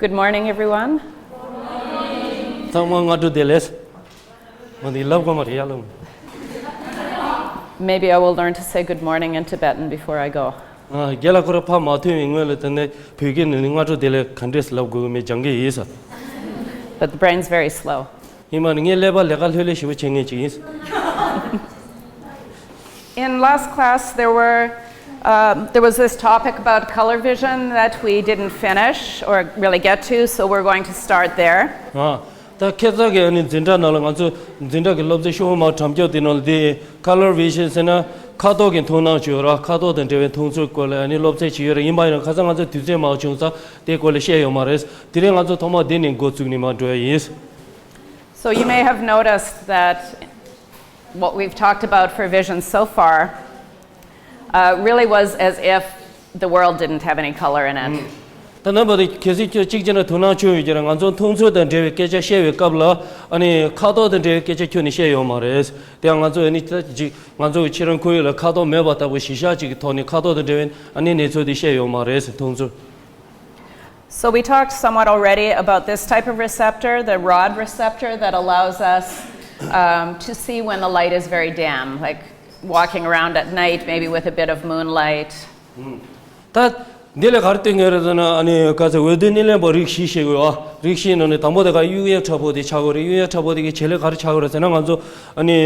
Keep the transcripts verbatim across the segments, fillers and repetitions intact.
Good morning, everyone. ཚང་མ་སྔ་དྲོ་བདེ་ལེགས། ང་འདི་ལབ་དགོས་མ་རེད་ཡ་ལབ། Maybe I will learn to say good morning in Tibetan before I go. ཨ། རྒན་ལགས་ཁོ་རང་ཕར་མ་ཐོན་པའི་སྔོན་ལ་དེ་ནས་བོད་སྐད་ནང་ནས་སྔ་དྲོ་བདེ་ལེགས་ག་འདྲས་ལབ་དགོས་མེད་སྦྱང་གི་ཡིན་ས། But the brain's very slow. ཡིན་པ་ནི་ངས་ཀླད་པ་ལས་ཀ་ལྷོད་ལྷོད་ཞེ་པོ་བྱེད་མཁན་ཅིག་ཡིན། In last class, there were um, there was this topic about color vision that we didn't finish or really get to, so we're going to start there. ཨ། ད་ཁ་སང་གི་ཨ་ནི་འཛིན་གྲྭ་ནང་ལ་ང་ཚོ་འཛིན་གྲྭ་གི་སློབ་ཚན་ཤོག་བུ་མ་དྲ་རྒྱ་དེ་ནང་ལ་དེ་color vision ཟེར་ན་ཁ་དོག་གི་མཐོང་སྣང་ཅིག་ཡོད་ར། ཁ་དོག་དང་འབྲེལ་བའི་མཐོང་ཚུལ་སྐོར་ལ་ཨ་ནི་སློབ་ཚན་ཅིག་ཡོད་ར། ཡིན་པ་ཡིན་ན་ཁ་སང་ང་ཚོ་དུས་ཚོད་མང་བྱུང་ཙང་དེ་སྐོར་ལ་བཤད་ཡོད་མ་རེད། དེ་རིང་ང་ཚོ་ཐོག་མ་དེ་ནས་འགོ་བཙུགས་ནས་མར་འགྲོ་ཡ་ཡིན། So you may have noticed that what we've talked about for vision so far uh, really was as if the world didn't have any color in it. ད་རྣམ་པ་དེ་གལ་སྲིད་ཁྱོད་གཅིག་བྱས་ན་དོ་སྣང་ཆུང་ཡོད་ཀྱི་རེད། ང་ཚོ་མཐོང་ཚུལ་དང་འབྲེལ་བའི་སྐད་ཆ་བཤད་པའི་སྐབས་ལ་ཨ་ནི་ཁ་དོག་དང་འབྲེལ་བའི་སྐད་ཆ་ཁྱོན་ནས་བཤད་ཡོད་མ་རེད། དེ་ཡང་ང་ཚོ་ཨ་ནི་ད་ཅིག་ང་ཚོ་གི་ཕྱི་རོལ་ཁོར་ཡུག་ལ་ཁ་དོག་མེད་པ་ལྟ་བུ་གཞི་བཞག་ཅིག་གི་ཐོག་ནས་ཁ་དོག་དང་འབྲེལ་བའི་ཨ་ནི་གནས་ཚུལ་དེ་བཤད་ཡོད་མ་རེད། མཐོང་ཚུལ། So we talked somewhat already about this type of receptor, the rod receptor that allows us um, to see when the light is very dim, like walking around at night, maybe with a bit of moonlight. ད་འདི་ལས་ག་རེ་སྟོན་གྱི་རེད་ཟེར་ན་ཨ་ནི་ག་ཚོད་འོད་སྡེར་སྣེ་ལེན་པ་རིགས་བཞི་བཤད་དགོས་ཨ། རིགས་བཞིའི་ནང་ནས་དང་པོ་དེ་ག་གཡུག་ཡབ་ཁྲ་བོ་དེ་ཆགས་དགོས་རེད། གཡུག་ཡབ་ཁྲ་བོ་དེ་གི་བྱེད་ལས་ག་རེ་ཆགས་དགོས་རེད་ཟེར་ན་ང་ཚོ་ཨ་ནི་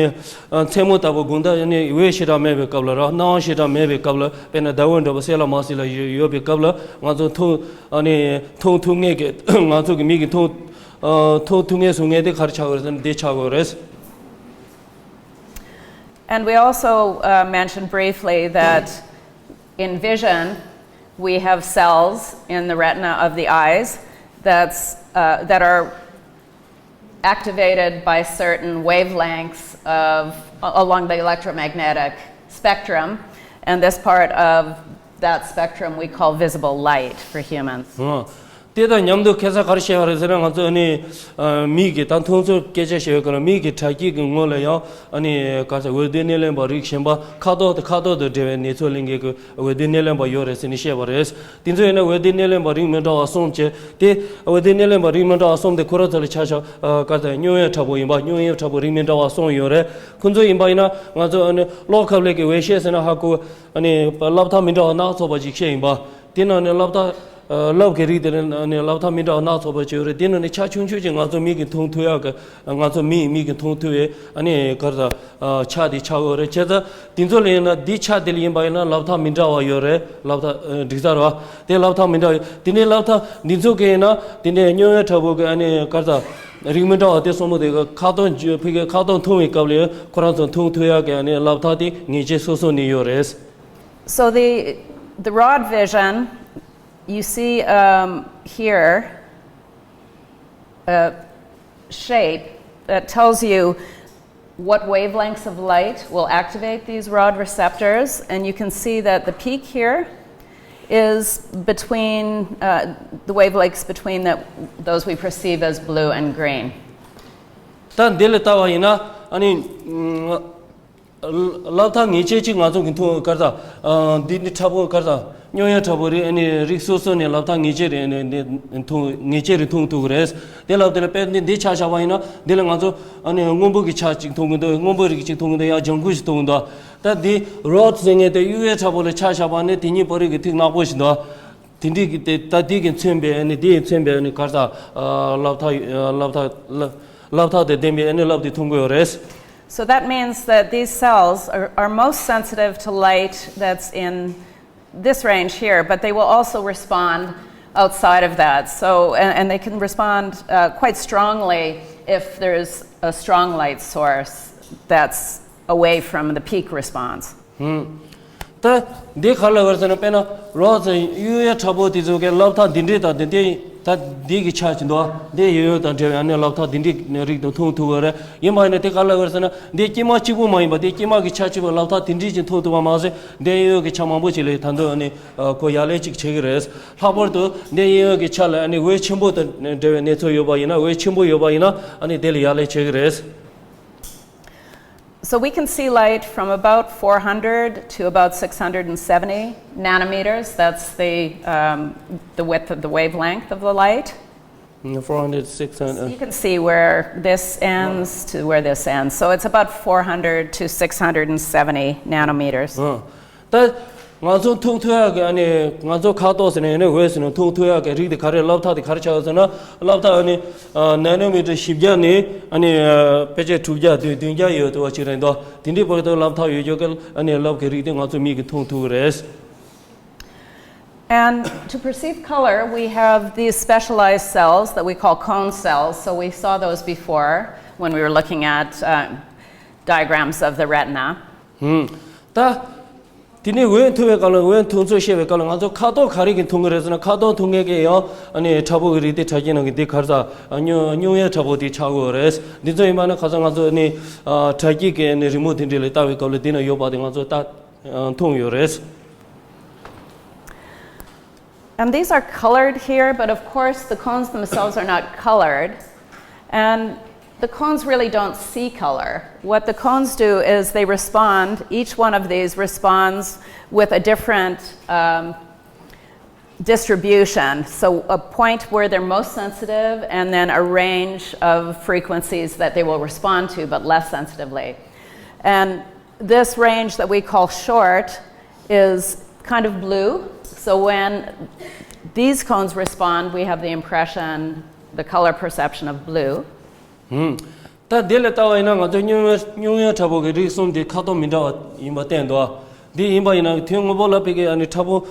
མཚན་མོ་ལྟ་བུ་དགོང་དག་ཨ་ནི་འོད་ཞེ་དྲག་མེད་པའི་སྐབས་ལ་ར་སྣང་བ་ཞེ་དྲག་མེད་པའི་སྐབས་ལ་དཔེར་ན་ཟླ་འོད་འདྲ་པོ་གསལ་ལ་མ་གསལ་ལ་ཡོད་ཡོད་པའི་སྐབས་ལ་ང་ཚོ་མཐོང་ཨ་ནི་མཐོང་ཐུབ་མཁན་གྱི་ང་ཚོ་གི་མིག་གི་མཐོང་མཐོང་ཐུབ་མཁན་བཟོ་མཁན་དེ་ག་རེ་ཆགས་དགོས་རེད་ཟེར་ན་དེ་ཆགས་དགོས་རེད། And we also uh, mentioned briefly that in vision, we have cells in the retina of the eyes that's, uh, that are activated by certain wavelengths of, along the electromagnetic spectrum, and this part of that spectrum we call visible light for humans. དེ་དང་མཉམ་དུ་ཁ་སང་ག་རེ་བཤད་པ་རེད་ཟེར་ན་ང་ཚོ་ནི་མིག་གི་ད་མཐོང་ཚུལ་སྐད་ཆ་བཤད་པའི་སྐབས་ལ་མིག་གི་དྲ་རྒྱའི་གི་ངོས་ལ་ཡང་ཨ་ནི་ག་ས་འོད་སྡེར་སྣེ་ལེན་པ་རིགས་གཞན་པ་ཁ་དོག་དང་ཁ་དོག་དང་འབྲེལ་བའི་གནས་ཚུལ་ལེན་མཁན་གྱི་འོད་སྡེར་སྣེ་ལེན་པ་ཡོད་རེད་ཟེར་ནས་བཤད་པ་རེད། དེ་ཚོ་ཡིན་ན་འོད་སྡེར་སྣེ་ལེན་པ་རིགས་མི་འདྲ་བ་གསུམ་བྱས་ཏེ། འོད་སྡེར་སྣེ་ལེན་པ་རིགས་མི་འདྲ་བ་གསུམ་དེ་ཁོ་རང་ཚོ་ལ་ཆ་བཞག་ག་ས་སྨྱུང་གཡུ་ཁྲ་བོ་ཡིན་པ་སྨྱུང་གཡུ་ཁྲ་བོ་རིགས་མི་འདྲ་བ་གསུམ་ཡོད་རེད། ཁོ་ཚོ་ཡིན་པ་ཡིན་ན་ང་ཚོ་ཨ་ནི་གློག་ཁབ་ལས་ཀྱི་འོད་ཤེལ་ཟེར་ན་ཧ་གོ་ཨ་ནི་སློབ་མཐའ་མི་འདྲ་བ་སྣ་ཚོགས་པ་ཅིག་བཤད་ཡིན་པ། དེ་ནང་ནས་སློབ་མཐའ་ཨ་སློབ་ཀྱི་རིགས་དེ་ནས་ནས་སློབ་མཐའ་མི་འདྲ་བ་སྣ་ཚོགས་པ་ཅིག་ཡོད་རེད། དེ་ནང་ནས་ཆ་ཆུང་ཆུང་ཅིག་ང་ཚོ་མིག་གིས་མཐོང་ཐུབ་ཡག་གི་ང་ཚོ་མིས་མིག་གིས་མཐོང་ཐུབ་པའི་ཨ་ནི་ག་རེ་ཟ་ཆ་དེ་ཆགས་ཡོད་རེད། བྱས་ཙང་དེ་ཚོ་ལ་ཡིན་ན་འདི་ཆ་དེ་ལ་ཡིན་པ་ཡིན་ན་སློབ་མཐའ་མི་འདྲ་བ་ཡོད་རེད། སློབ་མཐའ་འགྲིག་ས་རེད་བ། དེ་སློབ་མཐའ་མི་འདྲ་བ་ཡོད། དེ་ནས་སློབ་མཐའ་འདི་ཚོ་གི་ཡིན་ན་དེ་ནས་སྨྱུང་གཡུ་ཁྲ་བོ་གི་ཨ་ནི་ག་རེ་ཟ་རིགས་མི་འདྲ་བ་དེ་གསུམ་པོ་དེ་གི་ཁ་དོག་ཕ་གི་ཁ་དོག་མཐོང་བའི་སྐབས་ལ་ཁོ་རང་ཚོ་མཐོང་ཐུབ་ཡག་གི་ཨ་ནི་སློབ་མཐའ་དེ་ངེས་ཅན་སོ་སོ་ནས་ཡོད་རེད། So the, the rod vision, you see um, here a shape that tells you what wavelengths of light will activate these rod receptors, and you can see that the peak here is between uh, the wavelengths between that, those we perceive as blue and green. ད་འདི་ལ་ལྟ་བ་ཡིན་ན་ཨ་ནི། སློབ་མཐའ་ངེས་ཅན་གཅིག་ང་ཚོ་གི་མཐོང་ག་རེ་ཟ། འདི་ནི་ཁྲ་བོ་ག་རེ་ཟ། སྨྱུང་གཡུ་ཁྲ་བོ་རེད། ཨ་ནི་རིགས་སོ་སོ་ནས་སློབ་མཐའ་ངེས་ཅན་རེ་ནས་མཐོང་ངེས་ཅན་རེ་མཐོང་ཐུབ་ཀྱི་རེད། དེ་ལབ་དེ་ལ་དཔེ་འདི་འདི་ཆ་བཞག་པ་ཡིན་ན་འདི་ལ་ང་ཚོ་ཨ་ནི་སྔོན་པོ་གི་ཆ་གཅིག་མཐོང་གི་འདུག་སྔོན་པོ་རིགས་གཅིག་མཐོང་གི་འདུག་ཡང་ལྗང་ཁུ་ཞིག་མཐོང་གི་འདུག་ད་འདི་རོཌ་ཟེར་མཁན་དེ་གཡུ་གཡུ་ཁྲ་བོ་ལ་ཆ་བཞག་པ་ནི་དེ་གཉིས་བར་གྱི་ཐིག་ནག་པོ་ཞིག་འདུག་དེ་འདྲའི་གི་དེ་ད་དེ་གི་མཚོན་པའི་ཨ་ནི་དེ་ཡི་མཚོན་པའི་ཨ་ནི་ག་རེ་ཟ། སློབ་མཐའ་སློབ་མཐའ་སློབ་མཐའ་དང་ལྡན་པའི་ཨ་ནི་སློབ་དེ་མཐོང་གི་ཡོད་རེད། So that means that these cells are, are most sensitive to light that's in this range here, but they will also respond outside of that. So, and, and they can respond uh, quite strongly if there's a strong light source that's away from the peak response. ད་འདི་ག་ལ་བར་ཟེར་ན་དཔེར་ན་རོ་ཟེར་གཡུ་ཡ་ཁྲ་པོ་དེ་ཚོ་གའི་སློབ་མཐའ་འདི་འདྲས་དང་འདི་འདྲས་ད་འདི་གི་ཆ་ཅིག་འདུག་འདི་གཡུ་ཡ་དང་འབྲེལ་བའི་ཨ་ནི་སློབ་མཐའ་འདི་འདྲས་རིགས་དང་མཐོང་ཐུབ་པ་རེད། ཡིན་པ་ཡིན་ན་དེ་ག་ལ་བར་ཟེར་ན་འདི་དཀྱིལ་མ་གཅིག་པུ་མ་ཡིན་པ་འདི་དཀྱིལ་མ་གི་ཆ་གཅིག་པའི་སློབ་མཐའ་འདི་འདྲས་ཅིག་མཐོང་ཐུབ་པ་མ་ཟད་འདི་གཡུ་ཡ་གི་ཆ་མང་པོ་ཅིག་ལ་ད་དུང་ཨ་ནི་ཁོ་ཡ་ལན་ཅིག་བྱེད་ཀྱི་རེད། ལྷག་པར་དུ་འདི་གཡུ་ཡ་གི་ཆ་ལ་ཨ་ནི་འོད་ཆེན་པོ་དང་འབྲེལ་བའི་གནས་ཚུལ་ཡོད་པ་ཡིན་ན་འོད་ཆེན་པོ་ཡོད་པ་ཡིན་ན་ཨ་ནི་དེ་ལ་ཡ་ལན་བྱེད་ཀྱི་རེད། So we can see light from about four hundred to about six hundred seventy nanometers. That's the, um, the width of the wavelength of the light. Mm, four hundred, six hundred. You can see where this ends to where this ends. So it's about four hundred to six hundred seventy nanometers. ཨ། ད་ང་ཚོ་མཐོང་ཐུབ་ཡག་གི་ཨ་ནི་ང་ཚོ་ཁ་དོག་ཟེར་ནས་ཨ་ནི་འོད་ཟེར་ནས་མཐོང་ཐུབ་ཡག་གི་རིགས་དེ་ག་རེ། སློབ་ཐག་དེ་ག་རེ་ཆགས་ཡོད་ཟེར་ན། སློབ་ཐག་ཨ་ནི་ཨ་ན་ནོ་མི་ཊར་བཞི་བརྒྱ་ནས་ཨ་ནི་ཨ་ཕལ་ཆེར་དྲུག་བརྒྱ་བདུན་བདུན་བརྒྱ་ཡོད་དུ་བ་ཅིག་རེད་འདུག་དེ་འདྲའི་བར་དུ་སློབ་ཐག་ཡོད་རྒྱུ་གི་ཨ་ནི་སློབ་གི་རིགས་དེ་ང་ཚོ་མིག་གིས་མཐོང་ཐུབ་ཀྱི་རེད། And to perceive color, we have these specialized cells that we call cone cells. So we saw those before when we were looking at uh, diagrams of the retina. ད་དེ་ནས་འོད་མཐོང་བའི་སྐབས་ལ། འོད་མཐོང་ཚུལ་ཤེས་པའི་སྐབས་ལ་ང་ཚོ་ཁ་དོག་ག་རེ་གིས་མཐོང་གི་རེད་ཟེར་ན། ཁ་དོག་མཐོང་མཁན་གྱི་ཡང་ཨ་ནི་ཁྲ་བོ་གི་རིགས་དེ་དྲ་རྒྱའི་ནང་གི་འདི་ག་རེ་ཟ། སྙོམས་སྙོམས་ཡངས་ཁྲ་བོ་དེ་ཆགས་ཀྱི་ཡོད་རེད། འདི་ཚོ་ཡིན་པ་ན་ཁ་སང་ང་ཚོ་ཨ་ནི་དྲ་རྒྱའི་གི་ཨ་ནི་རི་མོ་དེ་འདྲ་ལ་ལྟ་བའི་སྐབས་ལ་འདི་ན་ཡོད་པ་དེ་ང་ཚོ་ལྟ་མཐོང་ཡོད་རེད། And these are colored here, but of course the cones themselves are not colored. And the cones really don't see color. What the cones do is they respond, each one of these responds with a different um, distribution. So, a point where they're most sensitive, and then a range of frequencies that they will respond to, but less sensitively. And this range that we call short is kind of blue. So when these cones respond, we have the impression, the color perception of blue. ད་དེ་ལ་ལྟ་བ་ཡིན་ན་ང་ཚོ་སྙོམས་སྙོམས་ཡངས་ཁྲ་བོ་གི་རིགས་གསུམ་དེ་ཁ་དོག་མི་འདྲ་བ་ཡིན་པ་བསྟན་འདུག་འདི་ཡིན་པ་ཡིན་ན་དོན་དངོས་པོ་ལ་ཕ་གི་ཨ་ནི་ཁྲ་བོ་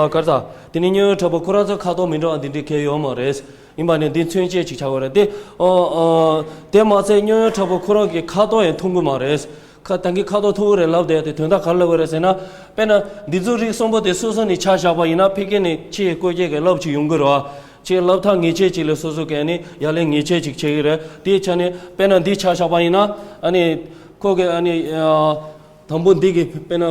ག་རེ་ཟ། དེ་ནི་སྙོམས་ཡངས་ཁྲ་བོ་ཁོ་རང་ཚོ་ཁ་དོག་མི་འདྲ་བ་འདི་འདྲའི་གལ་ཡོད་མ་རེད། ཡིན་པ་ནི་འདི་མཚོན་བྱེད་ཅིག་ཆགས་ཀྱི་རེད་དེ། ཨོ་ཨོ། དེ་མ་ཚད་སྙོམས་ཡངས་ཁྲ་བོ་ཁོ་རང་གི་ཁ་དོག་ཡང་མཐོང་གི་མ་རེད། ཁ་ད་གིན་ཁ་དོག་མཐོ་བོ་རེད་ལབ་བསྡད་དེ་དོན་དག་ག་རེ་ལབ་དགོས་རེད་ཟེར་ན། དཔེར་ན་འདི་ཚོ་རིགས་གསུམ་པོ་དེ་སོ་སོ་ནས་ཆ་བཞག་པ་ཡིན་ན་ཕ་གི་ནས་ཕྱིའི་བཀོད་རྒྱ་གི་རླབས་ཅིག་ཡོང་གི་རེད་བ། ཕྱིའི་རླབས་ཐག་ངེས་ཅན་ཅིག་ལ་སོ་སོ་གི་ཨ་ནི་ཡར་ལངས་ངེས་ཅན་ཅིག་བྱེད་ཀྱི་རེད། དེའི་ཆ་ནས་དཔེར་ན་འདི་ཆ་བཞག་པ་ཡིན་ན་ཨ་ནི་ཁོ་གི་ཨ་ནི་ཨ། དང་པོ་འདི་གི་དཔེར་ན་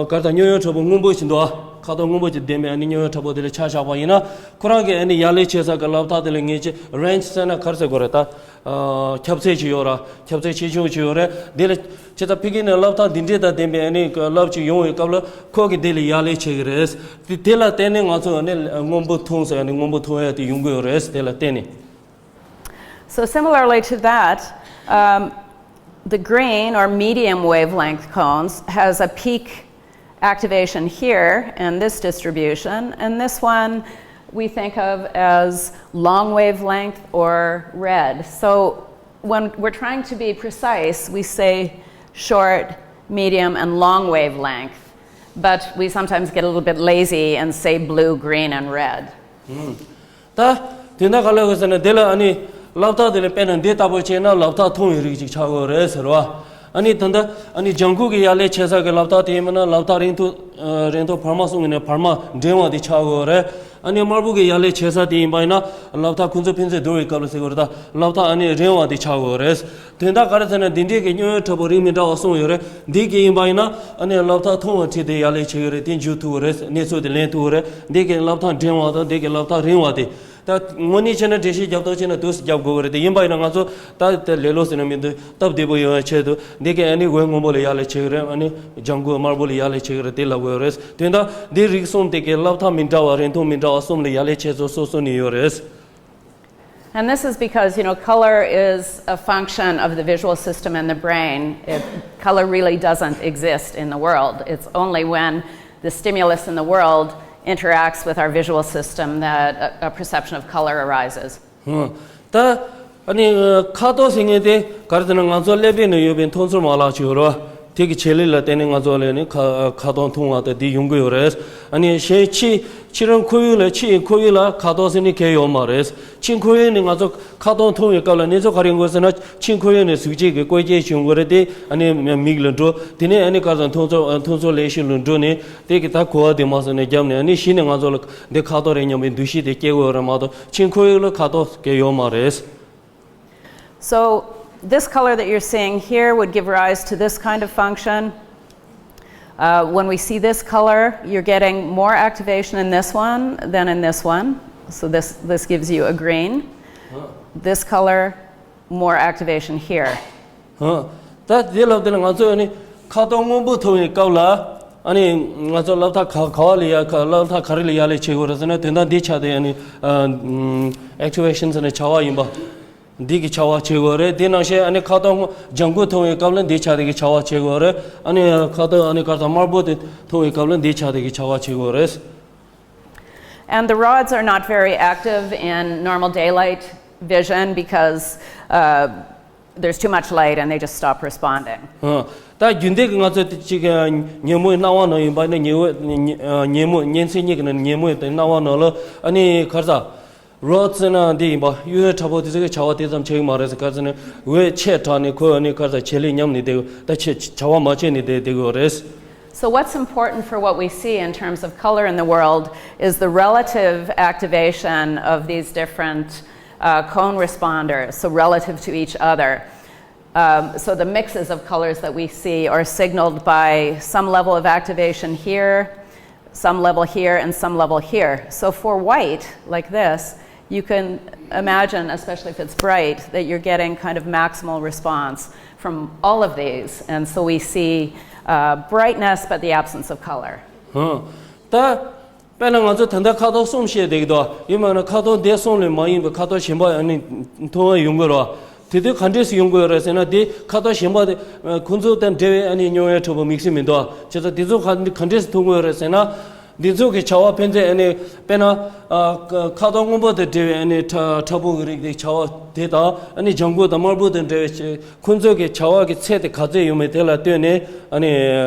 ག་རེ་ཟ། སྙོམས་ཡངས་ཁྲ་བོ་སྔོན་པོ་ཞིག་འདུག་ཨ། ཁ་དོག་སྔོན་པོ་ཅིག་ལྡན་པའི་ཨ་ནི་སྙོམས་ཡངས་ཁྲ་བོ་དེ་ལ་ཆ་བཞག་པ་ཡིན་ན། ཁོ་རང་གི་ཨ་ནི་ཡར་ལངས་བྱེད་ས་གི་རླབས་ཐག་དེ་ལ་ངེས་ཅན་རེན་ཇི་ཟེར་ན་ག་རེ་ཟེར་དགོས་རེད་ད། ཨ། ཁྱབ་ཚད་ཅིག་ཡོད་ར། ཁྱབ་ཚད་ཆེ་ཆུང་ཅིག་ཡོད་རེད། དེ་ལ་ཇི་ལྟར་ཕ་གི་ནས་རླབས་ཐག་འདི་འདྲའི་དང་ལྡན་པའི་ཨ་ནི་རླབས་ཅིག་ཡོང་བའི་སྐབས་ལ་ཁོ་གི་དེ་ལ་ཡར་ལངས་བྱེད་ཀྱི་རེད། དེ་དེ་ལ་བརྟེན་ནས་ང་ཚོ་ཨ་ནི་སྔོན་པོ་མཐོང་ཟེར། ཨ་ནི་སྔོན་པོ་མཐོང་ཡ་དེ་ཡོང་གི་ཡོད་རེད། དེ་ལ་བརྟེན་ནས། So similarly to that, um, the green or medium wavelength cones has a peak activation here in this distribution, and this one we think of as long wavelength or red. So when we're trying to be precise, we say short, medium, and long wavelength, but we sometimes get a little bit lazy and say blue, green, and red. ད་དེ་འདྲ་ག་ལ་གོ་ཟེར་ན། དེ་ལ་ཨ་ནི་རླབས་ཐག་དེ་ལ་དཔེར་ན་འདི་ལྟ་བུ་བྱས་ན་རླབས་ཐག་མཐོ་བའི་རིགས་ཅིག་ཆགས་ཡོད་རེད་ཟེར་བ། ཨ་ནི་ད་ལྟ་ཨ་ནི་ལྗང་ཁུ་གི་ཡར་ལངས་བྱེད་ས་གི་རླབས་ཐག་དེ་ཡིན་ན་རླབས་ཐག་རིང་ཐུང་རིང་ཐུང་བར་མ་གསུམ་གྱི་ནས་བར་མ་འབྲིང་བ་དེ་ཆགས་ཡོད་རེད། ཨ་ནི་དམར་པོ་གི་ཡར་ལངས་བྱེད་ས་དེ་ཡིན་པ་ཡིན་ན་རླབས་ཐག་ཁོ་ཚོ་ཕན་ཚུན་བསྡུར་བའི་སྐབས་ལ་ཟེར་དགོས་རེད་ད། རླབས་ཐག་ཨ་ནི་རིང་བ་དེ་ཆགས་ཡོད་རེད། དོན་དག་ག་རེ་ཟེར་ན་འདི་འདྲའི་གི་སྙོམས་ཡངས་ཁྲ་བོ་རིགས་མི་འདྲ་བ་གསུམ་ཡོད་རེད། འདི་གི་ཡིན་པ་ཡིན་ན་ཨ་ནི་རླབས་ཐག་ཐུང་བ་ཁྲིད་དེ་ཡར་ལངས་བྱེད་ཀྱི་རེད། དེ་འཇུ་ཐུབ་ཀྱི་རེད། གནས་ཚུལ་དེ་ལེན་ཐུབ་ཀྱི་རེད། འདི་གི་རླབས་ཐག་འབྲིང་བ་དང་འདི་གི་རླབས་ཐག་རིང་བ་དེ། ད་དངོས་གནས་བྱས་ན་འགྲེལ་བཤད་རྒྱབ་སྟངས་བྱས་ན་དུས་སུ་རྒྱབ་དགོས་ཀྱི་རེད། དེ་ཡིན་པ་ཡིན་ན་ང་ཚོ་ད་དེ་ལས་སླ་ཟེར་ན་མི་འདུག་སྟབས་བདེ་པོ་ཡོང་བའི་ཆེད་དུ་འདི་གའི་ཨ་ནི་འོད་སྔོན་པོ་ལ་ཡར་ལངས་བྱེད་ཀྱི་རེད། ཨ་ནི་ལྗང་ཁུ་དམར་པོ་ལ་ཡར་ལངས་བྱེད་ཀྱི་རེད། དེ་ལབ་དགོས་རེད། དོན་དག་འདི་རིགས་གསུམ་དེ་གའི་རླབས་ཐག་མི་འདྲ་བ་རིང་ཐུང་མི་འདྲ་བ་གསུམ་ལ་ཡར་ལངས་བྱེད་ཚུལ་སོ་སོ་ནས་ཡོད་རེད། And this is because, you know, color is a function of the visual system and the brain. It, color really doesn't exist in the world. It's only when the stimulus in the world interacts with our visual system that a, a perception of color arises. ད་ཨ་ནི་ཁ་དོག་ཟེར་མཁན་དེ་ག་རེ་ཟེར་ན་ང་ཚོ་ཀླད་པའི་ནང་ཡོད་པའི་མཐོང་ཚོར་མ་ལག་ཅིག་ཡོད་རེད་བ། དེ་གི་བྱེད་ལས་ལ་བརྟེན་ནས་ང་ཚོ་ལ་ནི་ཁ་ཁ་དོག་མཐོང་བ་དང་དེ་ཡོང་གི་ཡོད་རེད། ཨ་ནི་གཞན་ཕྱི་ཕྱི་རོལ་ཁོར་ཡུག་ལ་ཕྱིའི་ཁོར་ཡུག་ལ་ཁ་དོག་ཟེར་ནི་གལ་ཡོད་མ་རེད། ཕྱི་ཁོར་ཡུག་ནི་ང་ཚོ་ཁ་དོག་མཐོང་བའི་སྐབས་ལ་གནས་ཚུལ་ག་རེ་ཡོང་གི་ཡོད་ཟེར་ན། ཕྱི་ཁོར་ཡུག་ནས་གཟུགས་བྱད་ཀྱི་བཀོད་རྒྱ་བྱུང་གི་རེད་དེ། ཨ་ནི་མིག་ལ་འགྲོ། དེ་ནས་ཨ་ནི་ག་རེ་ཟེར་མཐོང་ཚོར་མཐོང་ཚོར་ལེགས་ཤོས་ལ་འགྲོ་ནས་དེ་གི་ད་གོ་བ་དེ་མ་སོང་ནས་བརྒྱབ་ནས་ཨ་ནི་གཞི་ནས་ང་ཚོ་ལ་འདི་ཁ་དོག་རེད་སྙམ་པའི་འདུ་ཤེས་དེ་སྐྱེ་དགོས་རེད་མ་གཏོགས་ཕྱི་ཁོར་ཡུག་ལ་ཁ་དོག་གལ་ཡོད་མ་རེད། So this color that you're seeing here would give rise to this kind of function. Uh, when we see this color, you're getting more activation in this one than in this one. So this, this gives you a green. This color, more activation here. ཧ། ད་དེ་ལབ་དེ་ལ་ང་ཚོས་ནི་ཁ་དོག་སྔོན་པོ་མཐོང་བའི་སྐབས་ལ། ཨ་ནི་ང་ཚོ་སློབ་མཐའ་ག་ག་བ་ལ་ཡ་ག་སློབ་མཐའ་ག་རེ་ལ་ཡར་ལས་བྱེད་དགོས་རེད་ཟེར་ན། དོན་དག་འདི་ཆ་དེ་ཨ་ནི་ཨ་ཨམ་ཨེག་ཊི་ཝེ་ཤན་ཟེར་ནས་བྱ་བ་ཡིན་པ། འདི་གི་བྱ་བ་བྱེད་དགོས་རེད། དེ་ནང་བཞིན་ཨ་ནི་ཁ་དོག་ལྗང་ཁུ་མཐོང་བའི་སྐབས་ལ་འདི་ཆ་དེ་གི་བྱ་བ་བྱེད་དགོས་རེད། ཨ་ནི་ཁ་དོག་ཨ་ནི་ག་རེ་ཟ་དམར་པོ་དེ་མཐོང་བའི་སྐབས་ལ་འདི་ཆ་དེ་གི་བྱ་བ་བྱེད་དགོས་རེད། And the rods are not very active in normal daylight vision because uh, there's too much light and they just stop responding. ད་རྒྱུན་ལྡན་གྱི་ང་ཚོ་ཅིག་ཉིན་མོའི་སྣང་བ་ནང་ཡིན་པ་ནི་ཉི་འོད་ཉི་ཉི་མོ་ཉིན་མཚན་གཉིས་ཀྱི་ནང་ཉིན་མོའི་སྣང་བ་ནང་ལ་ཨ་ནི་ག་རེ་ཟ། རོ་ཙི་ན་འདི་ཡིན་པ་གཡོ་འོད་དྲག་པོ་དེ་ཚོ་གི་བྱ་བ་དེ་ཙམ་བྱེད་ཀྱི་མ་རེད་ཟེར། ག་རེ་ཟེར་ན་འོད་ཆེ་དྲགས་ནས་ཁོ་ནི་ག་རེ་ཟ་བྱེད་ལས་ཉམས་ནས་བསྡད། ད་ཆེ་བྱ་བ་མ་བྱས་ནས་བསྡད་བསྡད་ཀྱི་ཡོད་རེད། So what's important for what we see in terms of color in the world is the relative activation of these different uh, cone responders, so relative to each other. Um, so the mixes of colors that we see are signaled by some level of activation here, some level here, and some level here. So for white, like this, you can imagine, especially if it's bright, that you're getting kind of maximal response from all of these. And so we see uh, brightness, but the absence of color. ད་དཔེར་ན་ང་ཚོ་ད་ལྟ་ཁ་དོག་གསུམ་བཤད་བསྡད་ཀྱི་འདུག་ཡིན་པ་ན་ཁ་དོག་འདི་གསུམ་ལས་མ་ཡིན་པའི་ཁ་དོག་གཞན་པ་ཨ་ནི་མཐོང་བ་ཡོང་གི་རེད། དེ་དུས་ག་འདྲས་སུ་ཡོང་གི་ཡོད་རེད་ཟེར་ན། དེ་ཁ་དོག་གཞན་པ་དེ་ཁོང་ཚོ་དང་འབྲེལ་བའི་ཨ་ནི་མྱོང་བའི་འཕྲོ་བ་དམིགས་བསལ་མི་འདུག་བྱས་ཙང་དེ་ཚོ་ག་ག་འདྲས་སུ་མཐོང་གི་ཡོད་རེད་ཟེར་ན། འདི་ཚོ་གི་བྱ་བ་ཕན་ཚུན་ཨ་ནི་དཔེར་ན་ཨ་ཁ་དོག་སྔོན་པོ་དང་འབྲེལ་བའི་ཨ་ནི་ཁྲ་ཁྲ་བོ་གི་རིགས་དེ་བྱ་བ་དེ་དང་ཨ་ནི་ལྗང་ཁུ་དང་དམར་པོ་དང་འབྲེལ་བའི་ཁོང་ཚོ་གི་བྱ་བ་གི་ཚད་དེ་ག་ཚད་ཡོད་མེད་དེ་ལ་ལྟོས་ནས་ཨ་ནི་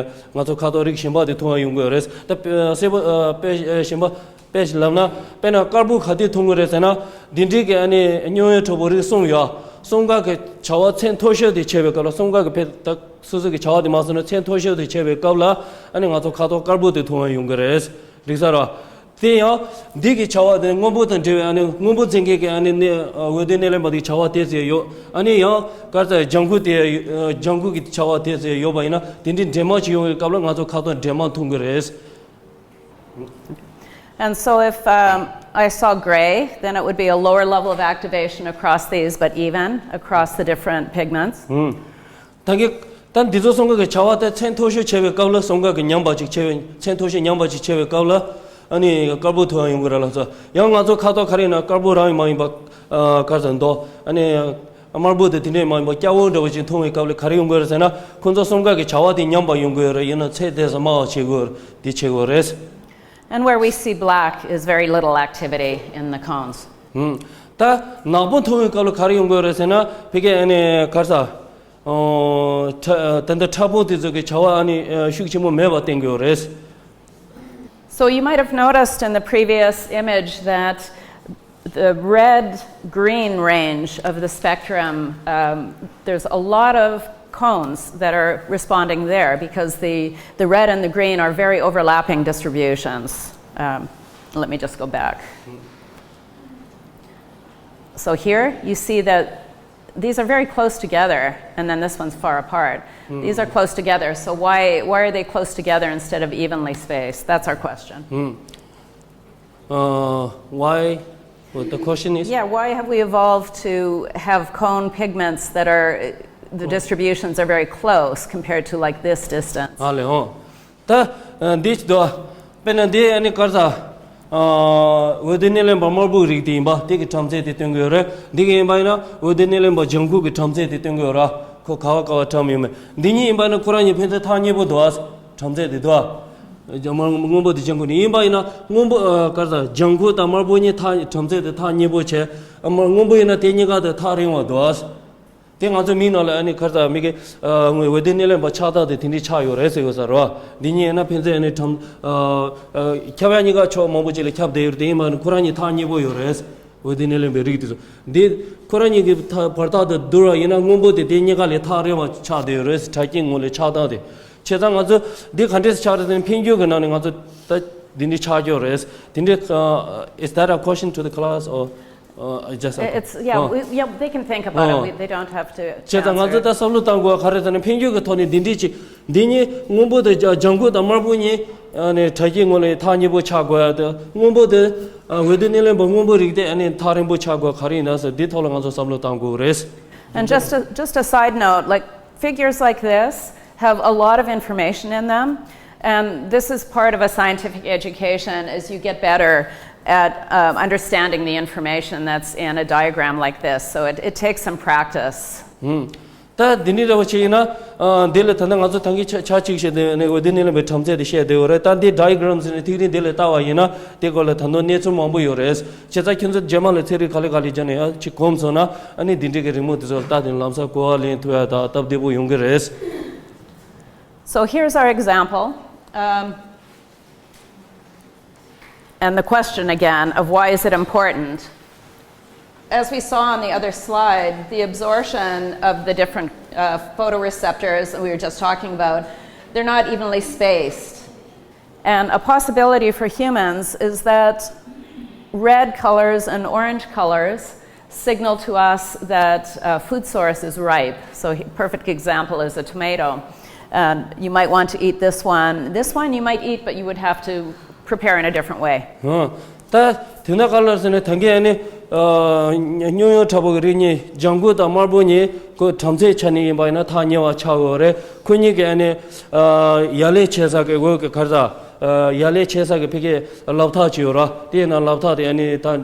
ང་ཚོ་ཁ་དོག་རིགས་གཞན་པ་དེ་མཐོང་བ་ཡོང་གི་ཡོད་རེད། ད་དཔེ་སེར་པོ་ཨ་དཔེ་གཞན་པ་དཔེ་ཞིག་ལབ་ན། དཔེར་ན་དཀར་པོ་ག་དུས་མཐོང་གི་རེད་ཟེར་ན། འདི་འདྲའི་གི་ཨ་ནི་མྱོང་བའི་འཕྲོ་བ་རིགས་གསུམ་ཡོད། གསུམ་ཀ་གི་བྱ་བ་ཚད་མཐོ་ཤོས་དེ་བྱས་པའི་སྐབས་ལ། གསུམ་ཀ་གི་ཕན་ད་སོ་སོ་གི་བྱ་བ་དེ་མ་སོང་ན་ཚད་མཐོ་ཤོས་དེ་བྱས་པའི་སྐབས་ལ་ཨ་ནི་ང་ཚོ་ཁ་དོག་དཀར་པོ་དེ་མཐོང་བ་ཡོང་གི་རེད། འགྲིག་ས་རེད། དེ་ཡང་འདི་གི་བྱ་བ་དེ་སྔོན་པོ་དང་འབྲེལ་བའི་ཨ་ནི་སྔོན་པོ་འཛིན་མཁན་གྱི་ཨ་ནི་ནི་འོད་ལྡན་སྣེ་ལེན་པ་དེ་བྱ་བ་དེ་ཚོ་ཡོད། ཨ་ནི་ཡང་ག་རེ་ཟ་ལྗང་ཁུ་དེ་ལྗང་ཁུ་གི་བྱ་བ་དེ་ཚོ་ཡོད་པ་ཡིན་ན། དེ་འདྲའི་འདྲེས་མ་ཅིག་ཡོང་བའི་སྐབས་ལ་ང་ཚོ་ཁ་དོག་འདྲེས་མ་མཐོང་གི་རེད། And so if um, I saw gray, then it would be a lower level of activation across these, but even across the different pigments. ད་གི་ད་འདི་ཚོ་གསུམ་ཀ་གི་བྱ་བ་དེ་ཚད་མཐོ་ཤོས་བྱས་པའི་སྐབས་ལ་གསུམ་ཀ་གི་མཉམ་པ་ཅིག་བྱས་པའི་ཚད་མཐོ་ཤོས་མཉམ་པ་ཅིག་བྱས་པའི་སྐབས་ལ་ཨ་ནི་དཀར་པོ་མཐོང་ཡ་ཡོང་གི་རེད་ལགས་སོ། ཡང་ང་ཚོ་ཁ་དོག་ག་རེ་ཡིན་ན་དཀར་པོ་རང་ཡང་མ་ཡིན་པ་ཨ་ག་རེ་ཟ་མདོག་ཨ་ནི། དམར་པོ་དེ་དེ་འདྲས་མ་ཡིན་པ་སྐྱ་བོ་འདྲ་བོ་ཅིག་མཐོང་བའི་སྐབས་ལ་ག་རེ་ཡོང་གི་རེད་ཟེར་ན། ཁོང་ཚོ་གསུམ་ཀ་གི་བྱ་བ་དེ་མཉམ་པ་ཡོང་གི་ཡོད་རེད། ཡིན་ན་ཚད་དེ་ཙམ་དམའ་བ་བྱེད་དགོས་རེད། དེ་བྱེད་དགོས་རེད། And where we see black is very little activity in the cones. ད་ནག་པོ་མཐོང་བའི་སྐབས་ལ་ག་རེ་ཡོང་གི་ཡོད་རེད་ཟེར་ན། ཕ་གི་ཨ་ནི་ག་རེ་ཟ། ད་ལྟ་ཁྲ་བོ་དེ་ཚོ་གི་བྱ་བ་ཨ་ནི་ཤུགས་ཆེན་པོ་མེད་པ་བསྟན་གྱི་ཡོད་རེད། So you might have noticed in the previous image that the red green range of the spectrum, um, there's a lot of cones that are responding there because the, the red and the green are very overlapping distributions. Um, let me just go back. So here you see that these are very close together, and then this one's far apart. These are close together, so why, why are they close together instead of evenly spaced? That's our question. Uh, why? Well, the question is? Yeah, why have we evolved to have cone pigments that are, the distributions are very close compared to like this distance? ཨ་ལེ་ཧོ། ད་འདི་ཅི་དོ། དཔེར་ན་འདི་ཨ་ནི་ག་རེ་ཟ། འོད་ལྡན་སྣེ་ལེན་པ་དམར་པོའི་རིགས་དེ་ཡིན་པ་དེ་གི་གྲངས་ཚད་དེ་སྟོན་གྱི་ཡོད་རེད། འདི་གི་ཡིན་པ་ཡིན་ན་འོད་ལྡན་སྣེ་ལེན་པ་ལྗང་ཁུ་གི་གྲངས་ཚད་དེ་སྟོན་གྱི་ཡོད་རེད། ཁོ་ག་བ་ག་བ་གྲངས་ཡོད་མེད། འདི་གཉིས་ཡིན་པ་ཡིན་ན་ཁོ་རང་གཉིས་ཕན་ཚུན་ཐག་ཉེ་པོ་འདུག་ཨ། གྲངས་ཚད་དེ་འདུག་ཨ། སྔོན་པོ་དེ་ལྗང་ཁུ་ནི་ཡིན་པ་ཡིན་ན་སྔོན་པོ་ག་རེ་ཟ། ལྗང་ཁུ་དང་དམར་པོ་གཉིས་ཐག་གྲངས་ཚད་དེ་ཐག་ཉེ་པོ་བྱས། སྔོན་པོ་ཡིན་ན་དེ་གཉིས་ཀ་དེ་ཐག་རིང་བ་འདུག་ཨ། དེ་ང་ཚོ་མིག་ནང་ལ་ཨ་ནི་ག་རེ་ཟ། མིག་གི་འོད་ལྡན་སྣེ་ལེན་པ་ཆགས་སྟངས་དེ་དེ་འདྲའི་ཆགས་ཡོད་རེད་ཟེར་ཡོད་ས་རེད་བ། འདི་གཉིས་ཡིན་ན་ཕན་ཚུན་ཨ་ནི་གྲངས་ཁྱབ་ཡ་གཉིས་ཀ་ཕྱོགས་མང་པོ་ཅིག་ལ་ཁྱབ་བསྡད་ཡོད་རེད། དེ་ཡིན་པ་ནི་ཁོ་རང་གཉིས་ཐག་ཉེ་པོ་ཡོད་རེད། འོད་ལྡན་སྣེ་ལེན་པའི་རིགས་དེ་ཚོ་འདི་ཁོ་རང་གཉིས་ཀྱི་བར་ཐག་དེ་བསྡུར་བ་ཡིན་ན་སྔོན་པོ་དེ་དེ་གཉིས་ཀ་ལས་ཐག་རིང་བ་ཆགས་བསྡད་ཡོད་རེད། དྲ་རྒྱའི་ངོས་ལ་ཆགས་སྟངས་དེ། བྱས་ཙང་ང་ཚོ་འདི་ག་འདྲས་ཆགས་རེད་ཟེར་ན། འཕེལ་འགྱུར་གྱི་ནང་ནས་ང་ཚོ་ད་འདི་འདྲས་ཆགས་ཀྱི་ཡོད་རེད། དེ་འདྲས། Is that a question to the class or? Uh, I just, okay. It's, yeah, oh. We, yeah, they can think about oh. It. We, they don't have to, to བྱས་ཙང་ང་ཚོ་ད་བསམ་བློ་བཏང་དགོས་པ་ག་རེ་ཟེར་ན། འཕེལ་འགྱུར་གྱི་ཐོག་ནས་འདི་འདྲས་ཅིག་འདི་གཉིས་སྔོན་པོ་དང་ལྗང་ཁུ་དང་དམར་པོ་གཉིས་ཨ་ནི་དྲ་རྒྱའི་ངོས་ལ་ཐག་ཉེ་པོ་ཆགས་དགོས་ཡ་དེ། སྔོན་པོ་དེ་འོད་ལྡན་སྣེ་ལེན་པ་སྔོན་པོ་རིགས་དེ་ཨ་ནི་ཐག་རིང་པོ་ཆགས་དགོས་ག་རེ་ཡིན་ན་ཟེར། འདི་ཐོག་ལ་ང་ཚོ་བསམ་བློ་བཏང་དགོས་རེད། And just a, just a side note, like, figures like this have a lot of information in them, And this is part of a scientific education, is you get better at um, understanding the information that's in a diagram like this. So it, it takes some practice. ད་འདི་ནི་རེ་བ་ཆེ་ཡིན་ན། འདི་ལ་ད་ལྟ་ང་ཚོ་ཐང་གི་ཆ་ཆ་གཅིག་བཤད་དེ་ནས་འོ་འདི་ནི་ལ་བའི་བྲམ་ཟེ་དེ་བཤད་དེ་འོ་རེད། ད་འདི་ཌའི་གྷི་རམ་ཟེར་ནས་ཐིག་རིས་འདི་ལ་ལྟ་བ་ཡིན་ན་དེ་སྐོར་ལ་ད་དུང་གནས་ཚུལ་མང་པོ་ཡོད་རེད། བྱས་ཙང་ཁྱོད་ཚོ་རྗེས་མ་ལ་ཚན་རིག་ག་ལེ་ག་ལེ་བྱས་ནས་ཡང་ཅིག་གོམས་སོང་ན་ཨ་ནི་འདི་འདྲའི་གི་རི་མོ་དེ་ཚོ་ལ་ལྟ་དེ་ལམ་སང་གོ་བ་ལེན་ཐུབ་ཡ་ད་སྟབས་བདེ་པོ་ཡོང་གི་རེད། So here's our example. Um, and the question again of why is it important? As we saw on the other slide, the absorption of the different uh, photoreceptors that we were just talking about, they're not evenly spaced. And a possibility for humans is that red colors and orange colors signal to us that a food source is ripe. So, a perfect example is a tomato. Um, you might want to eat this one. This one you might eat, but you would have to prepare in a different way. ད་དེ་ན་ག་ལ་ཟེར་ན་ད་གིན་ཨ་ནི་སྙོམས་འཇུག་དྲག་པོ་གི་རིགས་གཉིས་ལྗང་ཁུ་དང་དམར་པོ་གཉིས་ཁོ་བྲམ་ཟེའི་ཆ་ནས་ཡིན་པ་ཡིན་ན་ཐག་ཉེ་བ་ཆགས་ཡོད་རེད། ཁོ་གཉིས་ཀྱི་ཨ་ནི་ཡ་ལན་བྱེད་ས་གི་འོག་གི་ག་རེ་ཟ། ཡ་ལན་བྱེད་ས་གི་ཕ་གི་ལག་ཐག་ཅིག་ཡོད་ར། དེ་ཡིན་ན་ལག་ཐག་དེ་ཨ་ནི་ད་ཏོག་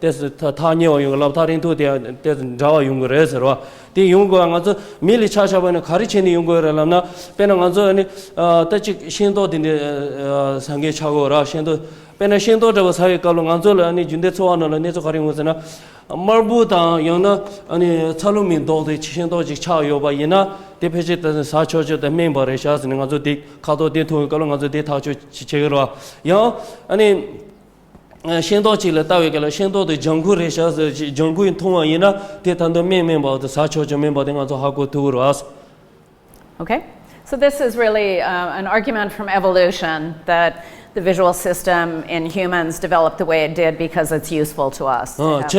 ཙམ་ཐག་ཉེ་བ་ཡོང་གི། ལག་ཐག་རིང་ཐུང་དེ་ཏོག་ཙམ་འདྲ་བ་ཡོང་གི་རེད་ཟེར་བ། དེ་ཡོང་དགོས་ང་ཚོ་མི་ལ་ཆ་བཞག་པ་ཡིན་ན་ག་རེ་བྱས་ནས་ཡོང་དགོས་རེད་ལབ་ན། དཔེར་ན་ང་ཚོ་ཨ་ནི་ད་ཅིག་ཤིང་ཏོག་དེ་འདྲ་ཟ་མཁན་ཆགས་ཡོད་ར། ཤིང་ཏོག་དཔེར་ན་ཤིང་ཏོག་འདྲ་བ་ཟ་བའི་སྐབས་ལ་ང་ཚོ་ལ་ཨ་ནི་རྒྱུན་ལྡན་འཚོ་བ་ནང་ལ་གནས་ཚུལ་ག་རེ་ཡོང་ཟེར་ན། དམར་པོ་དང་ཡང་ན་ཨ་ནི་ཚ་ལུ་མའི་མདོག་དེ་ཤིང་ཏོག་ཅིག་ཆགས་ཡོད་པ་ཡིན་ན་དེ་ཕལ་ཆེར་ད་ཟ་ཆོག་ཆོག་དང་སྨན་པ་རེད་ཤག་ཟེར་ནས་ང་ཚོ་དེ་ཁ་དོག་དེ་མཐོང་བའི་སྐབས་ལ་ང་ཚོ་དེ་ཐག་གཅོད་བྱེད་ཀྱི་རེད་བ། ཡང་ཨ་ནི་ཤིང་ཏོག་ཅིག་ལ་ལྟ་བའི་སྐབས་ལ་ཤིང་ཏོག་དེ་ལྗང་ཁུ་རེད་ཤག་ཟེར་ཅིག་ལྗང་ཁུ་མཐོང་བ་ཡིན་ན་དེ་ད་དུང་སྨན་སྨན་པ་དེ་ཟ་ཆོག་ཆོག་སྨན་པ་དེ་ང་ཚོ་ཧ་གོ་ཐུབ་ཀྱི་རེད་བ། Okay? So this is really uh, an argument from evolution that the visual system in humans developed the way it did because it's useful to us. ཨ། བྱས་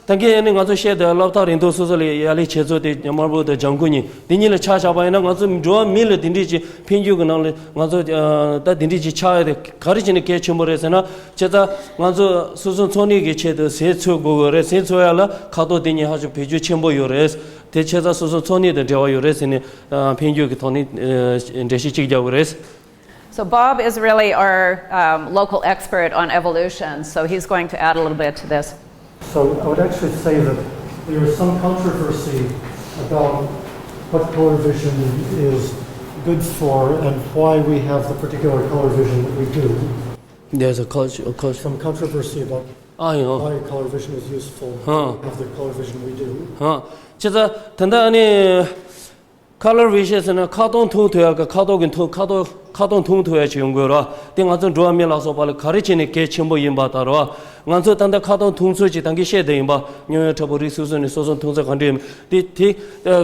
ཙང་ད་གིན་ནི་ང་ཚོ་བཤད་དེ་སློབ་ཐག་རིང་ཐུང་སོ་སོ་ལ་ཡ་ལན་བྱེད་ཚུལ་དེ་དམར་པོ་དང་ལྗང་ཁུ་གཉིས་དེ་གཉིས་ལ་ཆ་བཞག་པ་ཡིན་ན་ང་ཚོ་འགྲོ་བ་མི་ལ་དེ་འདྲས་ཀྱི་འཕེལ་འགྱུར་གྱི་ནང་ལ་ང་ཚོ་ད་དེ་འདྲས་ཀྱི་ཆགས་ཡ་དེ་ག་རེ་བྱས་ནས་གལ་ཆེན་པོ་རེད་ཟེར་ན། བྱས་ཙང་ང་ཚོ་སོ་སོ་འཚོ་གནས་ཀྱི་ཆེད་དུ་ཟས་འཚོལ་དགོས་ཀྱི་རེད། ཟས་འཚོལ་ཡ་ལ་ཁ་དོག་དེ་གཉིས་ཧ་ཅང་བེད་སྤྱོད་ཆེན་པོ་ཡོད་རེད། དེ་བྱས་ཙང་སོ་སོ་འཚོ་གནས་དང་འབྲེལ་བ་ཡོད་རེད་ཟེར་ནས་འཕེལ་འགྱུར་གྱི་ཐོག་ནས་འགྲེལ་བཤད་གཅིག་རྒྱག་དགོས་རེད། So Bob is really our um, local expert on evolution, so he's going to add a little bit to this. So I would actually say that there is some controversy about what color vision is good for and why we have the particular color vision that we do. There's a culture, a culture. Some controversy about ཨ་ཡོ། why color vision is useful, Huh. of the color vision we do. ཧ། བྱས་ཙང་ད་ལྟ་ཨ་ནི་color vision ཟེར་ན་ཁ་དོག་མཐོང་ཐུབ་ཡག་གི་ཁ་དོག་གི་མཐོང་ཁ་དོག་ཁ་དོག་མཐོང་ཐུབ་ཡག་ཅིག་ཡོང་དགོས་ར། དེ་ང་ཚོ་འགྲོ་བ་མི་ལ་སོགས་པ་ལ་ག་རེ་བྱས་ནས་གལ་ཆེན་པོ་ཡིན་པ་ལྟར་ར། ང་ཚོ་ད་ལྟ་ཁ་དོག་མཐོང་ཚུལ་ཅིག་ད་གིན་བཤད་བསྡད་ཡིན་པ། སྙོམས་འཇུག་དྲག་པོ་རིགས་སོ་སོ་ནས་སོ་སོ་མཐོང་ཚུལ་ག་འདྲ་ཡིན་དེ་དེ་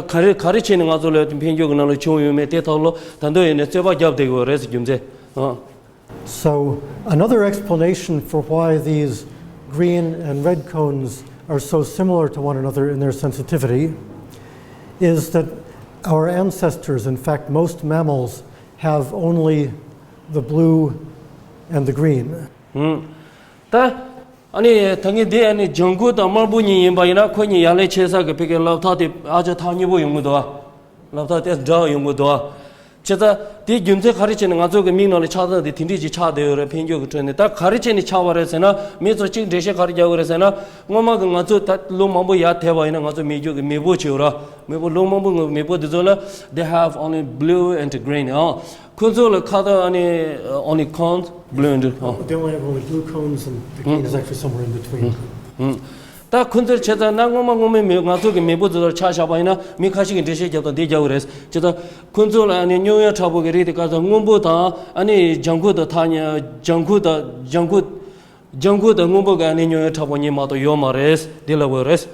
ག་རེ་ག་རེ་བྱས་ནས་ང་ཚོ་ལ་འཕེལ་འགྱུར་གྱི་ནང་ལ་བྱུང་ཡོད་མེད་དེ་ཐོག་ལ་ད་དུང་ཡིན་ནས་རྩོད་པ་རྒྱབ་བསྡད་དགོས་རེད་ཟེར་རྒྱུ་མཚན། ཨ། So, another explanation for why these green and red cones are so similar to one another in their sensitivity is that our ancestors, in fact, most mammals, have only the blue and the green. ད་ཨ་ནི་ད་ངས་འདི་ཨ་ནི་ལྗང་ཁུ་དང་དམར་པོ་གཉིས་ཡིན་པ་ཡིན་ན་ཁོ་གཉིས་ཡ་ལན་བྱེད་ས་གི་ཕ་གི་ལག་ཐག་དེ་ཨ་ཅག་ཐག་ཉེ་པོ་ཡོང་གི་འདུག་ཨ། ལག་ཐག་དེ་འདྲ་ཡོང་གི་འདུག་ཨ། བྱས་ཙང་དེའི་རྒྱུ་མཚན་ག་རེ་བྱས་ནས་ང་ཚོ་གི་མིག་ནང་ལ་ཆགས་སྟངས་དེ་དེ་འདྲས་ཅིག་ཆགས་བསྡད་ཡོད་རེད། འཕེལ་འགྱུར་གྱི་ཁྲོད་ནས་ད་ག་རེ་བྱས་ནས་ཆགས་པ་རེད་ཟེར་ན། མི་ཚོ་གཅིག་འགྲེལ་བཤད་ག་རེ་རྒྱག་གི་རེད་ཟེར་ན། སྔོན་མ་གི་ང་ཚོ་ད་ལོ་མང་པོ་ཡར་དེད་པ་ཡིན་ན་ང་ཚོ་མེ་སྒྱོགས་ཀྱི་མེས་པོ་ཅིག་ཡོད་ར། མེས་པོ་ལོ་མང་པོ་གི་མེས་པོ་དེ་ཚོ་ལ་they have only blue and green ཨང་། ཁོ་ཚོ་ལ་ཁ་ཏ་ཨ་ནི་only cones blue and ཨང་། They only have only blue cones and the green is actually somewhere in between. ད་ཁོ་ཚོར་བྱས་ཙང་ན་སྔོན་མ་སྔོན་མའི་མི་ང་ཚོ་གི་མེས་པོ་ཚོ་ལ་ཆ་བཞག་པ་ཡིན་ན་མི་ཁ་ཤས་ཀྱིས་འགྲེལ་བཤད་རྒྱབ་དང་འདི་རྒྱག་གི་རེད། བྱས་ཙང་ཁོ་ཚོ་ལ་ཨ་ནི་སྙོམས་འཇུག་དྲག་པོ་གི་རིགས་དེ་ག་ཚོད་སྔོན་པོ་དང་ཨ་ནི་ལྗང་ཁུ་དང་ཐག་ཉེ་ལྗང་ཁུ་དང་ལྗང་ཁུ་ལྗང་ཁུ་དང་སྔོན་པོ་གི་ཨ་ནི་སྙོམས་འཇུག་དྲག་པོ་གཉིས་མ་གཏོགས་ཡོད་མ་རེད། འདི་ལབ་དགོས་རེད།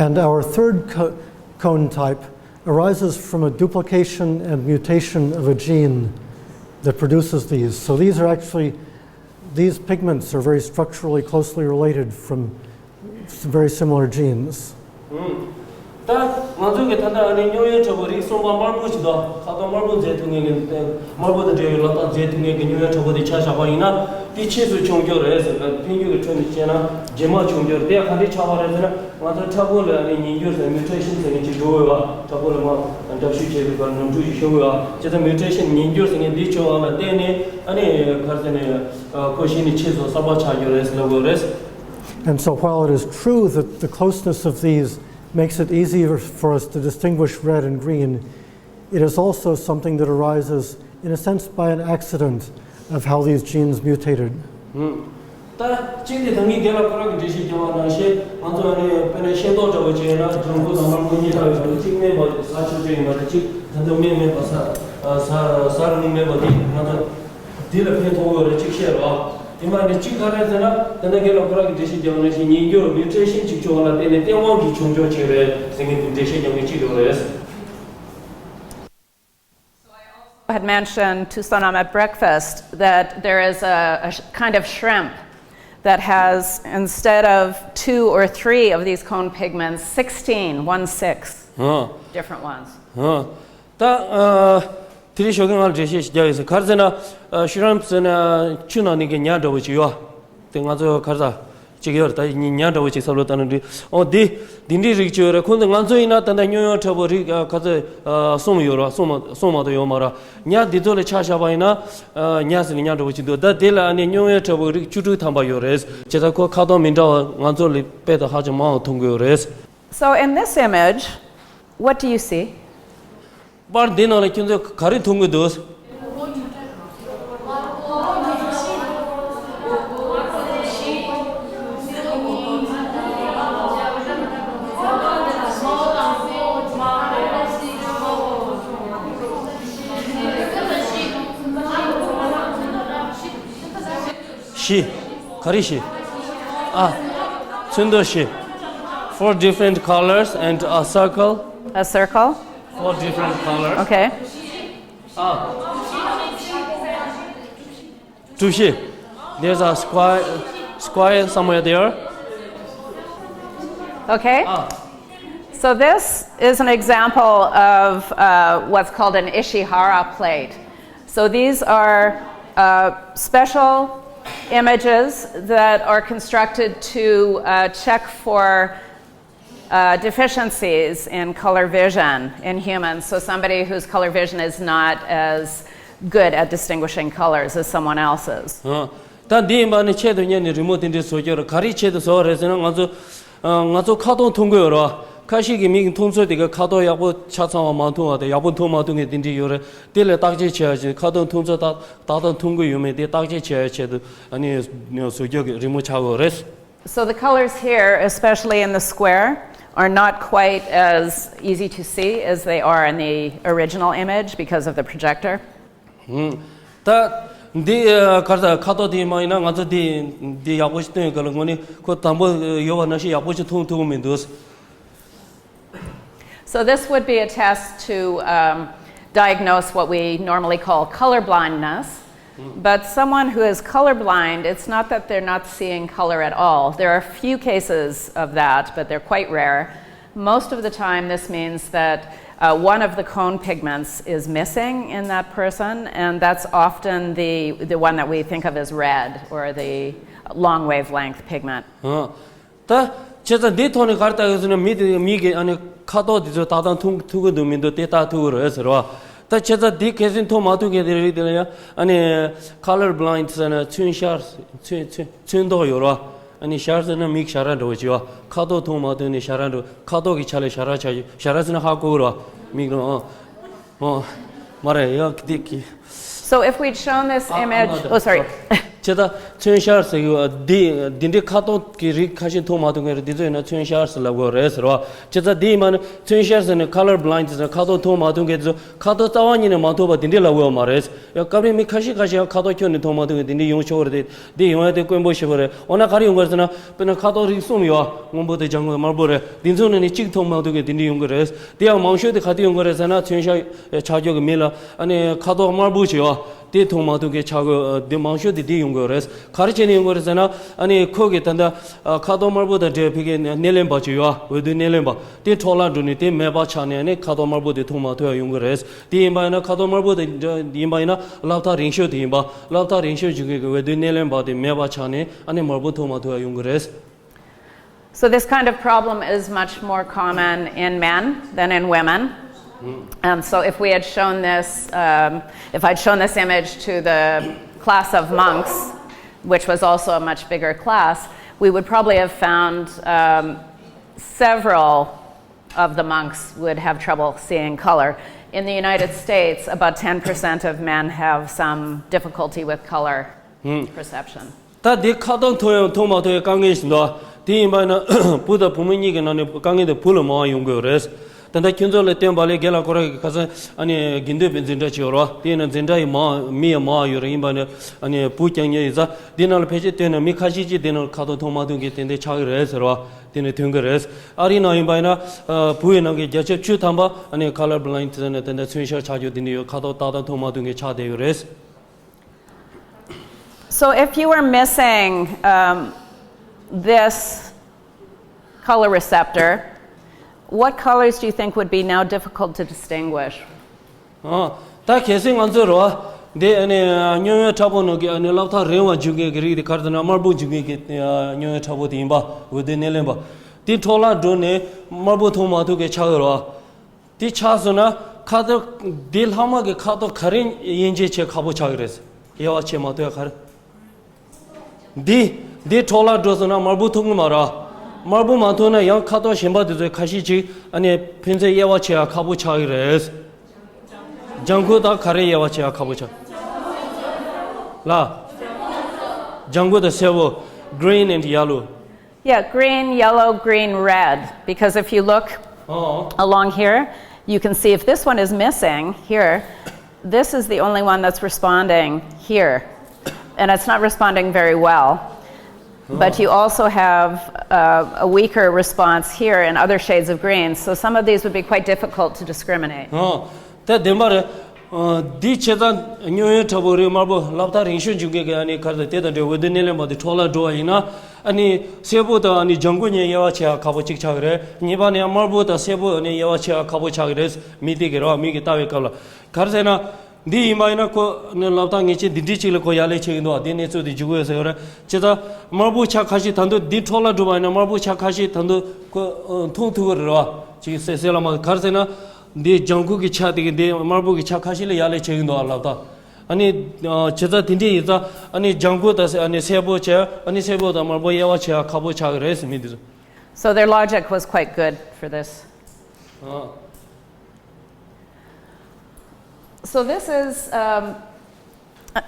And our third co- cone type arises from a duplication and mutation of a gene that produces these. So these are actually, these pigments are very structurally closely related from s- very similar genes. ད་ང་ཚོ་གི་ད་ལྟ་ཨ་ནི་སྙོམས་འཇུག་དྲག་པོ་རིགས་གསུམ་པ་དམར་པོ་ཞིག་དང་ཁ་དོག་དམར་པོ་མཛེས་ཐུབ་མཁན་གྱི་དམར་པོ་དང་འབྲེལ་བའི་ལག་ཐག་མཛེས་ཐུབ་མཁན་གྱི་སྙོམས་འཇུག་དྲག་པོ་དེ་ཆ་བཞག་པ་ཡིན་ན། དེ་ཕྱིས་སུ་བྱུང་རྒྱུ་རེད་ཟེར་བ། འཕེལ་འགྱུར་གྱི་ཁྲོད་ནས་བཤད་ན་རྗེས་མ་བྱུང་རྒྱུ་རེད། དེ་ག་འདྲ་ཆགས་པ་རེད་ཟེར་ན། ང་ཚོ་ཕྲ་ཕུང་ལ་ཨ་ནི་ཉིང་སྐྱུར་ཟེར། མིའུ་ཊེ་ཤན་ཟེར་མཁན་ཅིག་འགྲོ་འོས་པ། ཕྲ་ཕུང་ལ་མར་འདྲ་བཤུས་བྱས་པའི་བར་ནོར་འཁྲུལ་ཞིག་ཤོར་འོས་པ། བྱས་ཙང་མིའུ་ཊེ་ཤན་ཉིང་སྐྱུར་ཟེར་མཁན་འདི་བྱུང་བ་ལ་བརྟེན་ནས་ཨ་ནི་ག་རེ་ཟེར་ནས་ཁོ་གཞི་ནས་ཕྱིས་སུ་གསར་པ་ཆགས་རྒྱུ་རེད་ཟེར་ལབ་དགོས་རེད། And so while it is true that the closeness of these makes it easier for us to distinguish red and green, it is also something that arises, in a sense, by an accident of how these genes mutated. ད་གཅིག་དེ་ད་ངས་རྒན་ལགས་ཁོ་རང་གིས་འགྲེལ་བཤད་བརྒྱབ་པ་ནང་བཞིན། ང་ཚོ་ཨ་ནི་དཔེར་ན་ཤེས་རྟོགས་འདྲ་བོ་བྱས་ན་ལྗང་ཁུ་དང་དམར་ཁུ་གཉིས་ཆགས་ཡོད་པ་རེད། གཅིག་སྨན་པ་ཟ་ཆོག་ཆོག་ཡིན་པ་རེད། གཅིག་ད་ལྟ་སྨན་མེད་པ་ཟ་ཟ་ཟ་རུང་མེད་པ་དེ་ང་ཚོ་འདི་ལ་ཕན་ཐོགས་ཡོད་རེད། གཅིག་བཤད་རོགས། ཡིན་པ་ནི་གཅིག་ག་རེ་ཟེར་ན། ད་ལྟ་རྒན་ལགས་ཁོ་རང་གིས་འགྲེལ་བཤད་བརྒྱབ་པ་ནང་བཞིན་ཉིང་སྐྱུར་མིའུ་ཊེ་ཤན་གཅིག་བྱུང་བ་ལ་བརྟེན་ནས་སྟེས་དབང་གིས་བྱུང་ཆོག་ཆོག་རེད་ཟེར་མཁན་འགྲེལ་བཤད་བརྒྱབ་མཁན་གཅིག་ཡོད་རེད། Had mentioned to Sonam at breakfast that there is a, a sh- kind of shrimp that has, instead of two or three of these cone pigments, sixteen, one six, ཨ། different ones. ཨ། ད་ཨ། དེ་རིང་ཞོགས་ཀས་ང་ལ་འགྲེལ་བཤད་ཞིག་རྒྱག་ཡོད་ཟེར། ག་རེ་ཟེར་ན། ཨ། ཤུ་རམ་ཟེར་ན་ཆུ་ནང་ནས་གི་ཉ་འདྲ་བོ་ཅིག་ཡོད། དེ་ང་ཚོ་ག་རེ་ཟ། ཅིག་ཡོད་རེད། ད་ཉ་ཉ་འདྲ་བོ་ཅིག་བསམ་བློ་བཏང་ན་འགྲིག། ཨོ་འདི་འདི་འདྲའི་རིགས་ཅིག་ཡོད་རེད། ཁོང་ཚོ་ང་ཚོ་ཡིན་ན་ད་ལྟ་སྨྱོ་ཡོན་ཕྲ་བོ་རིགས་ཨ་ག་ཚོད་ཨ་གསུམ་ཡོད་རེད། གསུམ་མ་གསུམ་མ་གཏོགས་ཡོད་མ་རེད། ཉ་འདི་ཚོ་ལ་ཆ་བཞག་པ་ཡིན་ན། ཨ་ཉ་ཟེར་ནས་ཉ་འདྲ་བོ་ཅིག་འདུག། ད་དེ་ལ་ཨ་ནི་སྨྱོ་ཡོན་ཕྲ་བོ་རིགས་བཅུ་དྲུག་ཐམ་པ་ཡོད་རེད། བྱས་ཙང་ཁོ་ཁ་དོག་མི་འདྲ་བ་ང་ཚོ་ལས་དཔེ་དང་ཧ་ཅང་མང་བ་མཐོང་གི་ཡོད་རེད། So in this image, what do you see? པར་འདི་ནང་ལ་ཁྱོད་ཚོས་ག་རེ་མཐོང་གི་འདུག། བཞི། ག་རེ་བཞི། ཨ། ཚོན་མདོག་བཞི། Four different colors and a circle. A circle? Four different colors. Okay. ཨ། གྲུ་བཞི། There's a square, square somewhere there. Okay. ཨ། So this is an example of uh, what's called an Ishihara plate. So these are uh, special images that are constructed to uh, check for uh, deficiencies in color vision in humans. So somebody whose color vision is not as good at distinguishing colors as someone else's. ཨ། ད་འདི་ཡིན་པ་ནི་ཆེད་དུ་གཉེར་ནས་རི་མོ་དེ་འདྲའི་བཟོ་རྒྱུ་རེད། ག་རེའི་ཆེད་དུ་བཟོ་བ་རེད་ཟེར་ན། ང་ཚོ་ཨ་ང་ཚོ་ཁ་དོག་མཐོང་གི་ཡོད་རེད་བ། ཁ་ཤས་ཀྱི་མིག་མཐོང་ཚོད་དེ་ག་ཁ་དོག་ཡག་པོ་ཆ་ཚང་བ་མ་མཐོང་བ་དང་། ཡག་པོ་མཐོང་མ་ཐུབ་མཁན་དེ་འདྲ་ཡོད་རེད། དེ་ལ་བརྟག་དཔྱད་བྱེད་ཡ་ཆེད། ཁ་དོག་མཐོང་ཚོད་ཏག་ཏག་ཏག་མཐོང་གི་ཡོད་མེད་དེ་བརྟག་དཔྱད་བྱེད་ཡ་ཆེད་དུ་ཨ་ནི་བཟོ་རྒྱུ་གི་རི་མོ་ཆགས་ཡོད་རེད། So the colors here, especially in the square, are not quite as easy to see as they are in the original image because of the projector. ཧུམ། ད་འདི་ཨ་ག་རེ་ཟ། ཁ་དོག་དེ་མ་ཡིན་ན་ང་ཚོ་འདི་འདི་ཡག་པོ་ཞིག་སྟོན་ཡོད་ག་ལ། དངོས་གནས་ཁོ་དང་པོ་ཡོད་པ་ནང་བཞིན་ཡག་པོ་ཞིག་མཐོང་ཐུབ་ཀྱི་མི་འདུག། So this would be a test to um, diagnose what we normally call color blindness. But someone who is colorblind, it's not that they're not seeing color at all. There are a few cases of that, but they're quite rare. Most of the time, this means that uh, one of the cone pigments is missing in that person, and that's often the, the one that we think of as red or the long wavelength pigment. ཨ། ད་བྱས་ཙང་འདིའི་ཐོག་ནས་ག་རེ་བལྟ་གི་ཟེར་ན། མི་དེ་མི་གི་ཨ་ནི་ཁ་དོག་དེ་ཚོ་ཏག་ཏག་མཐོང་ཐུབ་ཀྱི་འདུག་མི་འདུག་དེ་བལྟ་ཐུབ་ཀྱི་རེད་ཟེར་བ། ད་བྱས་ཙང་འདི་གལ་སྲིད་མཐོང་མ་ཐུབ་མཁན་དེ་རིགས་དེ་ལ་ཡང་ཨ་ནི་color blind ཟེར་ན་ཚོན་ཤར། ཚོན་ཚོན་ཚོན་མདོག་ཡོད་རེད་བ། ཨ་ནི་ཤར་ཟེར་ན་མིག་ཞར་ར་འདྲ་བོ་ཅིག་ཡོད། ཁ་དོག་མཐོང་མ་ཐུབ་ནས་ཞར་ར་འདྲ། ཁ་དོག་གི་ཆ་ལས་ཞར་ར་ཆགས། ཞར་ར་ཟེར་ན་ཧ་གོ་གི་རེད་བ། མིག་ལ་ཨང་། ཨོ། མ་རེད་ཡ། འདི་གི So if we'd shown this ཨ། ཨ། image, མ་རེད། oh, sorry. ཨ། བྱས་ཙང་ཚོན་ཤར་ཟེར་གི་འདི་འདི་འདྲའི་ཁ་དོག་གི་རིགས་ཁ་ཤས་མཐོང་མ་ཐུབ་མཁན་རེད། འདི་ཚོ་ཡིན་ན་ཚོན་ཤར་ཟེར་ལབ་དགོས་རེད་ཟེར་བ། བྱས་ཙང་འདི་ཡིན་པ་ནི་ཚོན་ཤར་ཟེར་ནས་color blind ཟེར་ཁ་དོག་མཐོང་མ་ཐུབ་མཁན་དེ་ཚོ། ཁ་དོག་རྩ་བ་ཉིད་ནས་མ་མཐོང་བ་འདི་འདྲའི་ལབ་དགོས་མ་རེད། ཡང་སྐབས་རེ་མི་ཁ་ཤས་ཁ་ཤས་ཡང་ཁ་དོག་ཁྱོན་ནས་མཐོང་མ་ཐུབ་མཁན་འདི་འདྲའི་ཡོང་ཆོག་གི་རེད་དེ། འདི་ཡོང་ཡ་དེ་དཀོན་པོ་ཞེ་པོ་རེད། འོ་ན་ག་རེ་ཡོང་གི་རེད་ཟེར་ན། དཔེར་ན་ཁ་དོག་རིགས་གསུམ་ཡོད། སྔོན་པོ་དང་ལྗང་ཁུ་དང་དམར་པོ་རེད། འདི་ཚོ་ནང་ནས་གཅིག་མཐོང་མ་ཐུབ་མཁན་འདི་འདྲའི་ཡོང་གི་རེད། དེ་ཡང་མང་ཤོས་དེ་ག་དུས་ཡོང་གི་རེད་ཟེར་ན། ཚོན་ཤར་ཆགས་ཀྱོག་གི་མི་ལ་ཨ་ནི་ཁ་དོག་དམར་པོ་ཞིག་ཡོད། དེ་མཐོང་མ་ཐུབ་མཁན་ཆགས་དགོས། དེ་མང་ཤོས་དེ་དེ་ཡོང་དགོས་རེད། ག་རེ་བྱས་ནས་ཡོང་དགོས་རེད་ཟེར་ན། ཨ་ནི་ཁོ་གི་ད་ལྟ་ཁ་དོག་དམར་པོ་དང་འབྲེལ་བའི་གི་སྣེ་ལེན་པ་ཅིག་ཡོད། འོད་རྡུལ་སྣེ་ལེན་པ་དེ་འཕྲོ་བརླག་འགྲོ་ནས་དེ་མེད་པ་ཆགས་ནས། ཨ་ནི་ཁ་དོག་དམར་པོ་དེ་མཐོང་མ་ཐུབ་ཡ་ཡོང་གི་རེད། དེ་ཡིན་པ་ཡིན་ན། ཁ་དོག་དམར་པོ་དེ་ཡིན་པ་ཡིན་ན་སློབ་ཐག་རིང་ཤོས་དེ་ཡིན་པ། སློབ་ཐག་རིང་ཤོས་འཇུག་མཁན་གྱི་འོད་རྡུལ་སྣེ་ལེན་པ་དེ་མེད་པ་ཆགས་ནས། ཨ་ནི་དམར་པོ་མཐོང་མ་ཐུབ་ཡ་ཡོང་གི་རེད། So this kind of problem is much more common in men than in women. And so if we had shown this, um, if I'd shown this image to the class of monks, which was also a much bigger class, we would probably have found um, several of the monks would have trouble seeing color. In the United States, about ten percent of men have some difficulty with color perception. ད་དེ་ཁ་དོག་མཐོང་ཡང་མཐོང་མ་ཐུབ་ཡ་དཀའ་ངལ་ཞིག་འདུག་དེ་ཡིན་པ་ཡིན་ན་བུ་དང་བུ་མོ་གཉིས་ཀྱི་ནང་ནས་དཀའ་ངལ་དེ་བུ་ལ་མང་བ་ཡོང་གི་ཡོད་རེད། ད་ལྟ་ཁྱོད་ཚོ་ལ་བསྟན་པ་ལས་རྒན་ལགས་ཁོ་རང་གི་ཁ་སང་ཨ་ནི་དགེ་འདུན་པའི་འཛིན་གྲྭ་ཅིག་ཡོད་རེད་བ། དེ་ཡིན་ན་འཛིན་གྲྭ་ཡི་མང་མི་ཡང་མང་བ་ཡོད་རེད། ཡིན་པ་ནི་ཨ་ནི་བུ་རྐྱང་རྐྱང་ཡིན་ཙང་། དེ་ནང་ལ་ཕལ་ཆེར་བལྟས་ན་མི་ཁ་ཤས་ཅིག་དེ་ནང་ལ་ཁ་དོག་མཐོང་མ་ཐུབ་མཁན་དེ་འདྲ་ཆགས་ཀྱི་རེད་ཟེར་བ། དེ་ནས་ཐོན་གྱི་རེད། ཨ་རིའི་ནང་ཡིན་པ་ཡིན་ན། བུ་ཡི་ནང་གི་བརྒྱ་ཆ་བཅུ་ཐམ་པ་ཨ་ནི་color blind ཟེར་ནས་དེ་འདྲ་མཚོན་ཤར་ཆགས་རྒྱུ་དེ་འདྲ་ཡོད། ཁ་དོག་ཏག་ཏག་མཐོང་མ་ཐུབ་མཁན་ཆགས་བསྡད་ཡོད་རེད། So if you were missing um, this color receptor, what colors do you think would be now difficult to distinguish? ཨ། ད་གལ་སྲིད་ང་ཚོས་རོ། འདི་ཨ་ནི་སྨྱོ་ཡོན་ཁྲ་པོ་ནང་གི་ཨ་ནི་སློབ་ཐག་རིང་བ་འཇུག་མཁན་གྱི་རིགས་དེ་ག་རེ་ཟེར་ན་དམར་པོ་འཇུག་མཁན་གྱི་སྨྱོ་ཡོན་ཁྲ་པོ་དེ་ཡིན་པ། འོད་རྡུལ་སྣེ་ལེན་པ། དེ་འཕྲོ་བརླག་འགྲོ་ནས་དམར་པོ་མཐོང་མ་ཐུབ་མཁན་ཆགས་ཡོད་རོ། དེ་ཆགས་སོང་ན་ཁ་དོག་དེ་ལྷག་མ་གི་ཁ་དོག་ག་རེ་དབྱེ་འབྱེད་བྱེད་ཁག་པོ་ཆགས་ཀྱི་རེད། དབྱེ་བ་ཕྱེ་མ་ཐུབ་ཡ་ག་རེ། འདི་འདི་འཕྲོ་བརླག་འགྲོ་སོང་ན་དམར་པོ་མཐོང་གི་མ་རེད། དམར་པོ་མ་མཐོང་ན་ཡང་ཁ་དོག་གཞན་པ་དེ་ཚོའི་ཁ་ཤས་ཅིག་ཨ་ནི་ཕན་ཚུན་དབྱེ་བ་ཕྱེ་ཡ་ཁག་པོ་ཆགས་ཀྱི་རེད། ལྗང་ཁུ་དང་ག་རེ་དབྱེ་བ་ཕྱེ་ཡ་ཁག་པོ་ཆགས། ལ། ལྗང་ཁུ་དང་སེར་པོ། Green and yellow. Yeah, green, yellow, green, red. Because if you look ཨོ། along here, you can see if this one is missing here, this is the only one that's responding here. And it's not responding very well. But you also have uh, a weaker response here in other shades of green. So some of these would be quite difficult to discriminate. ཨོ། དེ་བདེན་པ་རེད། འདི་བྱས་ཙང་སྨྱོ་ཡོན་ཁྲ་པོ་རིགས་དམར་པོ་སློབ་ཐག་རིང་ཤོས་འཇུག་མཁན་གྱི་ཨ་ནི་ག་རེ་ཟེར། དེ་དང་འབྲེལ་འོད་རྡུལ་སྣེ་ལེན་པ་དེ་འཕྲོ་བརླག་འགྲོ་བ་ཡིན་ན། ཨ་ནི་སེར་པོ་དང་ཨ་ནི་ལྗང་ཁུ་གཉིས་དབྱེ་བ་ཕྱེ་ཡ་ཁག་པོ་གཅིག་ཆགས་ཀྱི་རེད། གཉིས་པ་ནི་དམར་པོ་དང་སེར་པོ་ཨ་ནི་དབྱེ་བ་ཕྱེ་ཡ་ཁག་པོ་ཆགས་ཀྱི་རེད། མིག་དེ་གི་རེད་བ། མིག་གིས་ལྟ་བའི་སྐབས་ལ། ག་རེ་ཟེར་ན། འདི་ཡིན་པ་ཡིན་ན་ཁོ་ནི་སློབ་ཐག་ངེས་ཅན་འདི་འདྲའི་གཅིག་ལ་ཁོ་ཡར་ལས་ཆེ་གི་འདུག་བ། དེ་གནས་ཚུལ་དེ་འཇུག་དགོས་ཟེར་བ་རེད། བྱས་ཙང་དམར་པོ་ཆ་ཁ་ཤས་ད་དུང་འདི་འཕྲོ་བརླག་འགྲོ་བ་ཡིན་ན་དམར་པོ་ཆ་ཁ་ཤས་ད་དུང་ཁོ་མཐོང་ཐུབ་ཀྱི་རེད་བ། ཅིག་གསལ་གསལ་ལ་མ། ག་རེ་ཟེར་ན། འདི་ལྗང་ཁུ་གི་ཆ་དེ་གི་འདི་དམར་པོ་གི་ཆ་ཁ་ཤས་ལས་ཡར་ལས་ཆེ་གི་འདུག་བ། སློབ་ཐག་ཨ་ནི་བྱས་ཙང་དེ་འདྲ་ཡིན་ཙང་ཨ་ནི་ལྗང་ཁུ་དང་ཨ་ནི་སེར་པོ་བྱས། ཨ་ནི་སེར་པོ་དང་དམར་པོ་དབྱེ་བ་ཕྱེ་ཡ་ཁག་པོ་ཆགས་ཀྱི་རེད་ཟེར། མི་འདི་ཚོ། So their logic was quite good for this. ཨ། So this is um,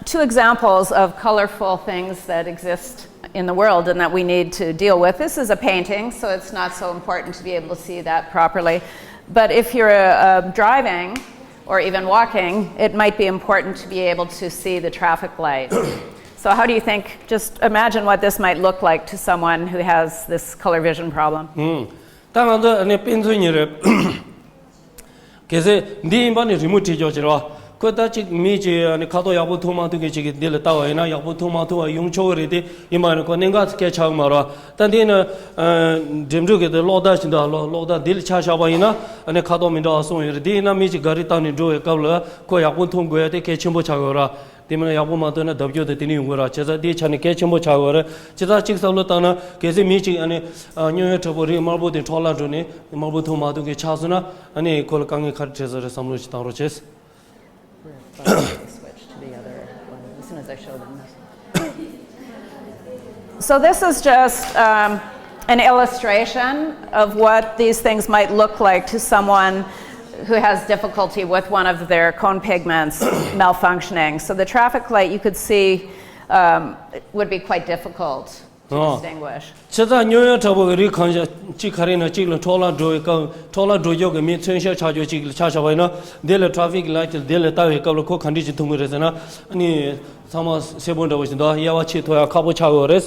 two examples of colorful things that exist in the world and that we need to deal with. This is a painting, so it's not so important to be able to see that properly. But if you're uh, driving or even walking, it might be important to be able to see the traffic light. So how do you think, just imagine what this might look like to someone who has this color vision problem. ད་ང་ཚོ་ཨ་ནི་དཔེ་མཚོན་ཉིད་རེད། གལ་སྲིད་འདི་ཡིན་པ་ནི་རི་མོ་བྲིས་ཀྱོག་ཅིག་རེད་བ། ཁོ་ད་ཅིག་མི་ཅིག་ཨ་ནི་ཁ་དོག་ཡག་པོ་མཐོང་མ་ཐུབ་མཁན་ཅིག་གིས་འདི་ལ་ལྟ་བ་ཡིན་ན་ཡག་པོ་མཐོང་མ་ཐུབ་པ་ཡོང་ཆོག་གི་རེད་དེ། ཡིན་པ་ནི་ཁོ་གནད་འགག་སྐད་ཆགས་གི་མ་རེད་བ། ད་འདི་ནི་འགྲིམ་འགྲུལ་གི་དེ་གློག་བརྡ་ཞིག་འདུག་གློག་གློག་བརྡ་འདི་ལ་ཆ་བཞག་པ་ཡིན་ན་ཨ་ནི་ཁ་དོག་མི་འདྲ་བ་གསུངས་ཡོད་རེད། དེ་ཡིན་ན་མི་ཅིག་ག་རི་བཏང་ནས་འགྲོ་བའི་སྐབས་ལ་ཁོ་ཡག་པོ་མཐོང་དགོས་ཡ་དེ་གལ་ཆེན་པོ་ཆགས་ཡོད་རེད། དེ་མིན་ན་ཡག་པོ་མ་ཐོན་ན་ལྡབ་འགྱུར་དེ་དེ་ནས་ཡོང་གི་རེད། བྱས་ཙང་དེའི་ཆ་ནས་གལ་ཆེན་པོ་ཆགས་ཡོད་རེད། བྱས་ཙང་གཅིག་བསམ་བློ་བཏང་ན་གལ་སྲིད་མི་གཅིག་ཨ་ནི་སྨྱོ་ཡོན་ཁྲ་པོ་རིགས་དམར་པོ་དེ་འཕྲོ་བརླག་འགྲོ་ནས་དམར་པོ་མཐོང་མ་ཐུབ་མཁན་ཆགས་སོང་ན་ཨ་ནི་ཁོ་ལ་དཀའ་ངལ་ག་རེ་འཕྲད་ས་རེད་བསམ་བློ་ཞིག་བཏང་རོགས་བྱེད། Switch to the other one as soon as I show them this. So this is just um, an illustration of what these things might look like to someone who has difficulty with one of their cone pigments malfunctioning. So the traffic light you could see um, would be quite difficult to distinguish. བྱས་ཙང་སྨྱོ་ཡོན་ཁྲ་པོ་གི་རིགས་གང་ཞིག་གཅིག་ག་རེ་ན་གཅིག་ལ་འཕྲོ་བརླག་འགྲོ་བའི་སྐབས། འཕྲོ་བརླག་འགྲོ་ཀྱོག་གི་མི་མཚོན་ཤར་ཆགས་ཀྱོག་གཅིག་ལ་ཆ་བཞག་པ་ཡིན་ན། འདི་ལ་traffic light དེ་ལ་ལྟ་བའི་སྐབས་ལ་ཁོ་ག་འདྲ་ཞིག་མཐོང་གི་རེད་ཟེར་ན། ཨ་ནི་ཚང་མ་སེར་པོ་འདྲ་བོ་ཞིག་འདུག་དབྱེ་བ་ཕྱེ་ཐུབ་ཡ་ཁག་པོ་ཆགས་ཡོད་རེད།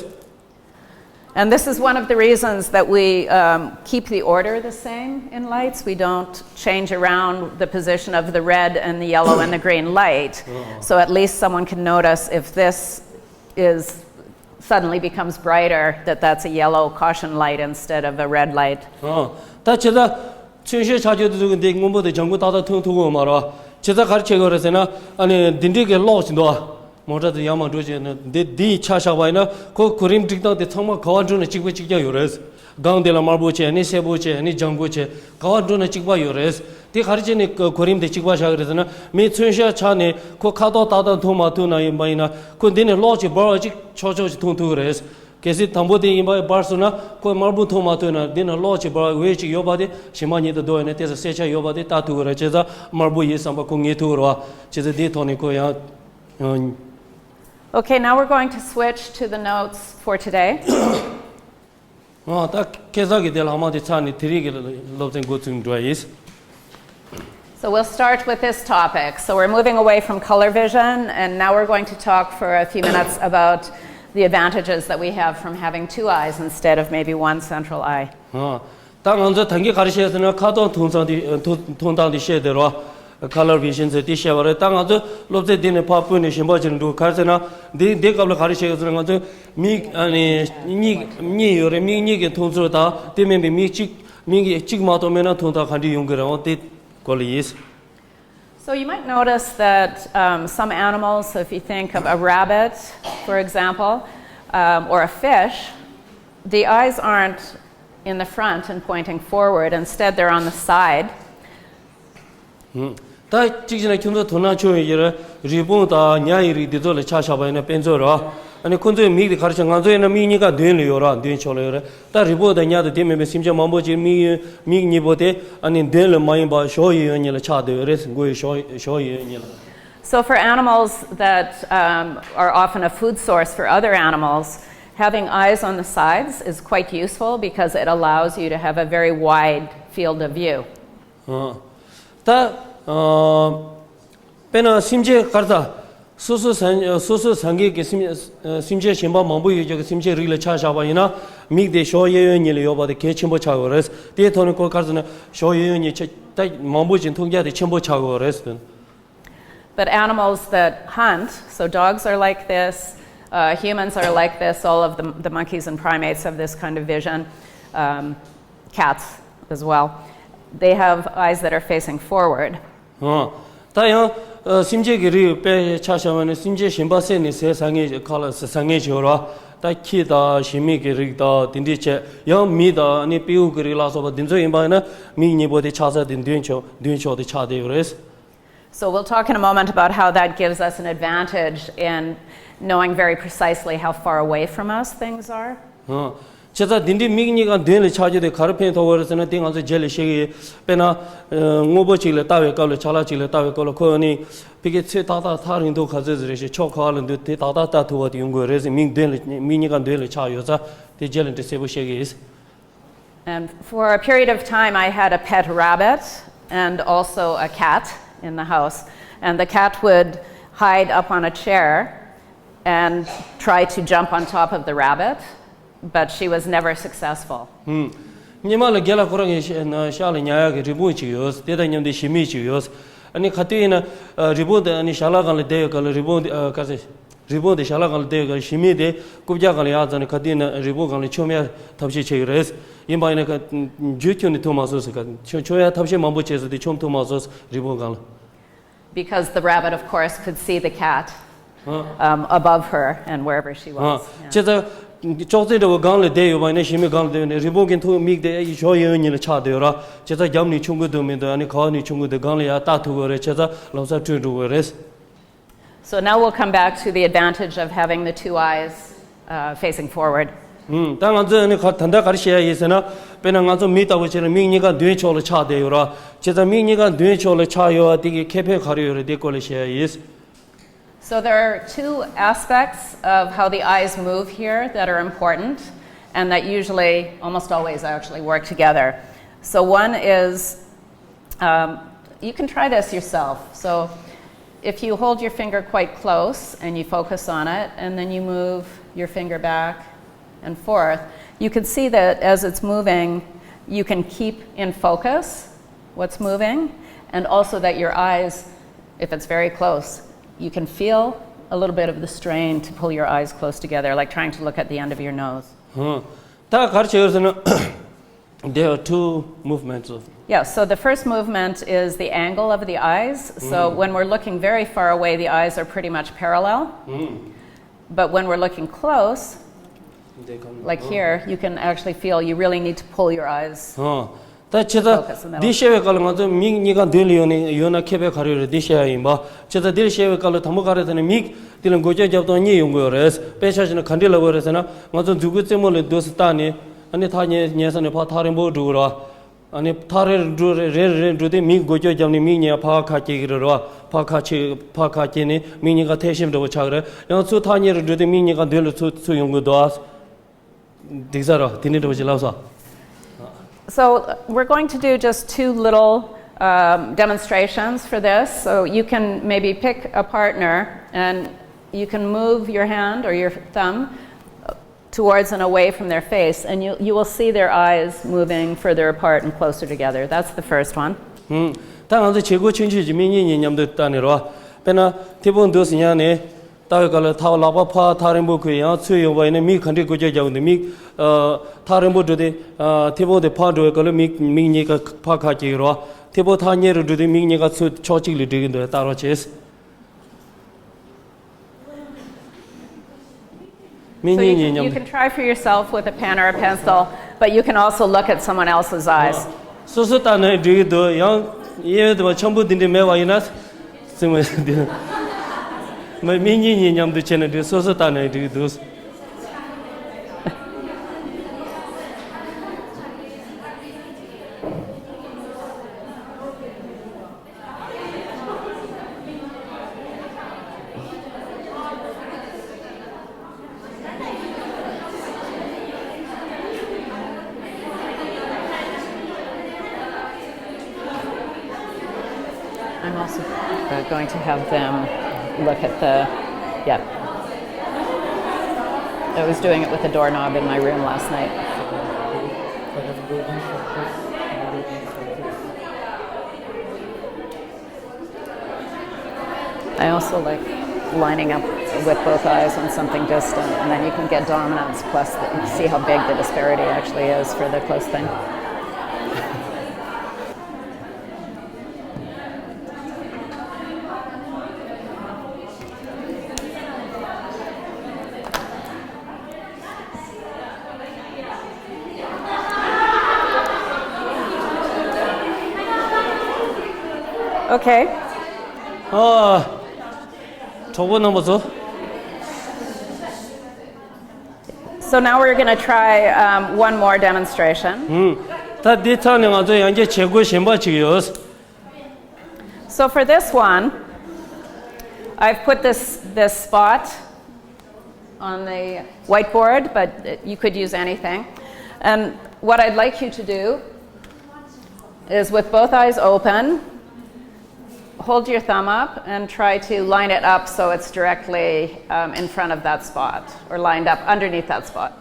And this is one of the reasons that we um, keep the order the same in lights. We don't change around the position of the red and the yellow and the green light. So at least someone can notice if this is suddenly becomes brighter, that that's a yellow caution light instead of a red light. ཨ། ད་ཇི་ལྟར་མཚོན་བྱེད་ཆ་ཁྱབ་དེ་ཚོ་གི་འདི་སྔོན་པོ་དེ་ལྗང་གུ་ཏག་ཏག་མཐོང་ཐུབ་ཀྱི་ཡོད་མ་རེད། ཇི་ལྟར་ག་རེ་བྱེད་དགོས་རེད་ཟེར་ན། ཨ་ནི་འདི་འདྲའི་གི་གློག་ཅིག་འདུག་མོ་ཊ་དེ་ཡར་མར་འགྲོ་བྱས་ན་འདི་འདི་ཆ་བཞག་པ་ཡིན་ན་ཁོ་གོ་རིམ་སྒྲིག་སྟངས་དེ་ཚང་མ་ག་པར་འགྲོ་ན་གཅིག་པ་གཅིག་རྐྱང་ཡོད་རེད། སྒང་དེ་ལ་དམར་པོ་བྱས། ཨ་ནི་སེར་པོ་བྱས། ཨ་ནི་ལྗང་གུ་བྱས། ག་པར་འགྲོ་ན་གཅིག་པ་ཡོད་རེད། དེ་ག་རེ་བྱས་ནས་གོ་རིམ་དེ་གཅིག་པ་བཞག་གི་རེད་ཟེར་ན། མི་མཚོན་བྱེད་ཆ་ནས་ཁོ་ཁ་དོག་ཏག་ཏག་མཐོང་མ་ཐུབ་ན་ཡིན་པ་ཡིན་ན། ཁོ་འདི་ནས་གློག་ཅིག་འབར་བ་ཅིག་ཆོག་ཆོག་ཅིག་མཐོང་ཐུབ་ཀྱི་རེད། གལ་སྲིད་དང་པོ་དེ་ཡིན་པ་འབར་སོང་ན་ཁོ་དམར་པོ་མཐོང་མ་ཐུབ་ན། འདི་ན་གློག་ཅིག་འབར་བའི་འོད་ཅིག་ཡོད་པ་དེ་གཞན་པ་ཉིད་དུ་ལྡོག་ཡོང་ན་དེ་ཚོ་གསལ་ཆ་ཡོད་པ་དེ་ལྟ་ཐུབ་ཀྱི་རེད། བྱས་ཙང་དམར་པོ་ཡིན་བསམ་པ་ཁོ་ངེས་ཐུབ་ཀྱི་རེད་བ། བྱས་ཙང་དེའི་ཐོག་ནས་ཁོ་ཡང་། Okay, now we're going to switch to the notes for today. ཨ། ད་ཁ་སང་གི་དེ་ལྷག་མ་དེ་ཚར་ནས་དེ་རིང་གི་སློབ་ཚན་འགོ་བཙུགས་འགྲོ་ཡིན། So we'll start with this topic. So we're moving away from color vision, and now we're going to talk for a few minutes about the advantages that we have from having two eyes instead of maybe one central eye. ཨ། ད་ང་ཚོ་ད་གིན་ག་རེ་བཤད་ཟེར་ན། ཁ་དོག་མཐོང་སྟངས་དེ་མཐོང་མཐོང་སྟངས་དེ་བཤད་དེ་རོ། Color vision ཟེར་དེ་བཤད་པ་རེད། ད་ང་ཚོ་སློབ་ཚན་འདི་ནས་ཕར་སྤོས་ནས་གཞན་པ་ཅིག་ལ་འགྲོ། ག་རེ་ཟེར་ན། འདི་འདི་སྐབས་ལ་ག་རེ་བཤད་ཟེར་ན། ང་ཚོ་མིག་ཨ་ནི་གཉིས་གཉིས་ཡོད་རེད། མིག་གཉིས་ཀྱི་མཐོང་ཚུལ་དང་དེ་མིན་པའི་མིག་གཅིག་མིག་གཅིག་མ་གཏོགས་མེད་ན་མཐོང་སྟངས་ག་འདྲ་ཡོང་གི་རེད། འོ་དེ་སྐོར་ལ་ཡིན། So you might notice that um, some animals, so if you think of a rabbit, for example, um, or a fish, the eyes aren't in the front and pointing forward. Instead, they're on the side. ད་གཅིག་བྱས་ན་ཁྱོད་ཚོ་དོ་སྣང་ཆེ་ཡོད་ཀྱི་རེད། རི་བོང་དང་ཉ་ཡི་རིགས་འདི་ཚོ་ལ་ཆ་བཞག་པ་ཡིན་ན། དཔེ་མཚོན་རེད། ཨ་ནི་ཁོ་ཚོའི་མིག་དེ་ག་རེ་བྱས། ང་ཚོ་ཡིན་ན་མིག་གཉིས་ཀ་མདུན་ལ་ཡོད་རེད། མདུན་ཕྱོགས་ལ་ཡོད་རེད། ད་རི་བོང་དང་ཉ་དང་དེ་མིན་པའི་སེམས་ཅན་མང་པོ་ཅིག་མིག་ཡོད་མིག་གཉིས་པོ་དེ་ཨ་ནི་མདུན་ལ་མ་ཡིན་པར་གཞོགས་གཡས་གཡོན་གཉིས་ལ་ཆགས་བསྡད་ཡོད་རེད། མགོ་ཡི་གཞོགས་གཞོགས་གཡས་གཡོན་གཉིས་ལ། So for animals that um, are often a food source for other animals, having eyes on the sides is quite useful because it allows you to have a very wide field of view. ཨ། ད་ཨ། དཔེར་ན་སེམས་ཅན་ག་རེ་ཟ། སོ་སོ་ཟ་སོ་སོ་ཟ་མཁན་གྱི་སེམས་སེམས་ཅན་གཞན་པ་མང་པོ་ཡོད་ཀྱི་སེམས་ཅན་རིགས་ལ་ཆ་བཞག་པ་ཡིན་ན། མིག་དེ་གཞོགས་གཡས་གཡོན་གཉིས་ལ་ཡོད་པ་དེ་གལ་ཆེན་པོ་ཆགས་ཡོད་རེད། དེའི་ཐོག་ནས་ཁོ་ག་རེ་ཟེར་ན། གཞོགས་གཡས་གཡོན་གཉིས་ཆ་ད་མང་པོ་ཅིག་མཐོང་རྒྱུ་དེ་ཆེན་པོ་ཆགས་ཡོད་རེད་ཟེར། But animals that hunt, so dogs are like this, uh, humans are like this, all of the, the monkeys and primates have this kind of vision, um, cats as well. They have eyes that are facing forward. ཨ། ད་ཡང་ཨ་སེམས་ཅན་གྱི་རིགས་དཔེ་ཆ་བཞག་པ་ན། སེམས་ཅན་གཞན་པ་བསད་ནས་ཟས་ཟ་མཁན་ཁ་ལག་ཟ་མཁན་ཞིག་ཡོད་རེད། ད་ཁྱི་དང་གཞན་མི་གི་རིགས་དང་དེ་འདྲས་བྱས། ཡང་མི་དང་ནི་སྤྲེའུ་གི་རིགས་ལ་སོགས་པ་འདི་ཚོ་ཡིན་པ་ཡིན་ན། མིག་གཉིས་པོ་དེ་ཆགས་ས་དེ་མདུན་ཕྱོགས་མདུན་ཕྱོགས་དེ་ཆགས་བསྡད་ཡོད་རེད། So we'll talk in a moment about how that gives us an advantage in knowing very precisely how far away from us things are. ཨ། བྱས་ཙང་འདི་འདྲའི་མིག་གཉིས་ཀ་མདུན་ལ་ཆགས་རྒྱུ་དེ་ག་རེ་ཕན་ཐོགས་ཀྱི་རེད་ཟེར་ན། དེ་ང་ཚོ་རྗེས་ལ་བཤད་ཀྱི་ཡིན། དཔེར་ན། ཨ། དངོས་པོ་གཅིག་ལ་ལྟ་བའི་སྐབས་ལ། ཆ་ལག་གཅིག་ལ་ལྟ་བའི་སྐབས་ལ། ཁོ་ནི་ཕ་གི་ཚད་ཏག་ཏག་ཐག་རིང་ཐུང་ག་ཚོད་ཙམ་རེད་ཤག་ཕྱོགས་ག་བ་ལ་འདུག་དེ་ཏག་ཏག་ལྟ་ཐུབ་པ་དེ་ཡོང་དགོས་རེད་ཟེར། མིག་མདུན་ལ་མིག་གཉིས་ཀ་མདུན་ལ་ཆགས་ཡོད་ཙང་། དེ་རྗེས་ལ་འདི་གསལ་པོ་བཤད་ཀྱི་ཡིན། And for a period of time, I had a pet rabbit and also a cat in the house. And the cat would hide up on a chair and try to jump on top of the rabbit, but she was never successful. ཧུམ། སྔོན་མ་ལ་རྒན་ལགས་ཁོ་རང་གི་ཤ་ཤ་ལ་ཉལ་ཡག་གི་རི་བོང་ཅིག་ཡོད། དེ་དང་མཉམ་དུ་ཞི་མི་ཅིག་ཡོད། ཨ་ནི་ག་དུས་ཡིན་ན་ཨ་རི་བོང་དེ་ཨ་ནི་ཞལ་ལག་སྒང་ལ་བསྡད་ཡོད་ག་ལ། རི་བོང་དེ་ཨ་ག་ཚོད། རི་བོང་དེ་ཞལ་ལག་སྒང་ལ་བསྡད་ཡོད་ག་ལ། ཞི་མི་དེ་རྐུབ་བཀྱག་སྒང་ལ་ཡར་འཛེགས་ནས་ག་དུས་ཡིན་ན་རི་བོང་སྒང་ལ་མཆོང་ཡག་ཐབས་ཤེས་བྱེད་ཀྱི་རེད། ཡིན་པ་ཡིན་ན་ག་རྒྱུ་ཁྱོན་ནས་ཐུབ་མ་སོང་ཟེར། ག་མཆོང་མཆོང་ཡག་ཐབས་ཤེས་མང་པོ་བྱས་སོང་། དེ་མཆོང་ཐུབ་མ་སོང་རི་བོང་སྒང་ལ། Because the rabbit, of course, could see the cat, um, above her and wherever she was. Yeah. བྱས་ཙང་ཅོག་ཙེ་འདྲ་བོ་སྒང་ལ་བསྡད་ཡོད་པ་ཡིན་ན། ཞི་མི་སྒང་ལ་བསྡད་ཡོད་ན། རི་བོང་གི་ཐུག་མིག་དེ་གཞོགས་གཡས་གཡོན་གཉིས་ལ་ཆགས་བསྡད་ཡོད་ར། བྱས་ཙང་རྒྱབ་ནས་མཆོང་གི་འདུག་མི་འདུག་ཨ་ནི་ག་བ་ནས་མཆོང་གི་འདུག་སྒང་ལ་ཡར་ལྟ་ཐུབ་ཀྱི་རེད། བྱས་ཙང་ལམ་སང་བྲོས་འགྲོ་གི་རེད། So now we'll come back to the advantage of having the two eyes, uh, facing forward. ཨུམ། ད་ང་ཚོས་ཨ་ནི་ག་ད་ལྟ་ག་རེ་བཤད་ཡ་ཡིན་ཟེར་ན། དཔེར་ན་ང་ཚོ་མི་ལྟ་བུ་བྱས་ན་མིག་གཉིས་ཀ་མདུན་ཕྱོགས་ལ་ཆགས་བསྡད་ཡོད་ར། བྱས་ཙང་མིག་གཉིས་ཀ་མདུན་ཕྱོགས་ལ་ཆགས་ཡོད་པ་དེ་གི་ཁེ་ཕན་ག་རེ་ཡོད་རེད། དེ་སྐོར་ལ་བཤད་ཡ་ཡིན། So there are two aspects of how the eyes move here that are important and that usually, almost always, actually work together. So one is, um, you can try this yourself. So if you hold your finger quite close and you focus on it, and then you move your finger back and forth, You can see that as it's moving, you can keep in focus what's moving, and also that your eyes, if it's very close, you can feel a little bit of the strain to pull your eyes close together, like trying to look at the end of your nose. ད་ག་རེ་བྱེད་ཡོད་ཟེར་ན། There are two movements of Yeah, so the first movement is the angle of the eyes. So when we're looking very far away, the eyes are pretty much parallel. But when we're looking close, they come like here, you can actually feel you really need to pull your eyes. ད་ཆེ་ད་འདི་བཤད་པའི་སྐབས་ལ་ང་ཚོ་མིག་གཉིས་ཀ་མདུན་ལ་ཡོད་ནས་ཡོད་ན་ཁེ་ཕན་ག་རེ་ཡོད་རེད། འདི་བཤད་ཡ་ཡིན་པ། ཆེ་ད་འདིར་བཤད་པའི་སྐབས་ལ་དང་པོ་ག་རེ་ཟེར་ན་མིག་འདི་ལ་འགུལ་སྐྱོད་རྒྱབ་སྟངས་གཉིས་ཡོང་གི་ཡོད་རེད། དཔེ་ཆ་བཞག་ན་ག་འདྲ་ལབ་དགོས་རེད་ཟེར་ན། ང་ཚོ་མཛུབ་གུ་རྩེ་མོ་ལ་འདུག་སེ་བལྟས་ནས་ཨ་ནི་ཐག་ཉེ་ཉེ་ས་ནས་ཕར་ཐག་རིང་པོ་འགྲོ་གི་རེད། ཨ་ནི་ཐག་རེ་རེ་འགྲོ་རེ་རེ་རེ་འགྲོ་དུས་མིག་འགུལ་སྐྱོད་བརྒྱབ་ནས་མིག་གཉིས་ཕར་ཁ་གྱེས་ཀྱི་རེད་བ། ཕར་ཁ་གྱེས་ཕར་ཁ་གྱེས་ནས་མིག་གཉིས་ཀ་ཐལ་ཞིབ་འདྲ་བོ་ཆགས་ཀྱི་རེད། ཡང་ཚུར་ཐག་ཉེ་རུ་འགྲོ་དུས་མིག་གཉིས་ཀ་མདུན་ལ་ཚུར་ཚུར་ཡོང་གི་འདུག་ཨ། འགྲིག་ས་རེད། དེ་ནི་འདྲ་བོ་ཞིག་ལབ་སོང་། So we're going to do just two little um, demonstrations for this. So you can maybe pick a partner and you can move your hand or your thumb towards and away from their face, and you, you will see their eyes moving further apart and closer together. That's the first one. ད་ང་ཚོ་བྱེད་སྒོ་ཆུང་ཆུང་ཅིག་མིག་གཉིས་གཉིས་མཉམ་དུ་བལྟས་ནས་རོ། དཔེར་ན་མཐེ་བོང་འདུག་སེ་མཉམ་ནས་ལྟ་བའི་སྐབས་ལ་ཐག་ལག་པ་ཕར་ཐག་རིང་པོ་ཁུར་ཡང་ཚུར་ཡོང་བ་ཡིན་ན་མིག་ག་འདྲས་འགུལ་སྐྱོད་རྒྱག་གི་འདུག་མིག་ཐག་རིང་པོ་འགྲོ་དུས་མཐེ་བོང་དེ་ཕར་འགྲོ་བའི་སྐབས་ལ་མིག་མིག་གཉིས་ཀ་ཕར་ཁ་གྱེས་ཀྱི་རོ། མཐེ་བོང་ཐག་ཉེ་རུ་འགྲོ་དུས་མིག་གཉིས་ཀ་ཚུར་ཕྱོགས་གཅིག་ལ་སྒྲིལ་གྱི་འདུག་ལྟ་རོགས་བྱེད། མིག་གཉིས་གཉིས་མཉམ། You can try for yourself with a pen or a pencil, but you can also look at someone else's eyes. སོ་སོ་ལྟ་ནས་འགྲིག་གི་འདུག་ཡང་གཡས་དེ་བ་འཆམ་པོ་འདི་འདྲ་མེད་པ་ཡིན་ན། སྲིང་མོ་འདི། མིག་གཉིས་གཉིས་མཉམ་དུ་བྱས་ནས་འགྲིག་སོ་སོ་ལྟ་ནས་འགྲིག་གི་འདུག I'm also uh, going to have them look at the. Yep. I was doing it with a doorknob in my room last night. I also like lining up with both eyes on something distant, and then you can get dominance plus the, see how big the disparity actually is for the close thing. Okay. ཨ། གྲོགས་པོ་རྣམ་པ་ཚོ། So now we're going to try um, one more demonstration. ད་འདི་ཚར་ནས་ང་ཚོ་ཡང་བསྐྱར་བྱེད་སྒོ་གཞན་པ་ཅིག་ཡོད། So for this one, I've put this, this spot on the whiteboard, but you could use anything. And what I'd like you to do is, with both eyes open, hold your thumb up and try to line it up so it's directly um, in front of that spot or lined up underneath that spot.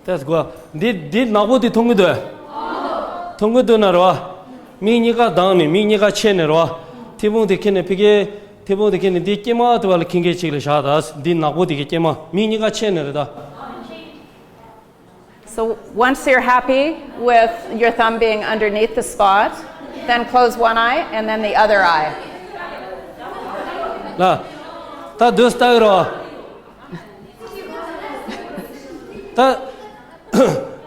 That's good. འདི་འདི་ནག་པོ་འདི་མཐོང་གི་འདུག་མཐོང་གི་འདུག་ན་རོ། མིག་གཉིས་ཀ་གདངས་ནས་མིག་གཉིས་ཀ་ཕྱེ་ནས་རོ། མཐེ་བོང་འདི་ཁྱེར་ནས་ཕ་གི། མཐེ་བོང་འདི་ཁྱེར་ནས་འདི་སྐྱེས་མ་དུ་བ་ལ་ཁེངས་ཁེངས་ཅིག་ལ་བཞག་ད། འདི་ནག་པོ་འདི་གི་སྐྱེས་མ་མིག་གཉིས་ཀ་ཕྱེ་ནས་རེད་ད། So once you're happy with your thumb being underneath the spot, then close one eye and then the other eye. ལ། ད་དུས་ལྟ་གི་རོ། ད།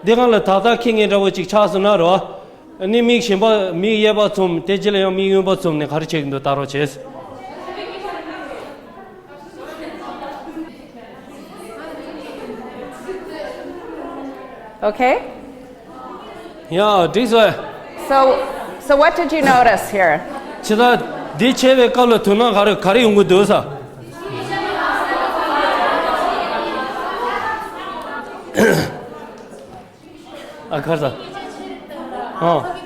འདི་གང་ལ་ད་ལྟ་ཁེ་ངེ་འདྲ་བོ་ཅིག་ཆགས་སོང་ན་རོ། ནི་མིག་གཞན་པ་མིག་གཡས་པ་བཙུམ་དེ་རྗེས་ལ་ཡང་མིག་གཡོན་པ་བཙུམ་ནས་ག་རེ་བྱེད་ཀྱི་འདུག་ལྟ་རོགས་བྱེད། Okay? ཡ་འགྲིག་སོང་། So, so what did you notice here? ཇི་ལྟར་འདི་བྱས་པའི་སྐབས་ལ་དོ་སྣང་ག་རེ་ག་རེ་ཡོང་གི་འདུག་ས། ཨ་ཁར་ས། ཨ།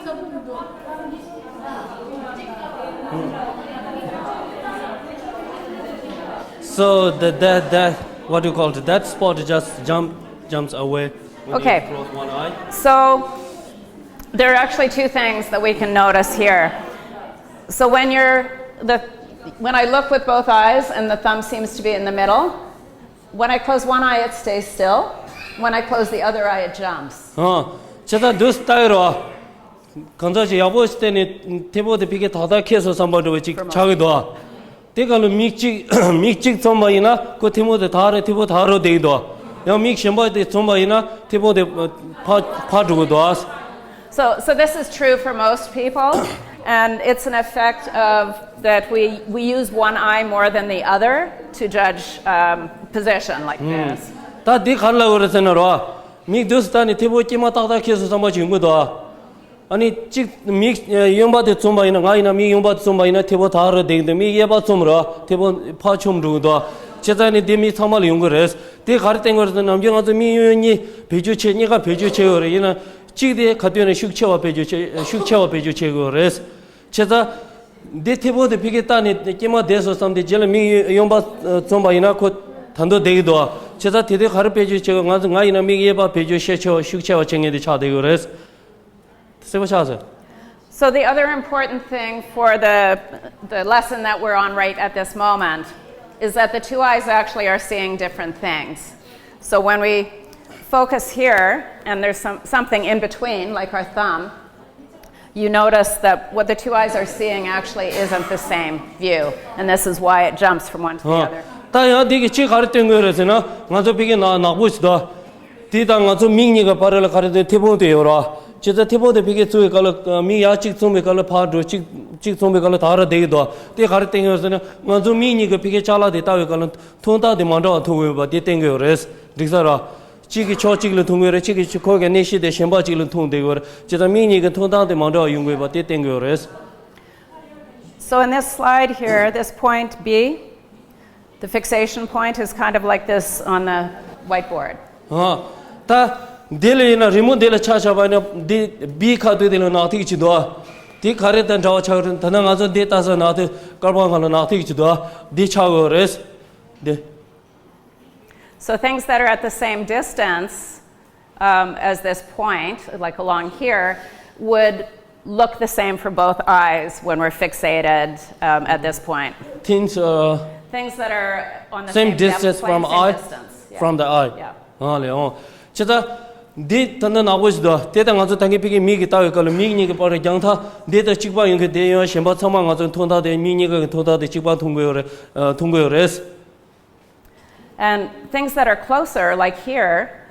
So the, that, that, what do you call it? That spot just jump Jumps away when Okay. you close one eye. So there are actually two things that we can notice here. So when you're the when I look with both eyes and the thumb seems to be in the middle, when I close one eye it stays still. When I close the other eye it jumps. ཨ། བྱས་ཙང་འདུག་སེ་ལྟ་ཡོད་རེད་བ། གང་ཟག་ཅིག་ཡག་པོ་ཞིག་བལྟས་ནས་མཐེ་བོ་དེ་ཕ་གིར་ཏག་ཏག་འཁེལ་སོང་བསམ་པ་འདྲ་བོ་ཅིག་ཆགས་ཀྱི་འདུག་བ། དེ་ག་ལ་མིག་གཅིག་མིག་གཅིག་བཙུམས་པ་ཡིན་ན་ཁོ་མཐེ་བོ་དེ་ད་རེ་མཐེ་བོ་ད་རུ་བསྡད་ཀྱི་འདུག་བ། ཡང་མིག་གཞན་པ་དེ་བཙུམས་པ་ཡིན་ན་མཐེ་བོ་དེ་ཕར་ཕར་འགྲོ་གི་འདུག་བ། So, so this is true for most people, and it's an effect of that we, we use one eye more than the other to judge um, position like this. ད་འདི་ག་རེ་ལབ་ཡོད་རེད་ཟེར་ན་རོ། མིག་འདུག་སེ་ལྟ་ནས་མཐེ་བོ་དཀྱིལ་མ་ཏག་ཏག་འཁེལ་སོང་བསམ་པ་ཅིག་ཡོང་གི་འདུག་བ། ཨ་ནི་གཅིག་མིག་གཡོན་པ་དེ་བཙུམས་པ་ཡིན་ན། ང་ཡིན་ན་མིག་གཡོན་པ་དེ་བཙུམས་པ་ཡིན་ན་མཐེ་བོ་ད་རུ་བསྡད་ཀྱི་འདུག་མིག་གཡས་པ་བཙུམས་རོ་མཐེ་བོ་ཕར་མཆོངས་འགྲོ་གི་འདུག་བ། བྱས་ཙང་ནི་འདི་མི་ཚང་མ་ལ་ཡོང་གི་རེད། དེ་ག་རེ་བསྟན་གྱི་ཡོད་རེད་ཟེར་ན། ནམ་རྒྱུན་ང་ཚོ་མིག་གཡོན་གཉིས་བེད་སྤྱོད་བྱེད། གཉིས་ཀ་བེད་སྤྱོད་བྱེད་ཀྱི་ཡོད་རེད། ཡིན་ན་གཅིག་དེ་ག་དུས་ནས་ཤུགས་ཆེ་བ་བེད་སྤྱོད་བྱེད། ཤུགས་ཆེ་བ་བེད་སྤྱོད་བྱེད་ཀྱི་ཡོད་རེད། བྱས་ཙང་འདི་མཐེ་བོ་དེ་ཕ་གིར་བལྟས་ནས་དཀྱིལ་མ་བསྡད་སོང་བསམ་སྟེ་རྗེས་ལ་མིག་གཡོན་པ་བཙུམས་པ་ཡིན་ན་ཁོ་ད་དུང་བསྡད་ཀྱི་འདུག་བ། བྱས་ཙང་དེ་དུས་ག་རེ་བེད་སྤྱོད་བྱེད་ཀྱི་ཡོད། ང་ཚོ་ང་ཡིན་ན་མིག་གཡས་པ་བེད་སྤྱོད་ཤུགས་ཆེ་བ་ཤུགས་ཆེ་བ་བྱེད་མཁན་དེ་ཆགས་བསྡད་ཀྱི་ཡོད་རེད། གསལ་པོ་ཆགས་སོང་། So the other important thing for the, the lesson that we're on right at this moment is that the two eyes actually are seeing different things. So when we focus here and there's some, something in between, like our thumb, you notice that what the two eyes are seeing actually isn't the same view, and this is why it jumps from one to the other. ད་ཡང་འདི་གིས་ཅི་ག་རེ་སྟོན་གྱི་ཡོད་རེད་ཟེར་ན། ང་ཚོ་ཕ་གིར་ནག་ནག་པོ་ཞིག་འདུག་དེ་དང་ང་ཚོ་མིག་གཉིས་ཀྱི་བར་ལ་ག་རེ་དེ་མཐེ་བོང་དེ་ཡོད་རེད། བྱས་ཙང་མཐེ་བོང་དེ་ཕ་གིར་བཙུགས་པའི་སྐབས་ལ་མིག་ཡར་གཅིག་བཙུམས་པའི་སྐབས་ལ་ཕར་འགྲོ། གཅིག་གཅིག་བཙུམས་པའི་སྐབས་ལ་ད་རུ་བསྡད་ཀྱི་འདུག་དེ་ག་རེ་སྟོན་གྱི་ཡོད་ཟེར་ན། ང་ཚོ་མིག་གཉིས་ཀྱི་ཕ་གིར་ཅ་ལག་དེ་ལྟ་བའི་སྐབས་ལ་མཐོང་སྟངས་དེ་མ་འདྲ་བ་མཐོང་གི་ཡོད་པ་དེ་སྟོན་གྱི་ཡོད་རེད། འགྲིག་ས་རེད། གཅིག་གིས་ཕྱོགས་གཅིག་ལ་མཐོང་གི་ཡོད་རེད། གཅིག་གིས་ཁོ་གི་གནས་གཤིས་དེ་གཞན་པ་གཅིག་ལ་མཐོང་བསྡད་ཀྱི་ཡོད་རེད། བྱས་ཙང་མིག་གཉིས་ཀྱི་མཐོང་སྟངས་དེ་མ་འདྲ་བ་ཡོང་གི་ཡོད་པ་དེ་སྟོན་གྱི་ཡོད་རེད། So in this slide here, this point B, the fixation point is kind of like this on the whiteboard. ཨ། ད་འདི་ལ་ཡིན་ན་རི་མོ་འདི་ལ་ཆ་བཞག་པ་ཡིན་ན་འདི་B་ཁ་ཐུག་དེ་ལ་ནག་ཐིག་ཅིག་འདུག་དེ་ག་རེ་དང་འདྲ་བ་ཆགས་རེད། ད་ནང་ང་ཚོ་འདི་ལྟ་ས་ནག་ཐིག་དཀར་པོ་སྒང་ལ་ནག་ཐིག་ཅིག་འདུག་འདི་ཆགས་ཡོད་རེད། འདི། So things that are at the same distance um, as this point, like along here, would look the same for both eyes when we're fixated um, at this point. Things uh, Things that are on the same same depth distance plane, from same eye. Distance. Yeah. From the eye. Yeah. ཨ་ལེ་ཨོ། ཅི་ད། འདི་ད་ནི་ནག་པོ་ཞིག་འདུག་དེ་ལྟར་ང་ཚོ་ད་གིན་ཕ་གིར་མིག་གིས་ལྟ་བའི་སྐབས་ལ་མིག་གཉིས་ཀྱི་བར་རྒྱང་ཐག་འདི་དང་གཅིག་པ་ཡོང་གི། དེ་ཡང་གཞན་པ་ཚང་མ་ང་ཚོ་མཐོང་སྟངས་དེ་མིག་གཉིས་ཀ་གི་མཐོང་སྟངས་དེ་གཅིག་པ་མཐོང་གི་ཡོད་རེད། ཨ། མཐོང་གི་ཡོད་རེད། And things that are closer, like here,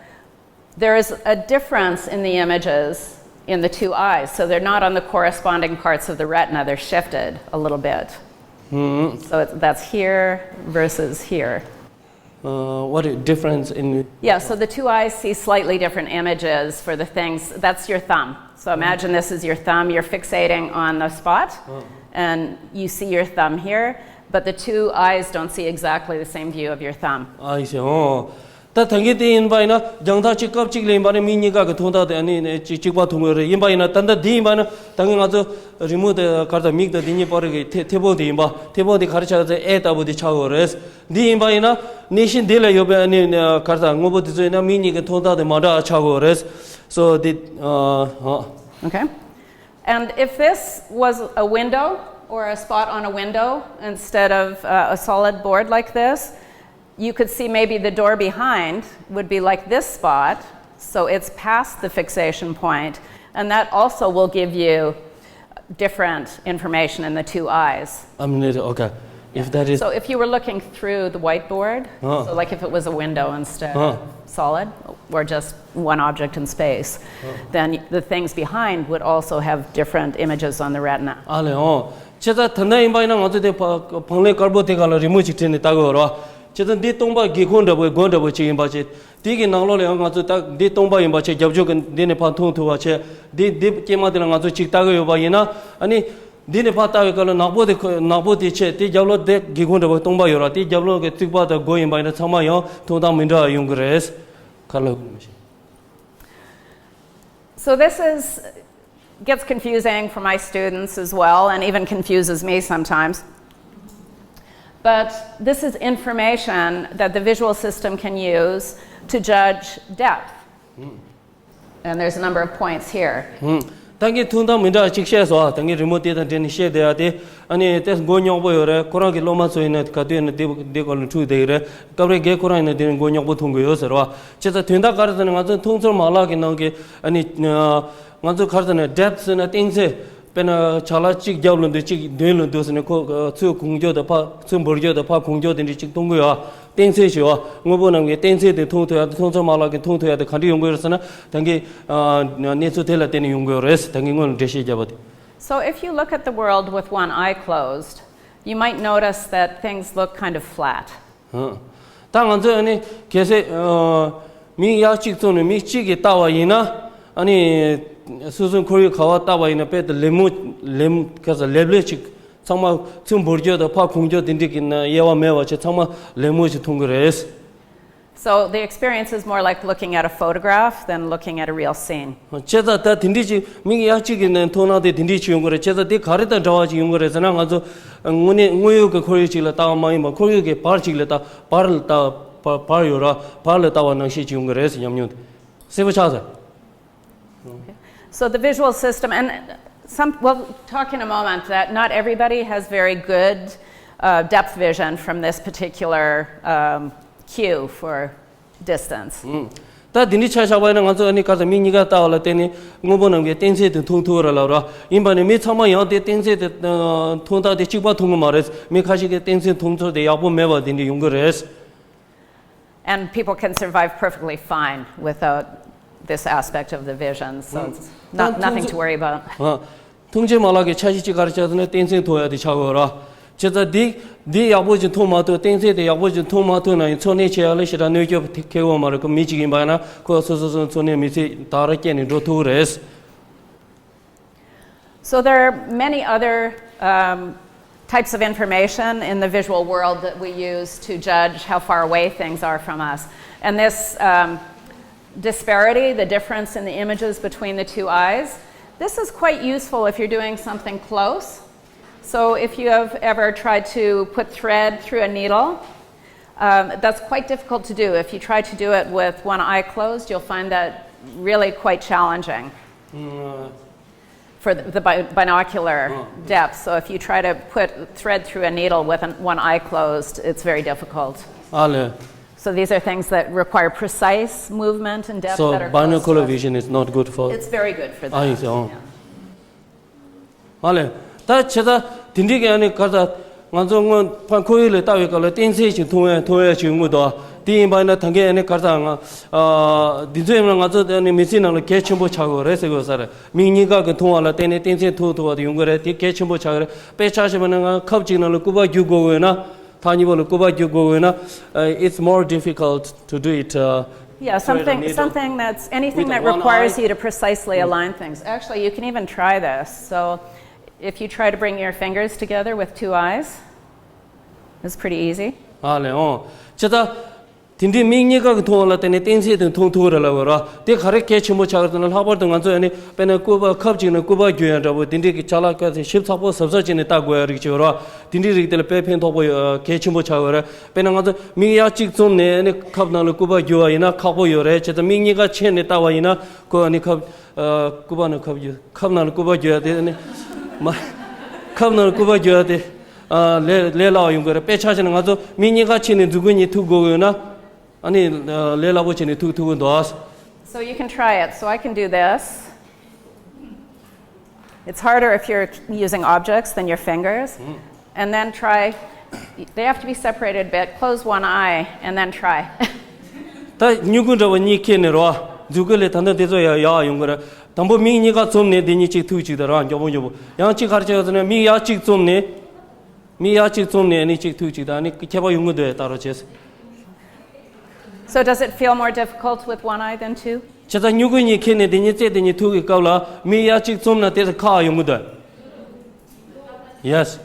there is a difference in the images in the two eyes. So they're not on the corresponding parts of the retina, they're shifted a little bit. So it's, that's here versus here. Uh, what is difference in Yeah, so the two eyes see slightly different images for the things. That's your thumb. So imagine this is your thumb. You're fixating on the spot, and you see your thumb here, but the two eyes don't see exactly the same view of your thumb. I see. ཨོ། ད་ད་གིན་དེ་ཡིན་པ་ཡིན་ན་རྒྱང་ཐག་གཅིག་སྐབས་གཅིག་ལ་ཡིན་པ་ནི་མིག་གཉིས་ཀ་གི་མཐོང་སྟངས་དེ་ཨ་ནི་གཅིག་གཅིག་པ་མཐོང་གི་རེད། ཡིན་པ་ཡིན་ན་ད་ལྟ་འདི་ཡིན་པ་ན་ད་གིན་ང་ཚོ་རི་མོ་དེ་ག་རེ་ད་མིག་དང་འདི་གཉིས་བར་གྱི་མཐེ་མཐེ་བོང་དེ་ཡིན་པ། མཐེ་བོང་དེ་ག་རེ་ཆགས་ཚེ་ཨེ་ལྟ་བུ་དེ་ཆགས་ཡོད་རེད། འདི་ཡིན་པ་ཡིན་ན་ནད་གཞི་འདི་ལ་ཡོད་པའི་ཨ་ནི་ག་རེ་ད་དངོས་པོ་དེ་ཚོ་ཡིན་ན་མིག་གཉིས་ཀྱི་མཐོང་སྟངས་དེ་མ་འདྲ་བ་ཆགས་ཡོད་རེད། So the uh, uh, Okay. And if this was a window or a spot on a window instead of uh, a solid board like this, you could see maybe the door behind would be like this spot, so it's past the fixation point, and that also will give you different information in the two eyes. I mean, okay. If that is So if you were looking through the whiteboard, Huh. So like if it was a window instead Huh. of solid, or just one object in space, then the things behind would also have different images on the retina. ཨ་ལེ་ཨོ། བྱས་ཙང་ད་ལྟ་ཡིན་པ་ཡིན་ན་ང་ཚོ་དེ་ཕ་བང་ལེབ་དཀར་པོ་དེ་སྒང་ལ་རི་མོ་ཅིག་བྲིས་ནས་ལྟ་གི་ཡོད་རེད། བྱས་ཙང་འདི་སྟོང་པ་སྒེའུ་ཁུང་འདྲ་པོའི་སྒོ་འདྲ་པོ་ཅིག་ཡིན་པ་བྱས། དེ་གི་ནང་ལོགས་ལ་ཡང་ང་ཚོ་ད་འདི་སྟོང་པ་ཡིན་པ་བྱས། རྒྱབ་ལྗོངས་ཀྱི་འདི་ནས་ཕར་མཐོང་ཐུབ་པ་བྱས། འདི་འདི་དཀྱིལ་མ་དེ་ལ་ང་ཚོ་ཅིག་ལྟ་གི་ཡོད་པ་ཡིན་ན། ཨ་ནི་འདི་ནས་ཕར་ལྟ་བའི་སྐབས་ལ་ནག་པོ་དེ་ཁོ་ནག་པོ་དེ་ཆད་དེ། རྒྱབ་ལོགས་དེ་སྒེའུ་ཁུང་འདྲ་པོ་སྟོང་པ་ཡོད་རེད། དེ་རྒྱབ་ལོགས་ཀྱི་རྩིག་པ་དང་སྒོ་ཡིན་པ་ཡིན་ན་ཚང་མ་ཡང་མཐོང་སྟངས་མི་འདྲ་བ་ཡོང་གི་རེད། ག་ལ་ཡོང་མི་ཤེས། So this is gets confusing for my students as well, and even confuses me sometimes. But this is information that the visual system can use to judge depth. And there's a number of points here. ད་གིན་ཐུང་ཐང་མི་འདྲ་གཅིག་བཤད་སོང་། ད་གིན་རི་མོ་དེ་དང་འབྲེལ་ནས་བཤད་བསྡད་ཡ་དེ་ཨ་ནི་དེ་མགོ་རྙོག་པོ་ཡོད་རེད། ཁོ་རང་གི་སློབ་མ་ཚོ་ཡིན་ན་ག་དུས་ཡིན་ན་དེ་དེ་སྐོར་ལ་འཁྲུག་བསྡད་ཡོད་རེད། སྐབས་རེ་རྒན་ཁོ་རང་ཡིན་ན་དེ་ནས་མགོ་རྙོག་པོ་ཐོན་གི་ཡོད་ཟེར་བ། བྱས་ཙང་དོན་དག་ག་རེ་ཟེར་ན་ང་ཚོ་མཐོང་ཚོར་མ་ལག་གི་ནང་གི་ཨ་ནི་ང་ཚོ་ག་རེ་ཟེར་ན་depth ཟེར་ན་གཏིང་ཚད། དཔེར་ན་ཆ་ལག་གཅིག་རྒྱབ་ལ་འདུག་གཅིག་མདུན་ལ་འདུག་ཟེར་ནས་ཁོ་ཚུར་གོང་འཇོག་དང་ཕར་ཚུར་འབུར་འཇོག་དང་ཕར་གོང་འཇོག་དེ་འདྲ་གཅིག་གཏོང་གི་ཡོད། གཏིང་ཚད་ཞེས་པ་དངོས་པོ་རྣམས་ཀྱི་གཏིང་ཚད་དེ་མཐོང་ཐུབ་ཡ་དང་མཐོང་ཚོར་མ་ལག་གིས་མཐོང་ཐུབ་ཡ་དེ་ག་འདྲ་ཡོང་གི་ཡོད་རེད་ཟེར་ན། ད་གིན་གནས་ཚུལ་དེ་ལ་བརྟེན་ནས་ཡོང་གི་ཡོད་རེད། ད་གིན་སྔོན་ལ་འགྲེལ་བཤད་བརྒྱབ་པ་དེ། So if you look at the world with one eye closed, you might notice that things look kind of flat. ད་ང་ཚོས་ཨ་ནི་གལ་སྲིད་མིག་ཡ་གཅིག་བཙུམས་ནས་མིག་གཅིག་གིས་བལྟ་བ་ཡིན་ན། ཨ་ནི་སོ་སོའི་ཁོར་ཡུག་ག་བ་བལྟ་བ་ཡིན་ན་དཔེ་དེ་ལེབ་མོ་ལེབ་ག་ས་ལེབ་ལེབ་ཅིག་ཚང་མ་ཚུར་འབུར་འཇོག་དང་ཕར་གོང་འཇོག་དེ་འདྲ་གི་དབྱེ་བ་མེད་པ་བྱས་ཚང་མ་ལེབ་མོ་ཞིག་མཐོང་གི་རེད། So the experience is more like looking at a photograph than looking at a real scene. བྱས་ཙང་ད་དེ་འདྲ་ཅིག་མིག་ཡ་གཅིག་གི་ནས་མཐོང་སྣང་དེ་དེ་འདྲ་ཅིག་ཡོང་གི་རེད། བྱས་ཙང་དེ་ག་རེ་དང་འདྲ་བ་ཅིག་ཡོང་གི་རེད་ཟེར་ན། ང་ཚོ་དངོས་གནས་དངོས་ཡོད་ཀྱི་ཁོར་ཡུག་ཅིག་ལ་ལྟ་བ་མ་ཡིན་པར་ཁོར་ཡུག་གི་བར་ཅིག་ལ་ལྟ་བར་ལ་ལྟ་བར་བར་ཡོད་ར་བར་ལ་ལྟ་བ་ནང་བཞིན་ཅིག་ཡོང་གི་རེད་ཟེར་ཉམས་མྱོང་དེ་གསལ་པོ་ཆགས་ཟེར། Okay. So the visual system, and some, we'll talk in a moment that not everybody has very good uh, depth vision from this particular um, cue for distance. ད་དེ་འདྲའི་ཆ་བཞག་པ་ཡིན་ན་ང་ཚོ་ཨ་ནི་ག་ས་མིག་གཉིས་ཀ་ལྟ་བ་ལ་བརྟེན་ནས་དངོས་པོ་རྣམས་ཀྱི་གཏིང་ཚད་དེ་མཐོང་ཐུབ་ར་ལབ་ར། ཡིན་པ་ནི་མི་ཚང་མ་ཡང་དེ་གཏིང་ཚད་དེ་མཐོང་སྟངས་དེ་གཅིག་པ་མཐོང་གི་མ་རེད། མི་ཁ་ཤས་ཀྱི་གཏིང་ཚད་མཐོང་ཚུལ་དེ་ཡག་པོ་མེད་པ་དེ་འདྲ་ཡོང་གི་རེད། And people can survive perfectly fine without this aspect of the vision, so it's not, nothing to worry about. མཐོང་ཆེན་མ་ལག་གི་ཆ་ཤས་གཅིག་ག་རེ་ཆགས་ཟེར་ན་གཏིང་ཚད་མཐོང་ཡ་དེ་ཆགས་ཡོད་ར། བྱས་ཙང་འདི་འདི་ཡག་པོ་ཅིག་མཐོང་མ་ཐུབ། གཏིང་ཚད་དེ་ཡག་པོ་ཅིག་མཐོང་མ་ཐུབ་ན་ཡང་འཚོ་གནས་བྱེད་ཡ་ལ་ཞེ་དྲག་གནོད་སྐྱོན་ཐེབས་ཀྱི་ཡོད་མ་རེད། ཁོ་མི་གཅིག་ཡིན་པ་ཡིན་ན་ཁོ་སོ་སོ་སོ་འཚོ་གནས་མི་ཚེ་ད་ར་སྐྱེལ་ནས་འགྲོ་ཐུབ་ཀྱི་རེད། So there are many other um, types of information in the visual world that we use to judge how far away things are from us. And this um, disparity, the difference in the images between the two eyes, this is quite useful if you're doing something close. So if you have ever tried to put thread through a needle, um, that's quite difficult to do. If you try to do it with one eye closed, you'll find that really quite challenging for the, the bi- binocular depth. So if you try to put thread through a needle with an, one eye closed, it's very difficult. ཨ་ལས། So these are things that require precise movement and depth So that are close to binocular us. vision is not good for It's very good for that. eyes. Oh. Yeah. ཨ་ལས། ད་བྱས་ཙང་དེ་འདྲའི་གི་ཨ་ནི་ག་ས་ང་ཚོ་སྔོན་ཕ་ཁོར་ཡུག་ལ་ལྟ་བའི་སྐབས་ལ་གཏིང་ཚད་ཅིག་མཐོང་ཡ་མཐོང་ཡ་ཅིག་ཡོང་གི་འདུག་དེ་ཡིན་པ་ཡིན་ན་ད་གིན་ཨ་ནི་ག་ས་ང་ཨ་འདི་ཚོ་ཡིན་ན་ང་ཚོ་ཨ་ནི་མི་ཚེ་ནང་ལ་གལ་ཆེན་པོ་ཆགས་ཡོད་རེད་ཟེར་དགོས་ས་རེད། མིག་གཉིས་ཀ་གི་མཐོང་བ་ལ་བརྟེན་ནས་གཏིང་ཚད་མཐོང་ཐུབ་པ་དེ་ཡོང་གི་རེད། དེ་གལ་ཆེན་པོ་ཆགས་ཀྱི་རེད། དཔེ་ཆ་བཞག་པ་ན་ང་ཁབ་ཅིག་ནང་ལ་སྐུད་པ་རྒྱུག་དགོས་ཡོད་ན། ཐག་ཉེ་པོ་ལ་སྐུད་པ་རྒྱུག་དགོས་ཡོད་ན། Uh, it's more difficult to do it. Uh, Yeah, straight on something, needle. something that's anything With that one requires eye. you to precisely align things. Actually, you can even try this. So, if you try to bring your fingers together with two eyes, it's pretty easy. ཨ་ལས་འོང་། ཅི་ད། དེ་འདྲའི་མིག་གཉིས་ཀ་གི་མཐོང་བ་ལ་བརྟེན་ནས་གཏིང་ཚད་དེ་མཐོང་ཐུབ་རེད་ལབ་དགོས་ར། དེ་ག་རེ་གལ་ཆེན་པོ་ཆགས་ཀྱི་འདུག་ན། ལྷག་པར་དུ་ང་ཚོ་ཨ་ནི་དཔེར་ན་སྐུད་པ་ཁབ་ཅིག་ནང་སྐུད་པ་རྒྱུག་ཡ་འདྲ་པོ་དེ་འདྲའི་གི་ཅ་ལག་སྐབས་དེ་ཞིབ་ཚགས་པོ་གཟབ་གཟབ་བྱས་ནས་ལྟ་དགོས་ཡ་རིགས་ཅིག་ཡོད་ར། དེ་འདྲའི་རིགས་དེ་ལ་དཔེ་ཕན་ཐོགས་པོ་ཡོད། གལ་ཆེན་པོ་ཆགས་ཡོད་རེད། དཔེར་ན་ང་ཚོ་མིག་ཡ་གཅིག་བཙུམས་ནས་ཨ་ནི་ཁབ་ནང་ལ་སྐུད་པ་རྒྱུག་པ་ཡིན་ན་ཁག་པོ་ཡོད་རེད། བྱས་ཙང་མིག་གཉིས་ཀ་ཕྱེ་ནས་ལྟ་བ་ཡིན་ན་ཁོ་ཨ་ནི་ཁབ་ཨ་སྐུད་པ་ནང་ཁབ་རྒྱུག་ཁབ་ནང་ལ་སྐུད་པ་རྒྱུག་ཡ་དེ་ཨ་ནི་མ་ཁབ་ནང་ལ་སྐུད་པ་རྒྱུག་ཡ་དེ་ཨ་ལས་ལས་སླ་བ་ཡོང་གི་རེད། དཔེ་ཆ་བཞག་ན་ང་ཚོ་མིག་གཉིས་ཀ་ཕྱེ་ནས་མཛུབ་གུ་གཉིས་ཐུག་དགོས་ཡོད་ན། ཨ་ནི་ལས་སླ་པོ་བྱས་ནས་ཐུག་ཐུབ་ཀྱི་འདུག So you can try it. So I can do this. It's harder if you're using objects than your fingers. And then try, they have to be separated a bit. Close one eye and then try. ད་སྨྱུ་གུ་འདྲ་བ་གཉིས་ཁྱེར་ནས་རོ། མཛུབ་གུ་ལས་ད་ལྟ་དེ་ཚོ་ཡག་ཡག་ཡོང་གི་རེད། དང་པོ་མིག་གཉིས་ཀ་བཙུམས་ནས་དེ་གཉིས་གཅིག་ཐུག་གཅིག་དང་ར་མགྱོགས་པོ་མགྱོགས་པོ། ཡང་གཅིག་ག་རེ་བྱས་ཟེར་ན་མིག་ཡ་གཅིག་བཙུམས་ནས། མིག་ཡ་གཅིག་བཙུམས་ནས་ཨ་ནི་གཅིག་ཐུག་གཅིག་དང་ཨ་ནི་ཁྱད་པར་ཡོང་གི་འདུག་ད་རོ་བྱས། So does it feel more difficult with one eye than two? བྱས་ཙང་སྨྱུ་གུ་གཉིས་ཁྱེར་ནས་དེ་གཉིས་རྩེ་དེ་གཉིས་ཐུག་གི་སྐབས་ལ་མིག་ཡ་གཅིག་བཙུམས་ན་དེ་ཚོ་ཁག་ཡོང་གི་འདུག Yes.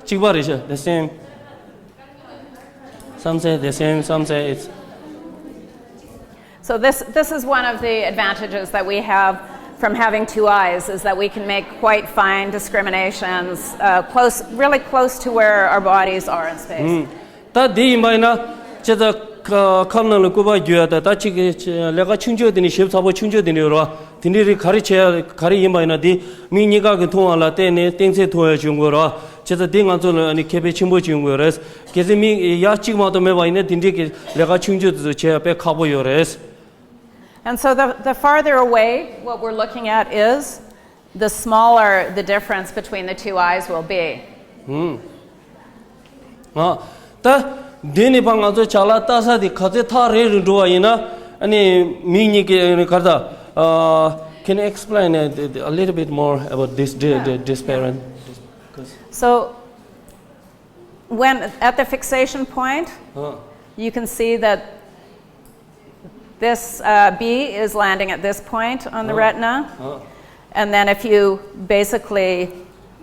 གཅིག་པ་རེད་ཤག The same. Some say the same, some say it's So this, this is one of the advantages that we have from having two eyes is that we can make quite fine discriminations uh, close, really close to where our bodies are in space. ད་དེ་ཡིན་པ་ཡིན་ན་ཅི་ད་ཁ་ནང་ལ་སྐུད་པ་རྒྱུ་ཡ་ད་ད་ཅིག་ལས་ཀ་ཆུང་ཆུང་དེ་ནི་ཞིབ་ཚགས་པོ་ཆུང་ཆུང་དེ་ནི་རོ། དེ་འདྲའི་རིགས་ག་རེ་བྱེད་ཡ་ག་རེ་ཡིན་པ་ཡིན་ན་དེ་མིག་གཉིས་ཀ་གི་མཐོང་བ་ལ་བརྟེན་ནས་གཏན་ཚད་མཐོང་ཡ་བྱུང་དགོས་རོ། ཅི་ད་དེ་ང་ཚོ་ལ་ནི་ཁེ་ཕན་ཆེན་པོ་བྱུང་དགོས་རེད། གལ་སྲིད་མིག་ཡ་གཅིག་མ་གཏོགས་མེད་པ་ཡིན་ན་དེ་འདྲའི་གི་ལས་ཀ་ཆུང་ཆུང་དེ་ཚོ་བྱེད་ཡ་དཔེ་ཁག་པོ་ཡོད་རེད། And so the, the farther away what we're looking at is, the smaller the difference between the two eyes will be. ད་འདི་ནི་ཕ་ང་ཚོ་བྱ་ལ་ལྟ་ས་དེ་ག་ཚོད་ཐག་རིང་རུ་འགྲོ་བ་ཡིན་ན་ཨ་ནི་མིག་གཉིས་ཀྱི་ཨ་ནི་ག་རེ་ད། Can you explain a, a little bit more about this di- di- disparate? So when at the fixation point, you can see that this uh, B is landing at this point on the retina. And then if you basically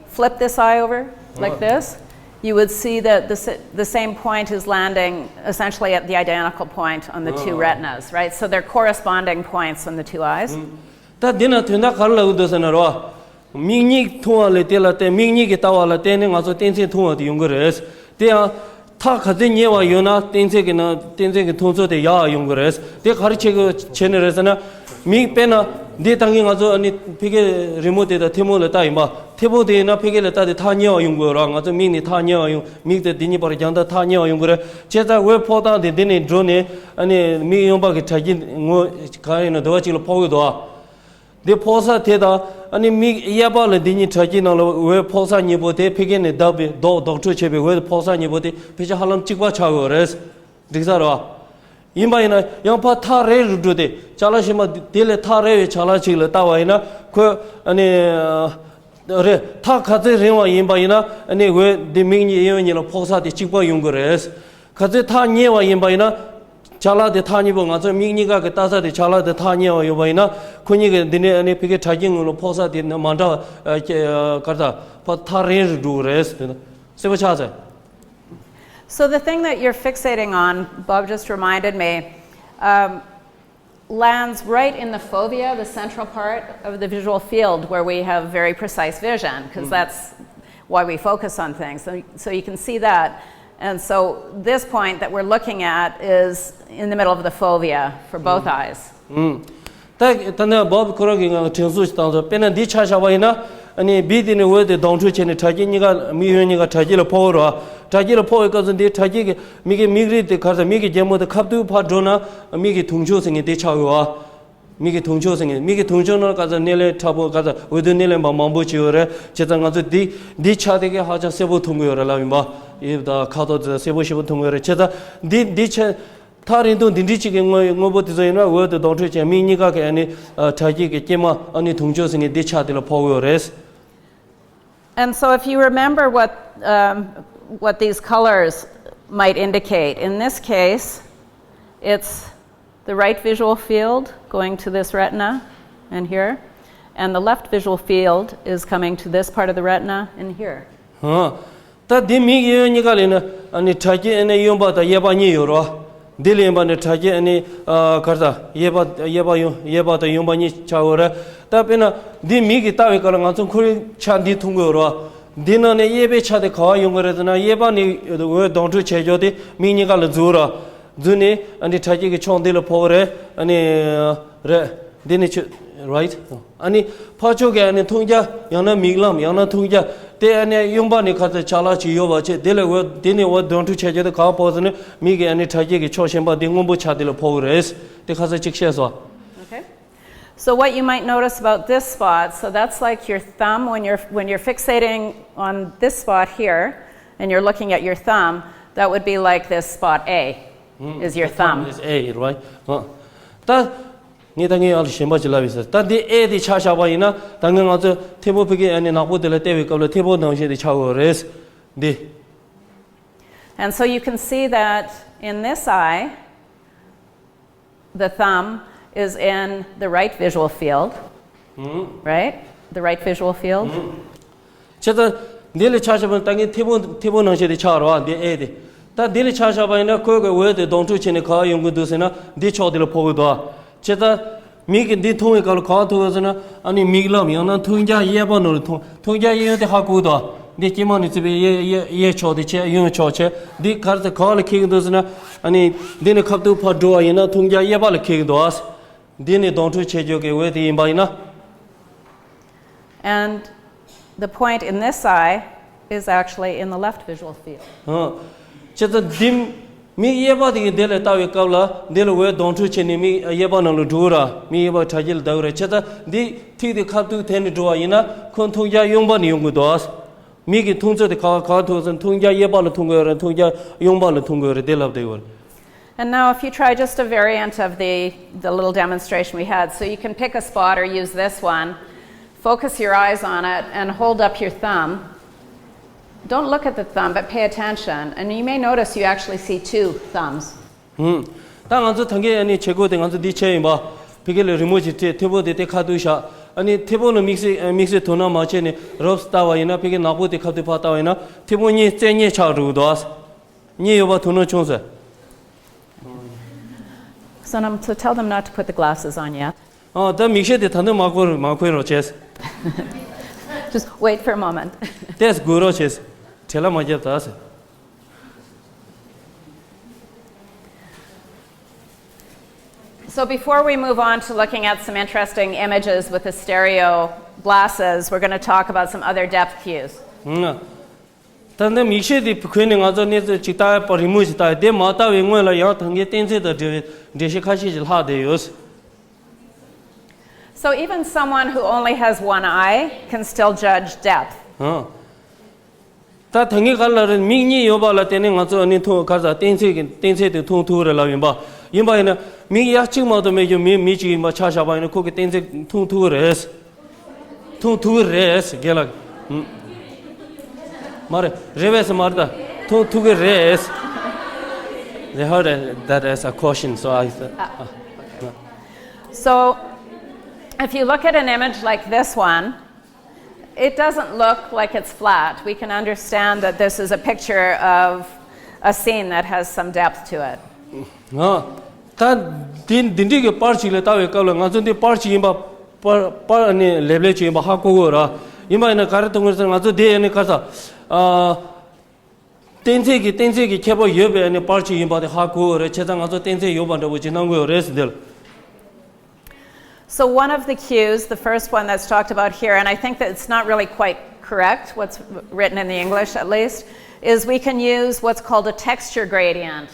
flip this eye over like this, you would see that the, the same point is landing essentially at the identical point on the two retinas, right? So they're corresponding points on the two eyes. ད་འདི་ན་དོན་དག་ག་རེ་ལབ་ཀྱི་འདུག་ཟེར་ན་རོ། མིག་གཉིས་མཐོང་བ་ལས་དེ་ལ་བརྟེན་མིག་གཉིས་ཀྱི་ལྟ་བ་ལ་བརྟེན་ནས་ང་ཚོ་གཏན་ཚད་མཐོང་བ་དེ་ཡོང་གི་རེད། དེ་ཡང་ཐག་ག་ཚོད་ཉེ་བ་ཡོད་ན་གཏན་ཚད་ཀྱི་ན་གཏན་ཚད་ཀྱི་མཐོང་ཚད་དེ་ཡག་ཡོང་གི་རེད། དེ་ག་རེ་བྱེད་དགོས་བྱས་ནས་རེད་ཟེར་ན། མིག་དཔེར་ན་འདི་ད་གིན་ང་ཚོ་ཨ་ནི་ཕ་གིའི་རི་མོ་དེ་དང་ཐལ་མོ་ལ་ལྟ་ཡིན་པ། ཐལ་མོ་དེ་ཡིན་ན་ཕ་གི་ལ་ལྟ་དེ་ཐག་ཉེ་བ་ཡོང་དགོས་ར། ང་ཚོ་མིག་ནི་ཐག་ཉེ་བ་ཡོང་། མིག་དེ་འདི་གཉིས་བར་རྒྱང་ཐག་ཐག་ཉེ་བ་ཡོང་དགོས་རེད། བྱས་ཙང་འོད་ཕོག་སྟངས་དེ་འདི་ནས་འགྲོ་ནས་ཨ་ནི་མིག་གཡོན་པ་གི་དྲ་རྒྱའི་ངོས་གང་ཡིན་ན་འདི་བ་གཅིག་ལ་ཕོག་གི་འདུག་ཨ། འདི་ཕོག་ས་དེ་དང་ཨ་ནི་མིག་གཡས་པ་ལ་འདི་གཉིས་དྲ་རྒྱའི་ནང་ལ་འོད་ཕོག་ས་གཉིས་པོ་དེ་ཕ་གི་ནས་བདག་པའི་ལྡོག་ལྡོག་འཕྲོས་བྱས་པའི་འོད་ཕོག་ས་གཉིས་པོ་དེ་ཕལ་ཆེར་ཧ་ལམ་གཅིག་པ་ཆགས་ཡོད་རེད། འགྲིག་ས་རེད་བ། ཡིན་པ་ཡིན་ན་ཡང་ཕར་ཐག་རིང་རུ་འགྲོ་སྟེ་ཅ་ལག་གཞན་པ་དེ་ལས་ཐག་རིང་བའི་ཅ་ལག་ཅིག་ལ་ལྟ་བ་ཡིན་ན་ཁོས་ཨ་ནི་རེད། ཐག་ག་ཚོད་རིང་བ་ཡིན་པ་ཡིན་ན་ཨ་ནི་འོད་འདི་མིག་གཉིས་གཡས་གཡོན་གཉིས་ལ་ཕོག་ས་དེ་གཅིག་པ་ཡོང་གི་རེད། ག་ཚོད་ཐག་ཉེ་བ་ཡིན་པ་ཡིན་ན་ཅ་ལག་དེ་ཐག་ཉེ་པོ་ང་ཚོ་མིག་གཉིས་ཀ་གི་ལྟ་ས་དེ་ཅ་ལག་དེ་ཐག་ཉེ་བ་ཡོད་པ་ཡིན་ན་ཁོ་གཉིས་ཀྱི་འདི་ནས་ཨ་ནི་ཕ་གི་དྲ་རྒྱའི་ངོས་ལ་ཕོག་ས་དེ་མ་འདྲ་བ་ག་རེ་ད་ཕར་ཐག་རིང་རུ་འགྲོ་གི་རེད། གསལ་པོ་ཆགས་ཚར། So the thing that you're fixating on, Bob just reminded me, um, lands right in the fovea, the central part of the visual field where we have very precise vision, because that's why we focus on things. So, so you can see that. And so this point that we're looking at is in the middle of the fovea for both eyes. ད་ད་ནི་བོབ་ཁོ་རང་གིས་ང་དྲན་གསོ་ཞིག་བཏང་སོང་། དཔེར་ན་འདི་ཆ་བཞག་པ་ཡིན་ན་ཨ་ནི་བི་དེ་ནི་འོད་དེ་ལྡོག་འཕྲོ་བྱས་ནས་དྲ་རྒྱ་གཉིས་ཀ་མིག་གཡོན་གཉིས་ཀ་དྲ་རྒྱ་ལ་ཕོག་གི་རེད་བ། དྲ་རྒྱ་ལ་ཕོག་པའི་སྐབས་སུ་འདི་དྲ་རྒྱ་གི་མིག་གི་མིག་རིལ་དེ་ག་རེ་ཟེར་མིག་གི་རྒྱལ་མོ་དེ་ཁ་ཐུག་ཕར་འགྲོ་ན་མིག་གི་དུང་ཕྱུར་ཟེར་མཁན་དེ་ཆགས་ཡོད་བ། མིག་གི་དུང་ཕྱུར་ཟེར་མཁན་མིག་གི་དུང་ཕྱུར་ནང་ག་ཚོད་སྣེ་ལེན་མཁན་ག་ཚོད་འོད་རྡུལ་སྣེ་ལེན་པ་མང་པོ་ཅིག་ཡོད་རེད། བྱས་ཙང་ང་ཚོ་འདི་འདི་ཆ་དེ་གས་ཧ་ཅང་གསལ་པོ་མཐོང་གི་ཡོད་རེད་ལབ་ཡིན་པ། ཡིབ་དང་ཁ་དོག་དེ་གསལ་པོ་ཞེ་པོ་མཐོང་གི་ཡོད་རེད། བྱས་ཙང་འདི་འདི་ཆ་ཐག་རིང་ཐུང་འདི་འདྲའི་ཅིག་གི་དངོས་དངོས་པོ་དེ་ཚོ་ཡིན་ན་འོད་དེ་ལྡོག་འཕྲོ་བྱས་མིག་གཉིས་ཀ་གི་ཨ་ནི་དྲ་རྒྱའི་གི་སྐྱེས་མ་ཨ་ནི་དུང་ཕྱུར་ཟེར་མཁན་འདི་ཆ་དེ་ལ་ཕོག་གི་ཡོད་རེད། And so, if you remember what, um, what these colors might indicate, in this case, it's the right visual field going to this retina and here, and the left visual field is coming to this part of the retina and here. ད་འདི་མིག་གཡས་གཡོན་གཉིས་ཀ་ལ་ཡིན་ན་ཨ་ནི་དྲ་རྒྱའི་ཨ་ནི་གཡོན་པ་དང་གཡས་པ་གཉིས་ཡོད་རེད་བ། འདི་ལ་ཡིན་པ་ནི་དྲ་རྒྱའི་ཨ་ནི་ག་རེ་ཟེར་གཡས་པ་གཡས་པ་གཡོན་གཡས་པ་དང་གཡོན་པ་གཉིས་ཆགས་ཡོད་རེད། ད་དཔེར་ན་འདི་མིག་གིས་ལྟ་བའི་སྐབས་ལ་ང་ཚོ་ཁོ་རའི་ཆ་འདི་མཐོང་གི་ཡོད་རེད་བ། འདི་ནང་ནས་གཡས་པའི་ཆ་དེ་ག་པར་ཡོང་གི་རེད་ཟེར་ན་གཡས་པ་ནས་འོད་ལྡོག་འཕྲོ་བྱས་ཀྱོག་དེ་མིག་གཉིས་ཀ་ལ་འཛུལ་རེད། འཛུལ་ནས་ཨ་ནི་དྲ་རྒྱའི་གི་ཕྱོགས་འདི་ལ་ཕོག་གི་རེད། ཨ་ནི་རེད། འདི་ནི་ཆུ་right། ཨ་ནི་ཕར་ཕྱོགས་ཀྱི་ཨ་ནི་མཐོང་རྒྱ་ཡང་ན་མིག་ལམ་ཡང་ན་མཐོང་རྒྱ་དེ་ཨ་ནི་གཡོན་པ་ནས་ག་ཚོད་ཅ་ལག་ཅིག་ཡོད་པ་བྱས་དེ་ལས་འོད་དེ་ནས་འོད་ལྡོག་འཕྲོ་བྱས་ཀྱོག་དེ་ག་པར་ཕོག་ཟེར་ན་མིག་གི་ཨ་ནི་དྲ་རྒྱའི་གི་ཕྱོགས་གཞན་པ་དེ་སྔོན་པོ་ཆ་དེ་ལ་ཕོག་གི་རེད། དེ་ཁ་ཚ་གཅིག་བཤད་སོང་། Okay. So what you might notice about this spot, so that's like your thumb when you're when you're fixating on this spot here and you're looking at your thumb, that would be like this spot A is your thumb. Is A, right? ད་ངས་ད་ངས་ཡང་གཞན་པ་ཅིག་ལབ་ཡིན་ཟེར། ད་འདི་A དེ་ཆ་བཞག་པ་ཡིན་ན་ད་ངས་ང་ཚོ་ཐེ་བོ་ཕ་གི་ཨ་ནི་ནག་པོ་དེ་ལ་བལྟས་པའི་སྐབས་ལ་ཐེ་བོ་ནང་བཞིན་དེ་ཆགས་ཡོད་རེད། འདི། And so you can see that in this eye, the thumb is in the right visual field, right? The right visual field. བྱས་ཙང་འདི་ལ་ཆ་བཞག་པ་ད་ངས་ཐེ་བོ་ཐེ་བོ་ནང་བཞིན་དེ་ཆགས་རེད་བ། འདི་A དེ། ད་འདི་ལ་ཆ་བཞག་པ་ཡིན་ན་ཁོའི་གི་འོད་དེ་ལྡོག་འཕྲོ་བྱས་ནས་ག་པར་ཡོང་གི་འདུག་ཟེར་ན་འདི་ཕྱོགས་དེ་ལ་ཕོག་གི་འདུག་བ། བྱས་ཙང་ མིག་གིས་འདི་མཐོང་བའི་སྐབས་ལ་ག་པར་མཐོང་ཡོད་ཟེར་ན། ཨ་ནི་མིག་ལམ་ཡང་ན་མཐོང་རྒྱ་གཡས་པ་ནང་ལ་མཐོང་། མཐོང་རྒྱ་གཡས་གཡོན་དེ་ཧ་གོ་གི་འདུག་འདི་སྐྱེས་མ་ནས་བརྩིས་པའི་གཡས་གཡས་གཡས་ཕྱོགས་དེ་བྱས། གཡོན་ཕྱོགས་བྱས། འདི་ག་རེ་ཟེར་ག་པ་ལ་འཁེལ་གྱི་འདུག་ཟེར་ན། ཨ་ནི་འདི་ནས་ཁ་ཐུག་ཕར་འགྲོ་བ་ཡིན་ན་མཐོང་རྒྱ་གཡས་པ་ལ་འཁེལ་གྱི་འདུག་འདི་ནས་དོང་ཁྲོད་ཆེ་རྒྱུ་གི་འོད་དེ་ཡིན་པ་ཡིན་ན། And the point in this eye is actually in the left visual field. ཨ། བྱས་ཙང་འདི་མིག་གཡས་པ་དེ་གིས་འདི་ལ་ལྟ་བའི་སྐབས་ལ་འདི་ལ་འོད་དོང་ཁྲོད་ཆེ་ནས་མིག་གཡས་པ་ནང་ལ་འགྲོ་གི་ར། མིག་གཡས་པ་དྲ་རྒྱ་ལ་ལྟ་གི་ར། བྱས་ཙང་འདི་ཐིག་དེ་ཁ་ཐུག་འཐེན་ནས་འགྲོ་བ་ཡིན་ན་ཁོ་མཐོང་རྒྱ་གཡོན་པ་ནས་ཡོང་གི་འདུག་མིག་གི་མཐོང་ཚད་དེ་ག་པར་ག་པར་མཐོང་ཟེར། མཐོང་རྒྱ་གཡས་པ་ལ་མཐོང་གི་ཡོད་རེད། མཐོང་རྒྱ་གཡོན་པ་ལ་མཐོང་གི་ཡོད་རེད། དེ་ལབ་བསྡད་ཡོད་རེད། And now, if you try just a variant of the, the little demonstration we had, so you can pick a spot or use this one, focus your eyes on it, and hold up your thumb. Don't look at the thumb, but pay attention, and you may notice you actually see two thumbs. ཧུམ། ད་ང་ཚོ་ད་གིན་ཨ་ནི་བྱེད་སྒོ་དེ་ང་ཚོ་འདི་བྱས་ཡིན་པ། ཕ་གི་ལ་རི་མོ་ཅིག་བྲིས། ཐལ་མོ་དེ་དེ་ཁ་ཐུག་བཞག་ཨ་ནི་ཐལ་མོ་ལ་དམིགས་བསལ་དམིགས་བསལ་དོ་སྣང་མ་བྱས་ནས་རོབ་ཙམ་ལྟ་བ་ཡིན་ན། ཕ་གི་ནག་པོ་དེ་ཁ་ཐུག་ཕར་ལྟ་བ་ཡིན་ན་ཐལ་མོ་གཉིས་རྩེ་གཉིས་ཆགས་འགྲོ་གི་འདུག་གཉིས་ཡོད་པ་དོ་སྣང་བྱུང་ཟེར། Sonam, so tell them not to put the glasses on yet. ཨ། ད་མིག་ཤེལ་དེ་ད་ནི་མ་འཁོར་མ་འཁོར་རོགས་བྱས། Just wait for a moment. ཏེས་སྒུག་རོགས་བྱས། བྲེལ་བ་མ་རྒྱབ་ད་ཟེར། So before we move on to looking at some interesting images with the stereo glasses, we're going to talk about some other depth cues. ད་ནི་མིག་ཤེལ་དེ་གོན་ནས་ང་ཚོ་གནས་ཚུལ་ཅིག་ལྟ་ཡ་པ། རི་མོ་ཞིག་ལྟ་ཡ། དེ་མ་ལྟ་བའི་སྔོན་ལ་ཡང་ད་གིན་རྟེན་མཚན་དང་འབྲེལ་བའི་འགྲེལ་བཤད་ཁ་ཤས་ཤིག་ལྷག་བསྡད་ཡོད། So even someone who only has one eye can still judge depth. ཨ། ད་ད་གིན་ག་རེ་ལབ་རེད། མིག་གཉིས་ཡོད་པ་ལ་བརྟེན་ནས་ང་ཚོ་ཨ་ནི་མཐོང་། ག་རེ་ཟེར། རྟེན་མཚན་གྱི་རྟེན་མཚན་དེ་མཐོང་ཐུབ་རེད་ལབ་ཡིན་པ། ཡིན་པ་ཡིན་ན་མིག་ཡ་གཅིག་མ་གཏོགས་མེད་རྒྱུ་མི་མི་གཅིག་ཡིན་པ་ཆ་བཞག་པ་ཡིན་ན་ཁོ་གི་རྟེན་མཚན་མཐོང་ཐུབ་ཀྱི་རེད། མཐོང་ཐུབ་ཀྱི་རེད། རྒན་ལགས། ཨུམ། མ་རེད། རེད་པས་མ་རེད། ད་མཐོང་ཐུབ་ཀྱི་རེད། They heard that as a caution, so I said. So, if you look at an image like this one, it doesn't look like it's flat. We can understand that this is a picture of a scene that has some depth to it. ཨ། ད་འདི་འདི་འདྲའི་གི་པར་ཞིག་ལ་ལྟ་བའི་སྐབས་ལ་ང་ཚོ་འདི་པར་ཞིག་ཡིན་པ། པར་པར་ནི་ལེབ་ལེབ་ཅིག་ཡིན་པ་ཧ་གོ་གི་ཡོད་ར། ཡིན་པ་ཡིན་ན་ག་རེ་མཐོང་གི་ཟེར། ང་ཚོ་འདི་ཡ་ནི་ག་རེ་ཟེར། ཨ། རྟེན་མཚན་གྱི་རྟེན་མཚན་གྱི་ཁྱད་པར་ཡོད་པའི་ཨ་ནི་པར་ཅིག་ཡིན་པ་དེ་ཧ་གོ་གི་ཡོད་རེད། བྱས་ཙང་ང་ཚོ་རྟེན་མཚན་ཡོད་པ་འདྲ་བོ་ཅིག་སྣང་གི་ཡོད་རེད་ཟེར་འདིར། So one of the cues, the first one that's talked about here, and I think that it's not really quite correct, what's written in the English at least, is we can use what's called a texture gradient.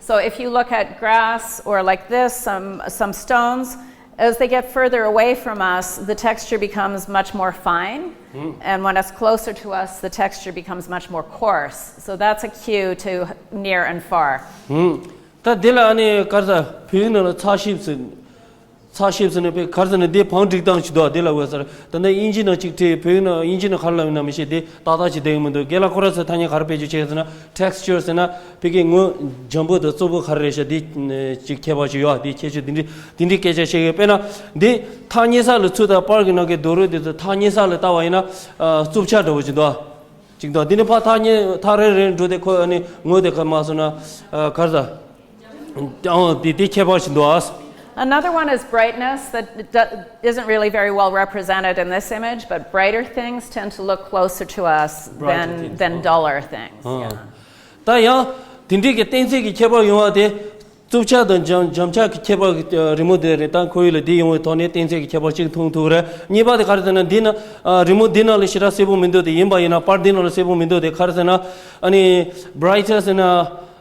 So if you look at grass or like this, some, some stones, as they get further away from us, the texture becomes much more fine. And when it's closer to us, the texture becomes much more coarse. So that's a cue to near and far. ད་འདི་ལ་ཨ་ནི་ག་རེ་ཟེར། བོད་ཡིག་ནང་ལ་ཚགས་ཞིབ་ཟེར། ཚགས་ཞིབ་ཟེར་ནས་པའི་ག་རེ་ཟེར་ན་འདི་བང་སྒྲིག་སྟངས་ཤིག་འདུག་འདི་ལ་འོད་ཟེར། ད་ནི་དབྱིན་ཇི་ནང་གཅིག་བྲིས། བོད་ཡིག་ནང་དབྱིན་ཇི་ནང་ག་རེ་ལབ་ཡིན་ན་མི་ཤེས། འདི་ཏག་ཏག་ཅིག་བསྡད་ཀྱི་མི་འདུག་རྒན་ལགས་ཁོ་རང་ཚོས་ཐ་སྙད་ག་རེ་བེད་སྤྱོད་བྱས་ཟེར་ན། ཊེག་སི་ཅར་ཟེར་ན་ཕ་གི་ངོས་འཇམ་པོ་དང་རྩུབ་པོ་ག་རེ་རེད་ཤག་འདི་ཅིག་ཁྱད་པར་ཅིག་ཡོད། འདི་ཁྱད་ཆོས་འདི་འདྲའི་འདི་འདྲའི་སྐད་ཆ་བཤད་ཀྱི་ཡོད། དཔེར་ན་འདི་ཐག་ཉེ་ས་ལ་ཚུར་ལྟ། པར་གྱི་ནང་གི་རྡོ་རོལ་འདི་ཚོ་ཐག་ཉེ་ས་ལ་ལྟ་བ་ཡིན་ན་རྩུབ་ཆ་འདྲ་བོ་ཅིག་འདུག་ཅིག་འདུག་འདི་ནི་ཕར་ཐག་ཉེ་ཐག་རིང་རིང་འགྲོ་དེ་ཁོ་ཨ་ནི་ངོས་དེ་ག་མ་སོང་ན་ག་རེ་ཟེར། ཨང་། དེ་དེ་ཁྱད་པར་ཞིག་འདུག་ཨ། Another one is brightness that do- isn't really very well represented in this image, but brighter things tend to look closer to us than, than duller things. Yeah. ད་ཡང་དེ་འདྲའི་གི་རྟེན་མཚན་གྱི་ཁྱད་པར་ཡོང་བ་དེ། རྩུབ་ཆ་དང་འཇམ་འཇམ་ཆ་གི་ཁྱད་པར་གྱི་རི་མོ་དེ་རེད། ད་ཁོར་ཡུག་ལ་དེ་ཡོང་བའི་ཐོག་ནས་རྟེན་མཚན་གྱི་ཁྱད་པར་གཅིག་མཐོང་ཐུབ་རེད། གཉིས་པ་དེ་ག་རེ་ཟེར་ན། འདི་ན་རི་མོ་འདི་ནང་ལ་ཞེ་དྲག་གསལ་པོ་མི་འདུག་དེ་ཡིན་པ་ཡིན་ན། པར་འདི་ནང་ལ་གསལ་པོ་མི་འདུག་དེ་ག་རེ་ཟེར་ན། ཨ་ནི་བྷི་རའི་ཊར་ཟེར་ན།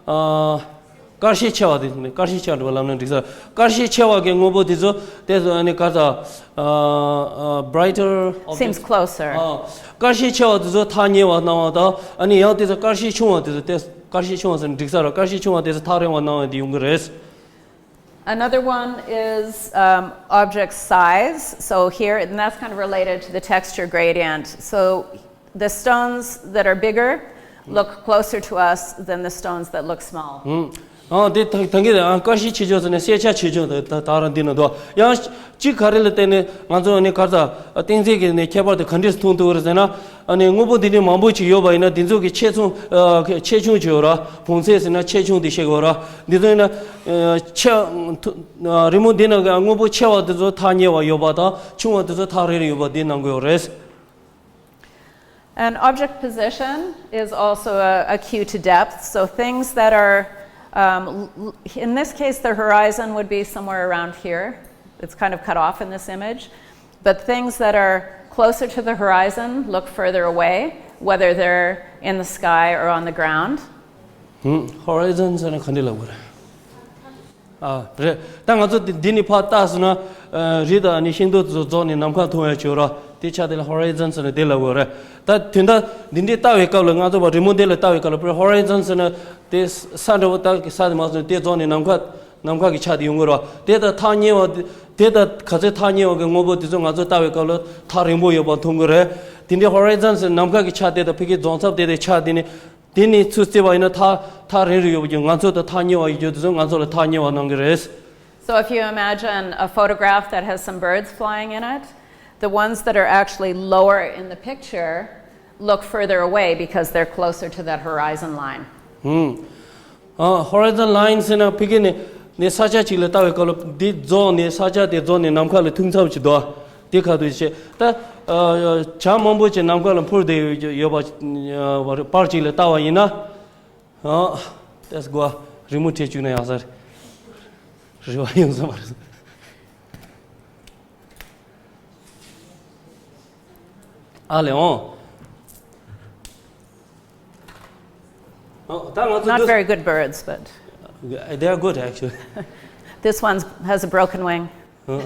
ཨ། དཀར་ཤས་ཆེ་བ་དེ། དཀར་ཤས་ཆེ་བ་འདྲ་བ་ལབ་ན་འགྲིག་ས། དཀར་ཤས་ཆེ་བ་གི་དངོས་པོ་དེ་ཚོ་དེ་ཚོ་ཨ་ནི་ག་རེ་ཟེར། ཨ་ཨ་brighter objects. Seems closer. ཨ། དཀར་ཤས་ཆེ་བ་དེ་ཚོ་ཐག་ཉེ་བ་སྣང་བ་དང་། ཨ་ནི་ཡང་དེ་ཚོ་དཀར་ཤས་ཆུང་བ་དེ་ཚོ་དེ། དཀར་ཤས་ཆུང་བ་ཟེར་ན་འགྲིག་ས་རེད། དཀར་ཤས་ཆུང་བ་དེ་ཚོ་ཐག་རིང་བ་སྣང་བ་དེ་ཡོང་གི་རེད། Another one is um, object size. So here, and that's kind of related to the texture gradient. So the stones that are bigger look closer to us than the stones that look small. ཨང་། དེ་ད་ད་གིན་ཨང་། དཀར་ཤིང་ཆེ་ཆུང་ཟེར་ནས་གསལ་ཆ་ཆེ་ཆུང་དེ་ད་ད་རང་འདི་ན་འདུག། ཡང་གཅིག་ག་རེ་ལ་བརྟེན་ནས་ང་ཚོ་ནི་ག་རེ་ཟ། གཏན་ཚིགས་ཀྱི་ནི་ཁྱད་པར་དེ་ག་འདྲས་མཐོང་ཐུབ་ཀྱི་རེད་ཟེར་ན། ཨ་ནི་དངོས་པོ་འདི་ནི་མང་པོ་ཅིག་ཡོད་པ་ཡིན་ན། འདི་ཚོ་གི་ཆེ་ཆུང་། ཨ། ཆེ་ཆུང་ཅིག་ཡོད་ར། བོངས་ཚད་ཟེར་ན་ཆེ་ཆུང་དེ་བཤད་དགོས་ར། འདི་ཚོ་ཡིན་ན། ཨ། ཆེ། ཨ། རི་མོ་འདི་ན་དངོས་པོ་ཆེ་བ་དེ་ཚོ་ཐག་ཉེ་བ་ཡོད་པ་དང་། ཆུང་བ་དེ་ཚོ་ཐག་རིང་རིང་ཡོད་པ་འདི་གནང་གི་ཡོད་རེད། And object position is also a, a cue to depth. So things that are, um, l- l- in this case, the horizon would be somewhere around here. It's kind of cut off in this image. But things that are closer to the horizon look further away, whether they're in the sky or on the ground. ཧོ་རི་ཛོན་ཟེར་ན་ག་འདྲ་ལབ་དགོས་རེད། ཨ། རེད། ད་ང་ཚོ་འདི་འདི་ནས་ཕར་བལྟས་སོང་ན། ཨ། རི་དང་ནི་ཤིང་སྡོང་དེ་ཚོ་རྫོགས་ནས་ནམ་མཁའ་མཐོང་ཡ་ཅིག་ཡོད་ར། དེ་ཆ་དེ་ལ་ཧོ་རི་ཛོན་ཟེར་ནས་དེ་ལབ་དགོས་རེད། ད་དོན་དག་འདི་འདྲའི་ལྟ་བའི་སྐབས་ལ། ང་ཚོ་བ་རི་མོ་འདི་ལ་ལྟ་བའི་སྐབས་ལ་ཧོ་རི་ཛོན་ཟེར་ན་དེ་ས་འདྲ་བོ། ད་ས་དེ་མ་སོང་དེ་རྫོགས་ནས་ནམ་མཁའ་ནམ་མཁའ་གི་ཆ་དེ་ཡོང་གི་ར། དེ་དང་ཐག་ཉེ་བ་དེ། དེ་དང་ག་ཚོད་ཐག་ཉེ་བ་གི་དངོས་པོ་དེ་ཚོ་ང་ཚོ་ལྟ་བའི་སྐབས་ལ་ཐག་རིང་པོ་ཡོད་པ་མཐོང་གི་རེད། དེ་འདྲའི་ཧོ་རི་ཛོན་ཟེར་ནམ་མཁའ་གི་ཆ་དེ་དང་ཕ་གིའི་རྫོང་ཚབ་དེ་དེ་ཆ་དེ་ནི། དེ་ནས་ཚུར་བརྩིས་པ་ཡིན་ན་ཐག་ཐག་རིང་རུ་ཡོད་པ་ཅིག། ང་ཚོ་དང་ཐག་ཉེ་བ་ཡོད་རྒྱུ་དེ་ཚོ་ང་ཚོ་ལ་ཐག་ཉེ་བ་གནང་གི་རེད། So if you imagine a photograph that has some birds flying in it, the ones that are actually lower in the picture look further away because they're closer to that horizon line. ཨང་། ཨ། ཧོ་རི་ཛོན་ལ་ཡིན་ཟེར་ན་ཕ་གི་ནས་ནས་ས་ཆ་གཅིག་ལ་ལྟ་བའི་སྐབས་ལ། འདི་རྫོགས་ནས་ས་ཆ་དེ་རྫོགས་ནས་ནམ་མཁའ་ལ་ཐུག་མཚམས་ཅིག་འདུག། དེ་ཁ་ཐུག་བྱས། ད་ཨ་བྱ་མང་པོ་ཅིག་ནམ་མཁའ་ལ་འཕུར་བསྡད་ཡོད་པ་པར་ཅིག་ལ་ལྟ་བ་ཡིན་ན། ཨ། ཏེས་གོ། རི་མོ་བྲིས་བཅུག་ན་ཡག་ས་རེད། རི་བ་ཡོང་ས་མ་རེད། ཨ་ལེ་ཨོ། ཨོ། ད་ང་ཚོ། Not འདི། Very good birds, but they are good, actually. This one has a broken wing. ཨོ།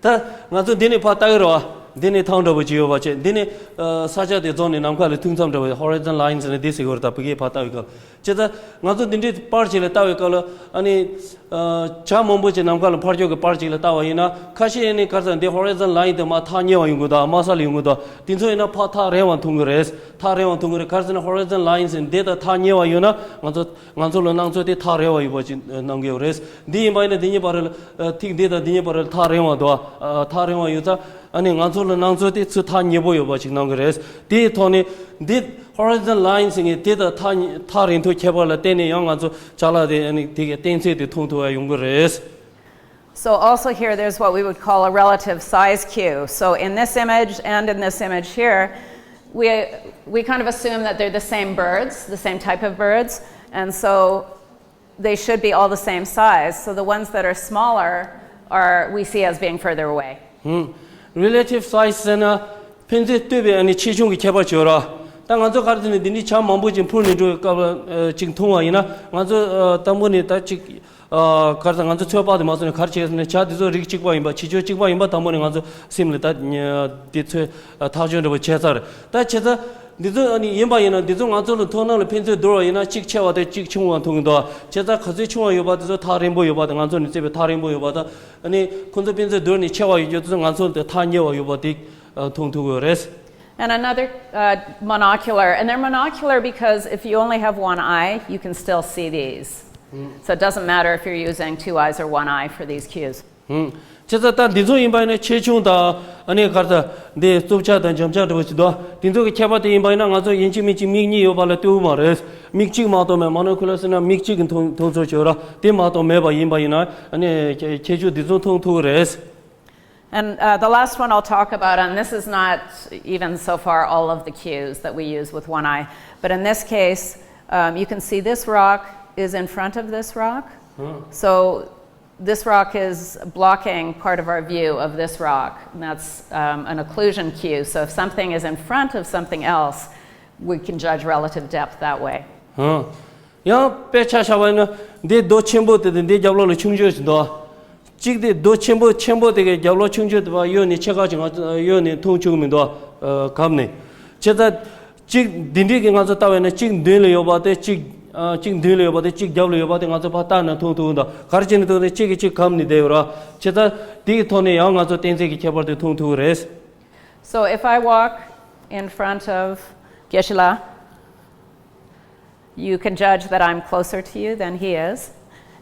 ད་ང་ཚོ་འདི་ནས་ཕར་ལྟ་གི་རེད་བ། འདི་ནས་ཐང་འདྲ་པོ་ཅིག་ཡོད་པ་བྱས། འདི་ནས་ཨ་ས་ཆ་དེ་རྫོགས་ནས་ནམ་མཁའ་ལ་ཐུག་མཚམས་འདྲ་པོ། ཧོ་རི་ཛོན་ལ་ཡིན་ཟེར་ནས་འདི་ཟེར་གི་རེད། ད་ཕ་གིར་ཕར་ལྟ་བའི་སྐབས། བྱས་ཙང་ང་ཚོ་འདི་འདྲའི་པར་ཅིག་ལ་ལྟ་བའི་སྐབས་ལ། ཨ་ནི་ཨ་བྱ་མང་པོ་ཅིག་ནམ་མཁའ་ལ་འཕུར་ཡོད་ཀྱི་པར་ཅིག་ལ་ལྟ་བ་ཡིན་ན། ཁ་ཤས་ནི་ག་རེ་ཟེར་ན། འདི་ཧོ་རི་ཛོན་ལ་ཡིན་དེ་མར་ཐག་ཉེ་བ་ཡོང་གི་འདུག། དམའ་ས་ལ་ཡོང་གི་འདུག། དེ་ཚོ་ཡིན་ན་ཕར་ཐག་རིང་བ་མཐོང་གི་རེད། ཐག་རིང་བ་མཐོང་གི་རེད། ག་རེ་ཟེར་ན་ཧོ་རི་ཛོན་ལ་ཡིན་ཟེར་ན་འདི་དང་ཐག་ཉེ་བ་ཡོད་ན། ང་ཚོ་ང་ཚོ་ལ་སྣང་ཚུལ་དེ་ཐག་རིང་བ་ཡོད་པ་ཅིག་སྣང་གི་ཡོད་རེད། འདི་ཡིན་པ་ཡིན་ན་འདི་གཉིས་བར་ལ། ཨ། ཐིག་འདི་དང་འདི་གཉིས་བར་ལ་ཐག་རིང་བ་འདུག། ཨ། ཐག་རིང་བ་ཡོད་ཙང་། ཨ་ནི་ང་ཚོ་ལ་སྣང་ཚུལ་དེ་ཚུར་ཐག་ཉེ་པོ་ཡོད་པ་ཅིག་སྣང་གི་རེད། དེའི་ཐོག་ནས་འདི་ཧོ་རི་ཛོན་ལ་ཡིན་ཟེར་མཁན་དེ་དང་ཐག་ཉེ་ཐག་རིང་ཐུང་ཁྱད་པར་ལ་བརྟེན་ནས་ཡང་ང་ཚོ་ཅ་ལག་དེ། ཨ་ནི་དེ་གའི་གཏན་ཚིགས་དེ་མཐོང་ཐུབ་པ་ཡོང་གི་རེད། So also here, there's what we would call a relative size cue. So in this image and in this image here, we, we kind of assume that they're the same birds, the same type of birds, and so they should be all the same size. So the ones that are smaller are, we see as being further away. ཧུམ། Relative size ཟེར་ན་ཕན་ཚུན་ལྟོས་པའི། ཨ་ནི་ཆེ་ཆུང་གི་ཁྱད་པར་བྱེད་ར། ད་ང་ཚོ་ག་རེ་ཟེར་ན། འདི་འདྲའི་བྱ་མང་པོ་ཅིག་འཕུར་ནས་འགྲོ་བའི་སྐབས་ལ་ཅིག་མཐོང་བ་ཡིན་ན། ང་ཚོ་ཨ་དང་པོ་ནས་ད་ཅིག་ཨ་ག་རེ་ཟེར། ང་ཚོ་ཚོད་དཔག་དེ་མ་སོང་ནས་ག་རེ་བྱེད་ཟེར་ན། བྱ་འདི་ཚོ་རིགས་གཅིག་པ་ཡིན་པ། ཆེ་ཆུང་གཅིག་པ་ཡིན་པ་དང་པོ་ནས་ང་ཚོ་སེམས་ལ་ད་འདི་ཚོས་ཐག་གཅོད་འདྲ་པོ་བྱས་ཚར། ད་བྱས་ཙང་འདི་ཚོ་ཨ་ནི་ཡིན་པ་ཡིན་ན། འདི་ཚོ་ང་ཚོ་ལ་མཐོང་སྣང་ལ་ཕན་ཚུན་བསྡུར་བ་ཡིན་ན། གཅིག་ཆེ་བ་དང་གཅིག་ཆུང་བ་མཐོང་གི་འདུག། བྱས་ཙང་ག་ཚོད་ཆུང་བ་ཡོད་པ་དེ་ཚོ་ཐག་རིང་པོ་ཡོད་པ་དང་། ང་ཚོ་ནས་བརྩིས་པའི་ཐག་རིང་པོ་ཡོད་པ་དང་། ཨ་ནི་ཁོང་ཚོ་ཕན་ཚུན་བསྡུར་ནས་ཆེ་བ་ཡོད་རྒྱུ་དེ་ཚོ་ང་ཚོ་ལ་ཐག་ཉེ་བ་ཡོད་པ་དེ་ཨ་མཐོང་ཐུབ་ཀྱི་ཡོད་རེད། And another, uh, monocular. And they're monocular because if you only have one eye, you can still see these. So it doesn't matter if you're using two eyes or one eye for these cues. ཧུམ། བྱས་ཙང་ད་འདི་ཚོ་ཡིན་པ་ཡིན་ན་ཆེ་ཆུང་དང་། ཨ་ནི་ག་རེ་ཟེར། འདི་རྩུབ་ཆ་དང་འཇམ་ཆ་འདྲ་པོ་ཅིག་འདུག། འདི་ཚོ་གི་ཁྱད་པར་དེ་ཡིན་པ་ཡིན་ན། ང་ཚོ་ཡིན་གཅིག་མིན་གཅིག་མིག་གཉིས་ཡོད་པ་ལ་ལྟོས་མ་རེད། མིག་གཅིག་མ་གཏོགས་མེད། མོ་ནོ་ཁུ་ལར་ཟེར་ན་མིག་གཅིག་གིས་མཐོང་མཐོང་ཚོད་ཅིག་ཡོད་ར། དེ་མ་གཏོགས་མེད་པ་ཡིན་པ་ཡིན་ན། ཨ་ནི་ཁྱད་ཁྱད་ཆོས་འདི་ཚོ་མཐོང་ཐུབ་ཀྱི་རེད། And, uh, the last one I'll talk about, and this is not even so far all of the cues that we use with one eye, but in this case, um, you can see this rock is in front of this rock. So this rock is blocking part of our view of this rock, and that's, um, an occlusion cue. So if something is in front of something else, we can judge relative depth that way. ཡང་དཔེ་ཆ་བཞག་པ་ཡིན་ན། འདི་རྡོ་ཆེན་པོ་དེ་དང་འདི་རྒྱབ་ལོགས་ལ་ཆུང་ཆུང་ཞིག་འདུག། གཅིག་དེ་རྡོ་ཆེན་པོ་ཆེན་པོ་དེ་གའི་རྒྱབ་ལོགས་ཆུང་ཆུང་དེ་བ་གཡོན་ནས་ཕྱེད་ཀ་ཅིག་ང་གཡོན་ནས་མཐོང་ཆོག་གི་མི་འདུག། ཨ། གབ་ནས། བྱས་ཙང་གཅིག་འདི་འདྲས་ཀྱི་ང་ཚོ་ལྟ་བས་ན། གཅིག་མདུན་ལ་ཡོད་པ་དེ་གཅིག། ཨ། གཅིག་མདུན་ལ་ཡོད་པ་དེ་གཅིག་རྒྱབ་ལ་ཡོད་པ་དེ་ང་ཚོ་ཕར་ལྟ་ན་མཐོང་ཐུབ་འདུག། ག་རེ་བྱས་ནས་མཐོང་དེ། གཅིག་གིས་གཅིག་གབ་ནས་བསྡད་ཡོད་ར། བྱས་ཙང་དེ་གི་ཐོག་ནས་ཡང་ང་ཚོ་གཏན་ཚིགས་ཀྱི་ཁྱད་པར་དེ་མཐོང་ཐུབ་ཀྱི་རེད། So if I walk in front of Geshe-la, You can judge that I'm closer to you than he is,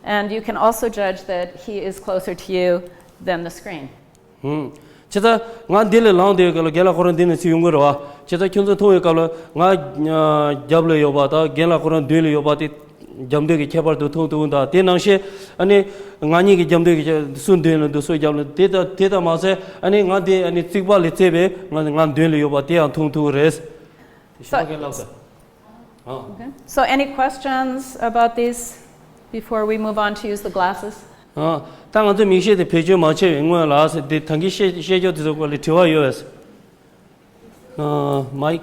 and you can also judge that he is closer to you than the screen. ཧུམ། བྱས་ཙང་ང་འདི་ལས་ལངས་དུས་སྐབས་ལ་རྒན་ལགས་ཁོ་རང་འདི་ནས་ཚུར་ཡོང་གི་རེད་བ། བྱས་ཙང་ཁྱོད་ཚོ་མཐོང་བའི་སྐབས་ལ་ང་རྒྱབ་ལ་ཡོད་པ་དང་རྒན་ལགས་ཁོ་རང་མདུན་ལ་ཡོད་པ་དེ་རྒྱབ་མདུན་གྱི་ཁྱད་པར་དུ་མཐོང་ཐུབ་ཀྱི་འདུག་དེ་ནང་བཞིན་ཨ་ནི་ང་གཉིས་ཀྱི་རྒྱབ་མདུན་གྱི་སུ་མདུན་ལ་འདུག་སུ་རྒྱབ་ལ་དེ་དང་དེ་དང་མ་ཟད་ཨ་ནི་ང་འདི་ཨ་ནི་རྩིག་པ་ལ་བརྩེགས་པའི་ང་ང་མདུན་ལ་ཡོད་པ་དེ་ཡང་མཐོང་ཐུབ་ཀྱི་རེད། So, ཞོགས་ཀས་ལབ་དང་། ཨ། Okay. So, any questions about this before we move on to use the glasses? ཨ། ད་ང་ཚོ་མིག་ཤེལ་དེ་བེད་སྤྱོད་མ་བྱས་པའི་སྔོན་ལ་ཟེར་དེ་ད་གིན་བཤད་བཤད་རྒྱུ་དེ་ཚོ་སྐོར་ལ་དྲི་བ་ཡོད་པས། ཨ། མའིག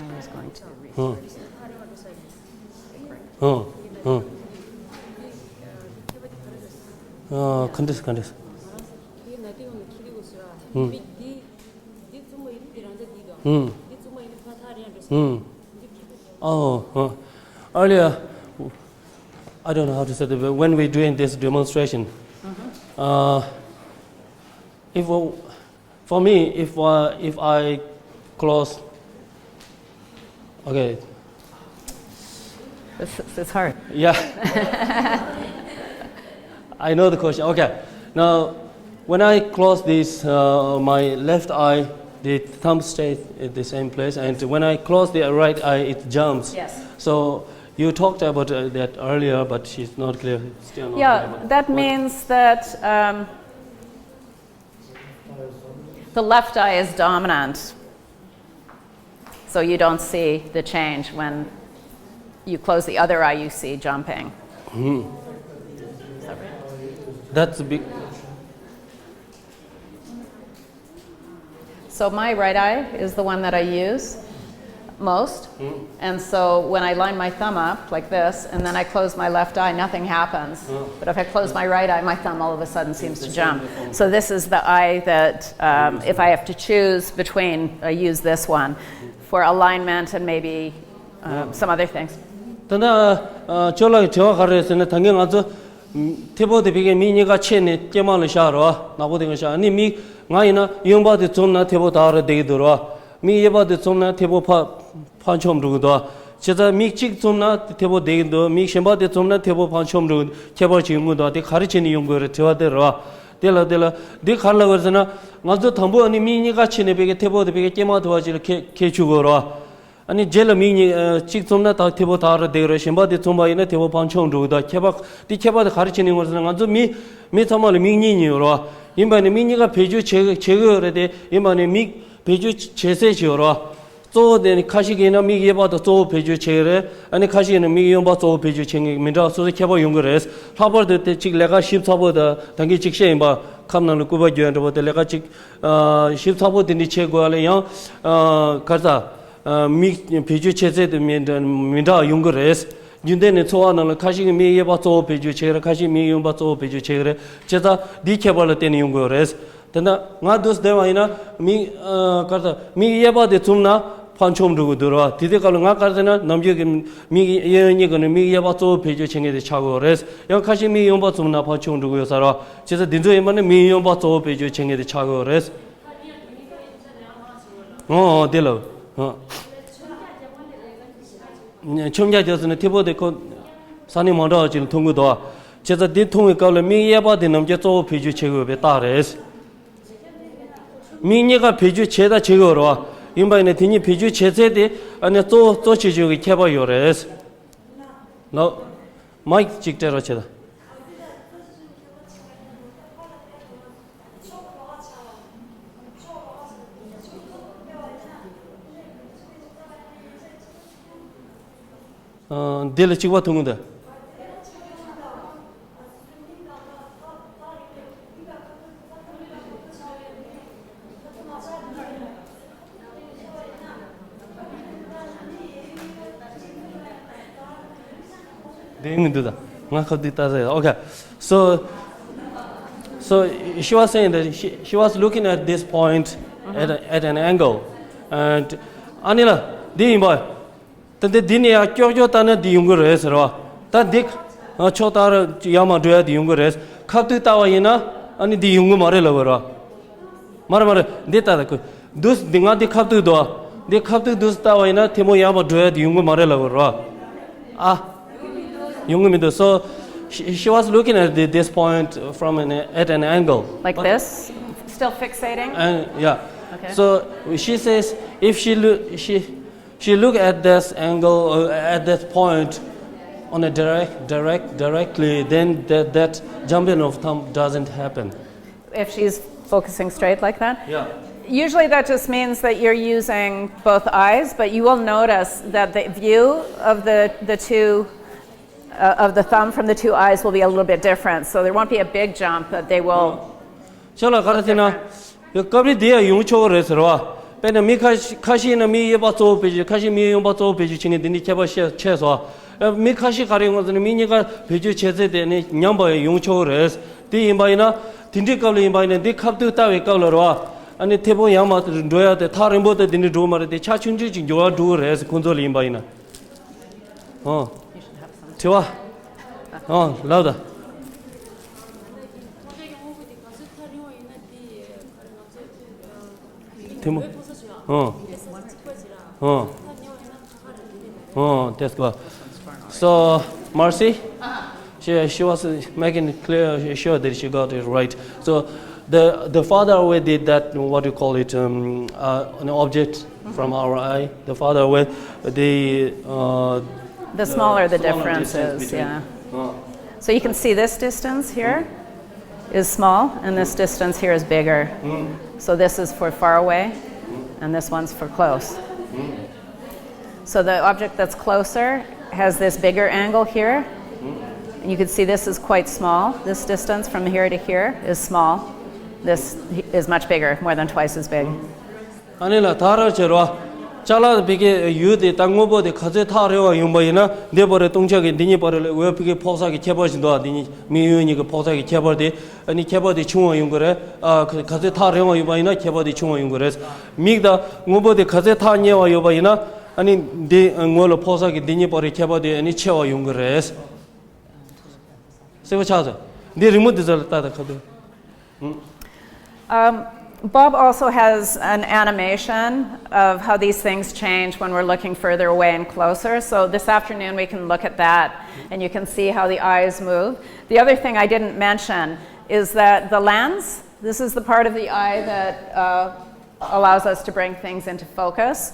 I was going to rephrase it. ཨ། ཨ། ཨ། ག་འདྲས་ག་འདྲས། ཨ། ཨ། ཨ། Earlier, I don't know how to say it, but when we're doing this demonstration, uh, if, for me, if, uh, if I close, okay. It's, it's hard. Yeah. I know the question. Okay. Now, when I close this, uh, my left eye, the thumb stays at the same place, and when I close the right eye, it jumps. Yes. So you talked about, uh, that earlier, but it's not clear. It's still not clear. Yeah, that means that, um, the left eye is dominant. So you don't see the change when you close the other eye, you see jumping. That's a big. So my right eye is the one that I use most. And so when I line my thumb up like this, and then I close my left eye, nothing happens. But if I close my right eye, my thumb all of a sudden seems to jump. So this is the eye that, um, if I have to choose between, I use this one for alignment and maybe, um, some other things. ད་ནི་ཅོ་ལགས་ཀྱི་དྲི་བ་ག་རེ་རེད་ཟེར་ན། ད་གིན་ང་ཚོ་མཐེ་བོ་དེ་ཕ་གིའི་མིག་གཉིས་ཀ་ཕྱེ་ནས་སྐྱེས་མ་ལ་བཞག་རོ། ནག་པོ་དེ་ག་བཞག་ནི་མིག་ང་ཡིན་ན་གཡོན་པ་དེ་བཙུམ་ན་མཐེ་བོ་དག་རེ་བསྡད་ཀྱི་འདུག་རོ། མིག་གཡས་པ་དེ་བཙུམ་ན་མཐེ་བོ་ཕར་ཕར་མཆོང་འགྲོ་གི་འདུག་བྱས་ཙང་མིག་གཅིག་བཙུམ་ན་མཐེ་བོ་བསྡད་ཀྱི་འདུག་མིག་གཞན་པ་དེ་བཙུམ་ན་མཐེ་བོ་ཕར་མཆོང་འགྲོ་གི་འདུག་ཁྱད་པར་ཅིག་ཡོང་གི་འདུག་དེ་ག་རེ་བྱས་ནས་ཡོང་གི་རེད། དྲི་བ་དེ་རེད་བ། དེ་ལ་དེ་ལ་འདི་ག་རེ་ལབ་དགོས་ཟེར་ན། ང་ཚོ་དང་པོ་ཨ་ནི་མིག་གཉིས་ཀ་ཕྱེ་ནས་ཕ་གིའི་མཐེ་བོ་དེ་ཕ་གིའི་སྐྱེས་མ་ཐུབ་པ་ཅིག་ལ་ཁྱེར་ཁྱེར་བཅུག་དགོས་རེད་བ། ཨ་ནི་རྗེས་ལ་མིག་གཉིས་ཨ་གཅིག་བཙུམ་ན་ད་མཐེ་བོ་དག་རེ་བསྡད་ཀྱི་རེད། གཞན་པ་དེ་བཙུམ་པ་ཡིན་ན་མཐེ་བོ་ཕར་མཆོང་འགྲོ་གི་འདུག་ཁྱད་པར་དེ་ཁྱད་པར་དེ་ག་རེ་བྱས་ནས་ཡོང་གི་རེད་ཟེར་ན། ང་ཚོ་མི་མི་ཚང་མ་ལ་མིག་གཉིས་གཉིས་ཡོད་རེད་བ། ཡིན་པ་ནི་མིག་གཉིས་ཀ་བེད་སྤྱོད་བྱེད་བྱེད་ཀྱི་ཡོད་རེད་དེ། ཡིན་པ་ནི་མིག་བེད་སྤྱོད་བྱེད་ཚད་ཅིག་ཡོད་རེད་བ། གཙོ་བོ་དེ་ནི་ཁ་ཤས་ཀྱིས་ན་མིག་གཡས་པ་དང་གཙོ་བོ་བེད་སྤྱོད་བྱེད་ཀྱི་རེད། ཨ་ནི་ཁ་ཤས་ཀྱིས་ན་མིག་གཡོན་པ་གཙོ་བོ་བེད་སྤྱོད་བྱེད་མཁན་མི་འདྲ་བ་སོ་སོ་ཁྱད་པར་ཡོང་གི་རེད། ལྷག་པར་དུ་དེ་གཅིག་ལས་ཀ་ཞིབ་ཚགས་པོ་དང་ད་གིན་གཅིག་བཤད་ཡིན་པ། ཁབ་ནང་ལ་སྐུད་པ་རྒྱག་འདྲ་པོ་དེ་ལས་ཀ་གཅིག་ཨ་ཞིབ་ཚགས་པོ་དེ་འདྲ་བྱེད་དགོས་པ་ལ་ཡང་ཨ་ག་རེ་ཟ། ཨ་མིག་བེད་སྤྱོད་བྱེད་ཚད་དེ་མི་འདྲ་མི་འདྲ་ཡོང་གི་རེད། རྒྱུན་ལྡན་ནས་འཚོ་བ་ནང་ལ་ཁ་ཤས་ཀྱིས་མིག་གཡས་པ་གཙོ་བོ་བེད་སྤྱོད་བྱེད་ཀྱི་རེད། ཁ་ཤས་མིག་གཡོན་པ་གཙོ་བོ་བེད་སྤྱོད་བྱེད་ཀྱི་རེད། བྱས་ཙང་འདིའི་ཁྱད་པར་ལ་བརྟེན་ནས་ཡོང་དགོས་རེད། དེ་ན་ང་འདུག་སེ་བསྡད་པ་ཡིན་ན་མིག་ཨ་ག་རེ་ཟ། མིག་གཡས་པ་དེ་བཙུམ་ན་ཕར་མཆོང་འགྲོ་གི་འདུག་ར། དེ་དུས་སྐབས་ལ་ང་ག་རེ་ཟེར་ན། ནམ་རྒྱུན་གྱི་མིག་གཡས་གཡོན་གཉིས་ཀ་ནས་མིག་གཡས་པ་གཙོ་བོ་བེད་སྤྱོད་བྱེད་མཁན་དེ་ཆགས་ཀྱི་ཡོད་རེད། ཡང་ཁ་ཤས་མིག་གཡོན་པ་བཙུམ་ན་ཕར་མཆོང་འགྲོ་གི་ཡོད་ས་ར། བྱས་ཙང་འདི་ཚོ་ཡིན་པ་ནི་མིག་གཡོན་པ་གཙོ་བོ་བེད་སྤྱོད་བྱེད་མཁན་དེ་ཆགས་ཀྱི་ཡོད་རེད། ཨོ་ཨོ་དེ་ལ་ཨོ། མཆོང་རྒྱ་རྒྱག་ཟེར་ན་མཐེ་བོ་དེ་ཁོ་ས་གནས་མ་འདྲ་བ་ཅིག་ལ་མཐོང་གི་འདུག་བྱས་ཙང་འདི་མཐོང་བའི་སྐབས་ལ་མིག་གཡས་པ་དེ་ནམ་རྒྱུན་གཙོ་བོ་བེད་སྤྱོད་བྱེད་དགོས་པའི་རྟགས་རེད། མིག་གཉིས་ཀ་བེད་སྤྱོད་བྱེད་དང་བྱེད་དགོས་རེད་བ། ཡིན་པ་ཡིན་ན་དེ་གཉིས་བེད་སྤྱོད་བྱེད་ཚད་དེ་ཨ་ནི་གཙོ་བོ་གཙོ་ཆེ་ཆུང་གི་ཁྱད་པར་ཡོད་རེད། ལོ། མའིག་ཅིག་སྤྲད་རོགས་བྱེད་དང་། འདི་ལ་གཅིག་པ་ཐུང་ངུ་འདི། འདི་ངུ་འདི་ད་ང་ཁ་འདི་ལྟ་ཟེར། Okay, so so she was saying that she, she was looking at this point at, a, at an angle, and ཨ་ནི་ལ་འདི་ཡིན་པ། ད་འདི་འདི་ནས་ཡང་ཀྱོག་ཀྱོག་བལྟས་ན་འདི་ཡོང་གི་རེད་ཟེར་བ། ད་འདི་ཨ་ཕྱོགས་ལྟར་ཡར་མར་འགྲོ་ཡ་འདི་ཡོང་གི་རེད། ཁ་ཐུག་བལྟས་པ་ཡིན་ན་ཨ་ནི་འདི་ཡོང་གི་མ་རེད་ལབ་པ་རེད་བ། མ་རེད་མ་རེད། འདི་ལྟ་ད་ཁོ་འདུག་འདི་ང་འདི་ཁ་ཐུག་འདུག་འདི་ཁ་ཐུག་འདུག་བལྟས་པ་ཡིན་ན་ཐལ་མོ་ཡར་མར་འགྲོ་ཡ་འདི་ཡོང་གི་མ་རེད་ལབ་པ་རེད་བ། ཨ། ཡོང་གི་མི་འདུག So she, she was looking at the, this point from an, at an angle. Like But- this? Still fixating? And yeah. Okay. So she says if she look she she look at this angle uh, at that point on a direct direct directly, then that that jumping of thumb doesn't happen. If she's focusing straight like that? Yeah. Usually that just means that you're using both eyes, but you will notice that the view of the, the two, uh, of the thumb from the two eyes will be a little bit different. So there won't be a big jump, but they will. ཤོ་ལ་ག་རེ་ཟེར་ན། ཡ་སྐབས་རེ་དེ་ཡང་ཡོང་ཆོག་གི་རེད་ཟེར་བ། དཔེར་ན་མི་ཁ་ཤས་ཁ་ཤས་ན་མི་གཡས་པ་གཙོ་བོ་བེད་སྤྱོད། ཁ་ཤས་མི་གཡོན་པ་གཙོ་བོ་བེད་སྤྱོད་བྱེད་མཁན་དེ་འདྲའི་ཁྱད་པར་ཤས་ཆེ་སོང་། ཨ། མི་ཁ་ཤས་ག་རེ་ཡོང་ཟེར་ན་མི་གཉིས་ཀ་བེད་སྤྱོད་བྱེད་ཚད་དེ་ནི་ཉམས་པ་ཡང་ཡོང་ཆོག་གི་རེད། དེ་ཡིན་པ་ཡིན་ན་དེ་འདྲའི་སྐབས་ལ་ཡིན་པ་ཡིན་ན་འདི་ཁ་ཐུག་བལྟས་པའི་སྐབས་ལ་རེད་བ། ཨ་ནི་ཐལ་མོ་ཡར་མར་འགྲོ་ཡ་དེ་ཐག་རིང་པོ་དེ་དེ་འདྲའི་འགྲོ་གི་མ་རེད། དེ་ཆ་ཆུང་ཆུང་ཅིག་འགྱུར་བ་འགྲོ་གི་རེད་ཁོང་ཚོ་ལ་ཡིན་པ་ཡིན་ན། ཨོ། དྲི་བ། ཨོ་ལབ་ད། ཐལ་མོ། ཨོ། ཨོ། ཨོ། That's good. So Marcy, she, she was making clear, sure that she got it right. So the the farther away did that, what do you call it, um, uh, an object from our eye, the farther away, the uh, The smaller the smaller difference distance is, between. Yeah. Uh, So you can see this distance here is small, and this distance here is bigger. So this is for far away, and this one's for close. So the object that's closer has this bigger angle here. And you can see this is quite small. This distance from here to here is small. This is much bigger, more than twice as big. ཨ་ནི་ལ་ཐག་རིང་བྱེད་རོགས། ཅ་ལག་ཕ་གི་ཡུལ་དེ་ད་དངོས་པོ་དེ་ག་ཚོད་ཐག་རིང་བ་ཡོང་པ་ཡིན་ན་འདི་བར་རེ་སྟོང་ཆ་གི་འདི་གཉིས་བར་རེ་ལ་འོད་ཕ་གི་ཕོག་ས་གི་ཁྱད་པར་ཞིག་འདུག་འདི་གཉིས་མིག་གཡོན་གཉིས་ཀྱི་ཕོག་ས་གི་ཁྱད་པར་དེ། ཨ་ནི་ཁྱད་པར་དེ་ཆུང་བ་ཡོང་གི་རེད། ཨ་ག་ག་ཚོད་ཐག་རིང་བ་ཡོད་པ་ཡིན་ན་ཁྱད་པར་དེ་ཆུང་བ་ཡོང་གི་རེད། མིག་ད་དངོས་པོ་དེ་ག་ཚོད་ཐག་ཉེ་བ་ཡོད་པ་ཡིན་ན་ཨ་ནི་འདི་ངོ་ལ་ཕོག་ས་གི་འདི་གཉིས་བར་རེ་ཁྱད་པར་དེ་ཨ་ནི་ཆེ་བ་ཡོང་གི་རེད། གསལ་པོ་ཆགས་སོང་། འདི་རི་མོ་འདི་ཚོ་ལ་ལྟ་དང་ཁ་ཐུག Um, Bob also has an animation of how these things change when we're looking further away and closer. So this afternoon we can look at that and you can see how the eyes move. The other thing I didn't mention is that the lens, this is the part of the eye that uh, allows us to bring things into focus.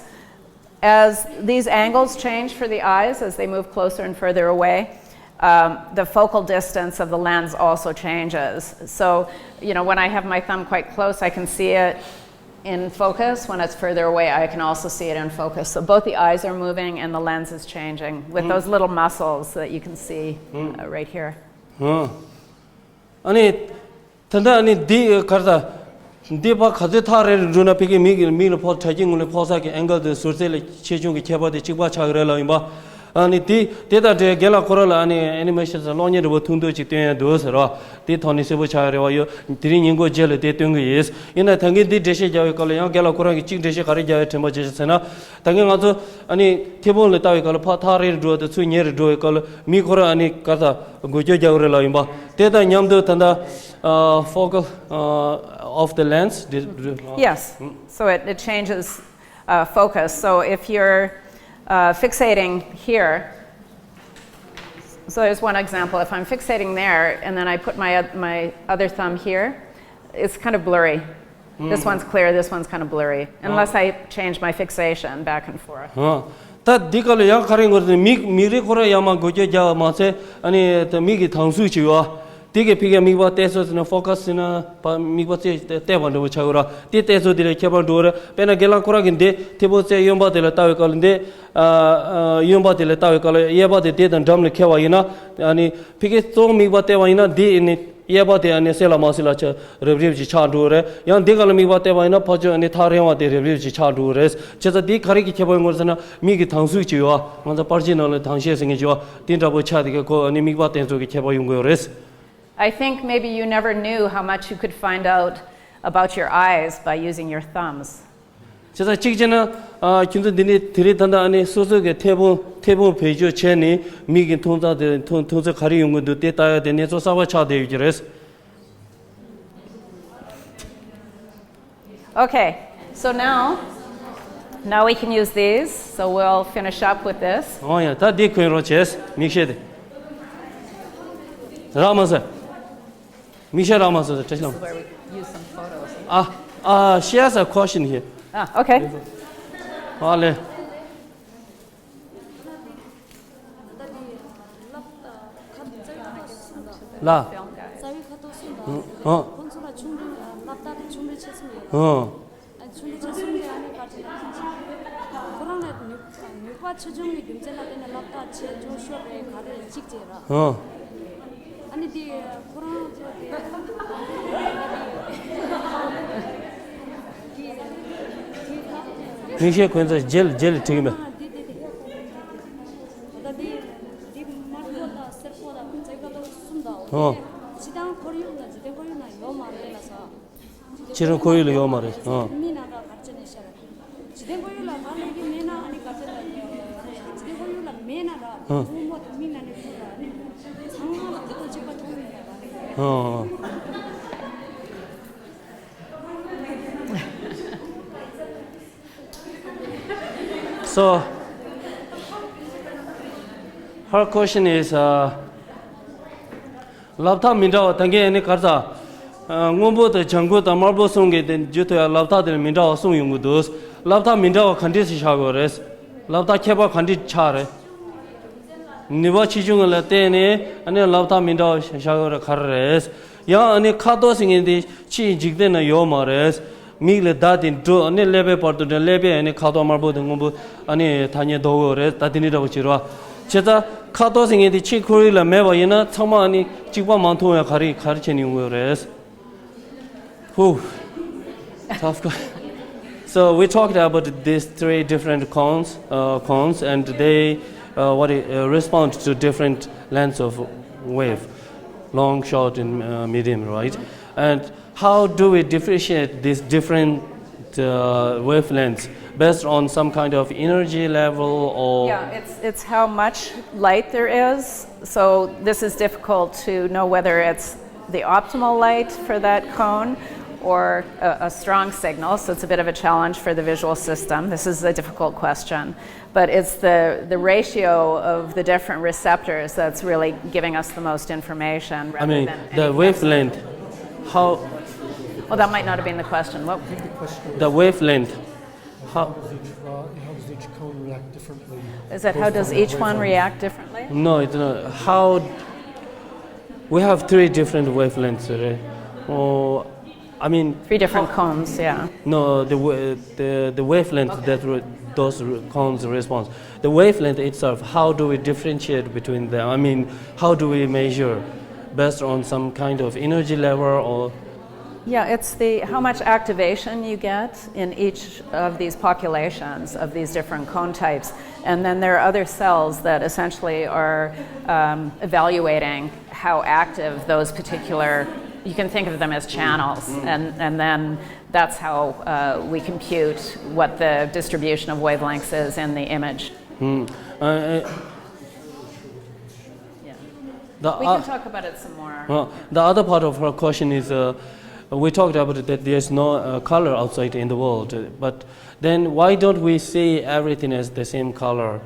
As these angles change for the eyes, as they move closer and further away, um, the focal distance of the lens also changes. So, you know, when I have my thumb quite close, I can see it in focus. When it's further away, I can also see it in focus. So both the eyes are moving and the lens is changing with those little muscles that you can see uh, right here. ཨ་ནི། ད་ལྟ་ནི་འདི་གར་ད། འདི་ཕར་ག་ཚོད་ཐག་རིང་རུ་འགྲོ་ན་ཕ་གི་མིག་གི་མིག་ལ་ཕོག་དྲ་རྒྱའི་ངོས་ལ་ཕོག་ས་གི་ཨེང་གལ་དེ་ཟུར་ཚད་ལ་ཆེ་ཆུང་གི་ཁྱད་པར་དེ་གཅིག་པ་ཆགས་ཀྱི་རེད་ལབ་ཡིན་པ། ཨ་ནི་དེ་དེ་དང་འབྲེལ་རྒན་ལགས་ཁོ་རང་ལ་ཨ་ནི་ཨེ་ནི་མེ་ཤན་དང་གློག་བརྙན་འདྲ་པོ་ཐུང་ཐུང་ཅིག་སྟོན་ཡ་འདུག་ཟེར་བ། དེ་ཐོག་ནས་གསལ་པོ་ཆགས་ཡ་རེད་བ་ཡོད། དེ་རིང་ཉིན་གུང་རྗེས་ལ་དེ་སྟོན་གི་ཡིན། ཡིན་ན་ད་གིན་འདི་འགྲེལ་བཤད་རྒྱག་པའི་སྐབས་ལ་ཡང་རྒན་ལགས་ཁོ་རང་གིས་གཅིག་འགྲེལ་བཤད་ག་རེ་རྒྱག་ཡ་དྲན་པ་བརྗེད་ཤག་ཟེར་ན། ད་གིན་ང་ཚོ་ཨ་ནི་ཐལ་མོ་ལ་ལྟ་བའི་སྐབས་ལ་ཕར་ཐག་རིང་རུ་འགྲོ་བ་དང་ཚུར་ཉེ་རུ་འགྲོ་བའི་སྐབས་ལ་མིག་ཁོ་རང་ཨ་ནི་ག་ས་འགུལ་སྐྱོད་རྒྱག་གི་རེད་ལབ་ཡིན་པ། དེ་དང་མཉམ་དུ་ད་ལྟ་ཨ་focal ཨ་of the lens འདི་རེད། Yes. So it, it changes uh, focus. So if you're uh, fixating here, so here's one example. If I'm fixating there and then I put my, oth- my other thumb here, it's kind of blurry. This one's clear, this one's kind of blurry, unless I change my fixation back and forth. ཨ། ད་འདི་སྐབས་ལ་ཡང་ག་རེ་ཡོང་གི་རེད་ཟེར་ན་མིག་མིག་རིལ་ཁོ་རང་ཡར་མར་འགུལ་སྐྱོད་རྒྱག་པ་མ་ཚད་ཨ་ནི་ད་མིག་གི་དྭངས་གསུམ་ཅིག་ཡོད། དེ་གི་ཕ་གིའི་མིག་པ་གཏད་ཚོད་ཟེར་ན་focus ཟེར་ན་ཕར་མིག་པ་གཏད་གཏད་པ་འདྲ་པོ་ཆགས་ཡོད་ར། དེ་གཏད་ཚོད་དེ་ལ་ཁྱད་པར་འགྲོ་གི་རེད། དཔེར་ན་རྒན་ལགས་ཁོ་རང་གིས་འདི་ཐལ་མོ་རྩེ་གཡོན་པ་དེ་ལ་ལྟ་བའི་སྐབས་ལ་འདི་ཨ་ཨ་གཡོན་པ་དེ་ལ་ལྟ་བའི་སྐབས་ལ་གཡས་པ་དེ་དེ་དང་འགྲམ་ལ་འཁེལ་བ་ཡིན་ན་ཨ་ནི་ཕ་གིའི་གཙོ་བོ་མིག་པ་གཏད་པ་ཡིན་ན་འདི་ཨ་ནི་གཡས་པ་དེ་ཨ་ནི་གསལ་ལ་མ་གསལ་ལ་ཆ་རིབ་རིབ་ཅིག་ཆགས་འགྲོ་གི་རེད། ཡང་འདི་སྒང་ལ་མིག་པ་གཏད་པ་ཡིན་ན་ཕར་ཕྱོགས་ཨ་ནི་ཐག་རིང་བ་དེ་རིབ་རིབ་ཅིག་ཆགས་འགྲོ་གི་རེད། བྱས་ཙང་འདི་ག་རེ་གི་ཁྱད་པར་ཡོང་གི་རེད་ཟེར་ན་མིག་གི་དྭངས་གསུམ་ཅིག་ཡོད་ཨ། ང་ཚོ་པར་ཆས་ནང་ལ་དྭངས་ཤེལ་ཟེར་མཁན་ཅིག་ཡོད་ཨ། དེ་འདྲ་པོ་ཆགས་དེ་ག་ཁོ་ཨ་ནི་མིག་པ་གཏད་ཚོད་ཀྱི་ཁྱད་པར་ཡོང་གི་ཡོད་རེད། I think maybe you never knew how much you could find out about your eyes by using your thumbs. བྱས་ཙང་གཅིག་བྱས་ན། ཨ། ཁྱོད་ཚོ་འདི་ནས་དེ་རིང་ད་ལྟ་ཨ་ནི་སོ་སོ་གི་མཐེ་བོང་མཐེ་བོང་བེད་སྤྱོད་བྱས་ནས་མིག་གི་མཐོང་ཚད་དེ་མཐོང་མཐོང་ཚད་ག་རེ་ཡོང་གི་འདུག་དེ་ལྟ་ཡ་དེ་གནས་ཚུལ་གསར་པ་ཆགས་བསྡད་ཡོད་ཀྱི་རེད། Okay, so now, now we can use these, so we'll finish up with this. ཨོ་ཡ། ད་འདི་གོན་རོགས་བྱས། མིག་ཤེལ་དེ་རག་མ་སོང་། མིག་ཤེལ་རག་མ་སོང་། བཀྲ་ཤིས་ལྷ་མོ། Where we use some photos. ཨ། ཨ། She has a question here. Ah, okay. ཨ་ལེ། ལ། རྩ་བའི་ཁ་དོག་གསུམ་དང་། ཨ། ཁོང་ཚོ་ལ་ཆུང་འབྲིང་སློབ་གྲྭ་དེ་ཆུང་འབྲིང་ཆེ་གསུམ་ཡོད། ཨ། ཨ། ཆུང་འབྲིང་ཆེ་གསུམ་དེ་ཨ་ནི་ག་རེ་ཟེར་ན། ཁོ་རང་ལ་ནུས་ནུས་པ་ཆེ་ཆུང་གི་རྒྱུ་མཚན་ལ་བརྟེན་ནས་སློབ་གྲྭ་ཆེ་ཆུང་ཤོར་རེད། ག་རེ་གཅིག་བྱས་ར། ཨ། ཨ་ནི་དེ་ཁོ་རང་ཚོ་དེ། མིག་ཤེལ་གོན་ཚར་རྗེས་ལ་རྗེས་ལ་འགྲིག་གི་མེད། ད་དེ་དེ་དེ་དམར་པོ་དང་སེར་པོ་དང་རྩ་བའི་ཁ་དོག་གསུམ་དང་། ཨོ། སྤྱིར་བཏང་ཁོར་ཡུག་ན་འཇིག་རྟེན་ཁོར་ཡུག་ན་ཡོད་མ་རེད་ལ་ས། ཁྱེད་རང་ཁོར་ཡུག་ལ་ཡོད་མ་རེད། ཨ། མི་ན་ར་ག་རེ་བྱས་ནས་ཤར། འཇིག་རྟེན་ཁོར་ཡུག་ལ་ག་ལས་ཀྱི་མེད་ན་ཨ་ནི་ག་རེ་བྱས་ན། འཇིག་རྟེན་ཁོར་ཡུག་ལ་མེད་ན་ར། ཨ། སྔོན་མོ་དང་མི་ན་ནི་ཁོ་ར་ནི་ཚང་མ་ལ་ཁ་དོག་གཅིག་པ་མཐོང་ཡོད་ན་ར། ཨ། So, her question is, uh, སློབ་མཐའ་མི་འདྲ་བ་ད་གིན་ནི་ག་རེ་ཟ། ཨ། སྔོན་པོ་དང་ལྗང་གུ་དང་དམར་པོ་གསུམ་གྱི་དེ་བརྗོད་ཐུབ་ཡ་སློབ་མཐའ་དེ་མི་འདྲ་བ་གསུམ་ཡོང་གི་འདུག་སློབ་མཐའ་མི་འདྲ་བ་ག་འདྲས་སེ་བཞག་དགོས་རེད། སློབ་མཐའ་ཁྱད་པར་ག་འདྲས་ཆགས་རེད། ནུས་པ་ཆེ་ཆུང་ལ་བརྟེན་ནས་ཨ་ནི་སློབ་མཐའ་མི་འདྲ་བ་བཞག་དགོས་རེད། ག་རེ་རེད། ཡང་ཨ་ནི་ཁ་དོག་ཟེར་མཁན་དེ་ཕྱིའི་འཇིག་རྟེན་ན་ཡོད་མ་རེད། མིག་ལ་བརྡ་དེ་འགྲོ། ཨ་ནི་ཀླད་པའི་བར་དུ་འགྲོ། ཀླད་པས་ཨ་ནི་ཁ་དོག་དམར་པོ་དང་སྔོན་པོ་ཨ་ནི་ཐ་སྙད་འདོགས་དགོས་རེད། ད་དེ་འདྲ་འདྲ་པོ་བྱེད་རོགས། བྱས་ཙང་ཁ་དོག་ཟེར་མཁན་དེ་ཕྱིའི་ཁོར་ཡུག་ལ་མེད་པ་ཡིན་ན་ཚང་མ་ཨ་ནི་གཅིག་པ་མ་མཐོང་བའི་ག་རེ་ག་རེ་བྱས་ནས་ཡོང་གི་ཡོད་རེད། Whew. Tough question. So we talked about these three different cones, uh, cones, and they, uh, what it, uh, respond to different lengths of wave, long, short, and, uh, medium, right? And how do we differentiate these different, uh, wavelengths based on some kind of energy level or? Yeah, it's, it's how much light there is. So this is difficult to know whether it's the optimal light for that cone or a, a strong signal. So it's a bit of a challenge for the visual system. This is a difficult question. But it's the, the ratio of the different receptors that's really giving us the most information rather I mean, than the wavelength. How? Well, that might not have been the question. What? The wavelength. How? How does each, uh, how does each cone react differently? Is that how does each one react differently? No, it's not. How? We have three different wavelengths, right? Oh, I mean, three different cones, yeah. No, the wa-, the, the wavelength that re-, those re-, cones responds. The wavelength itself, how do we differentiate between them? I mean, how do we measure? Based on some kind of energy level or? Yeah, it's the, how much activation you get in each of these populations of these different cone types. And then there are other cells that essentially are, um, evaluating how active those particular, you can think of them as channels, mm, and, and then that's how, uh, we compute what the distribution of wavelengths is in the image. Mm. Uh, uh, yeah. The, we can, uh, talk about it some more. Uh, the other part of her question is, uh, we talked about it, that there's no, uh, color outside in the world, uh, but then why don't we see everything as the same color?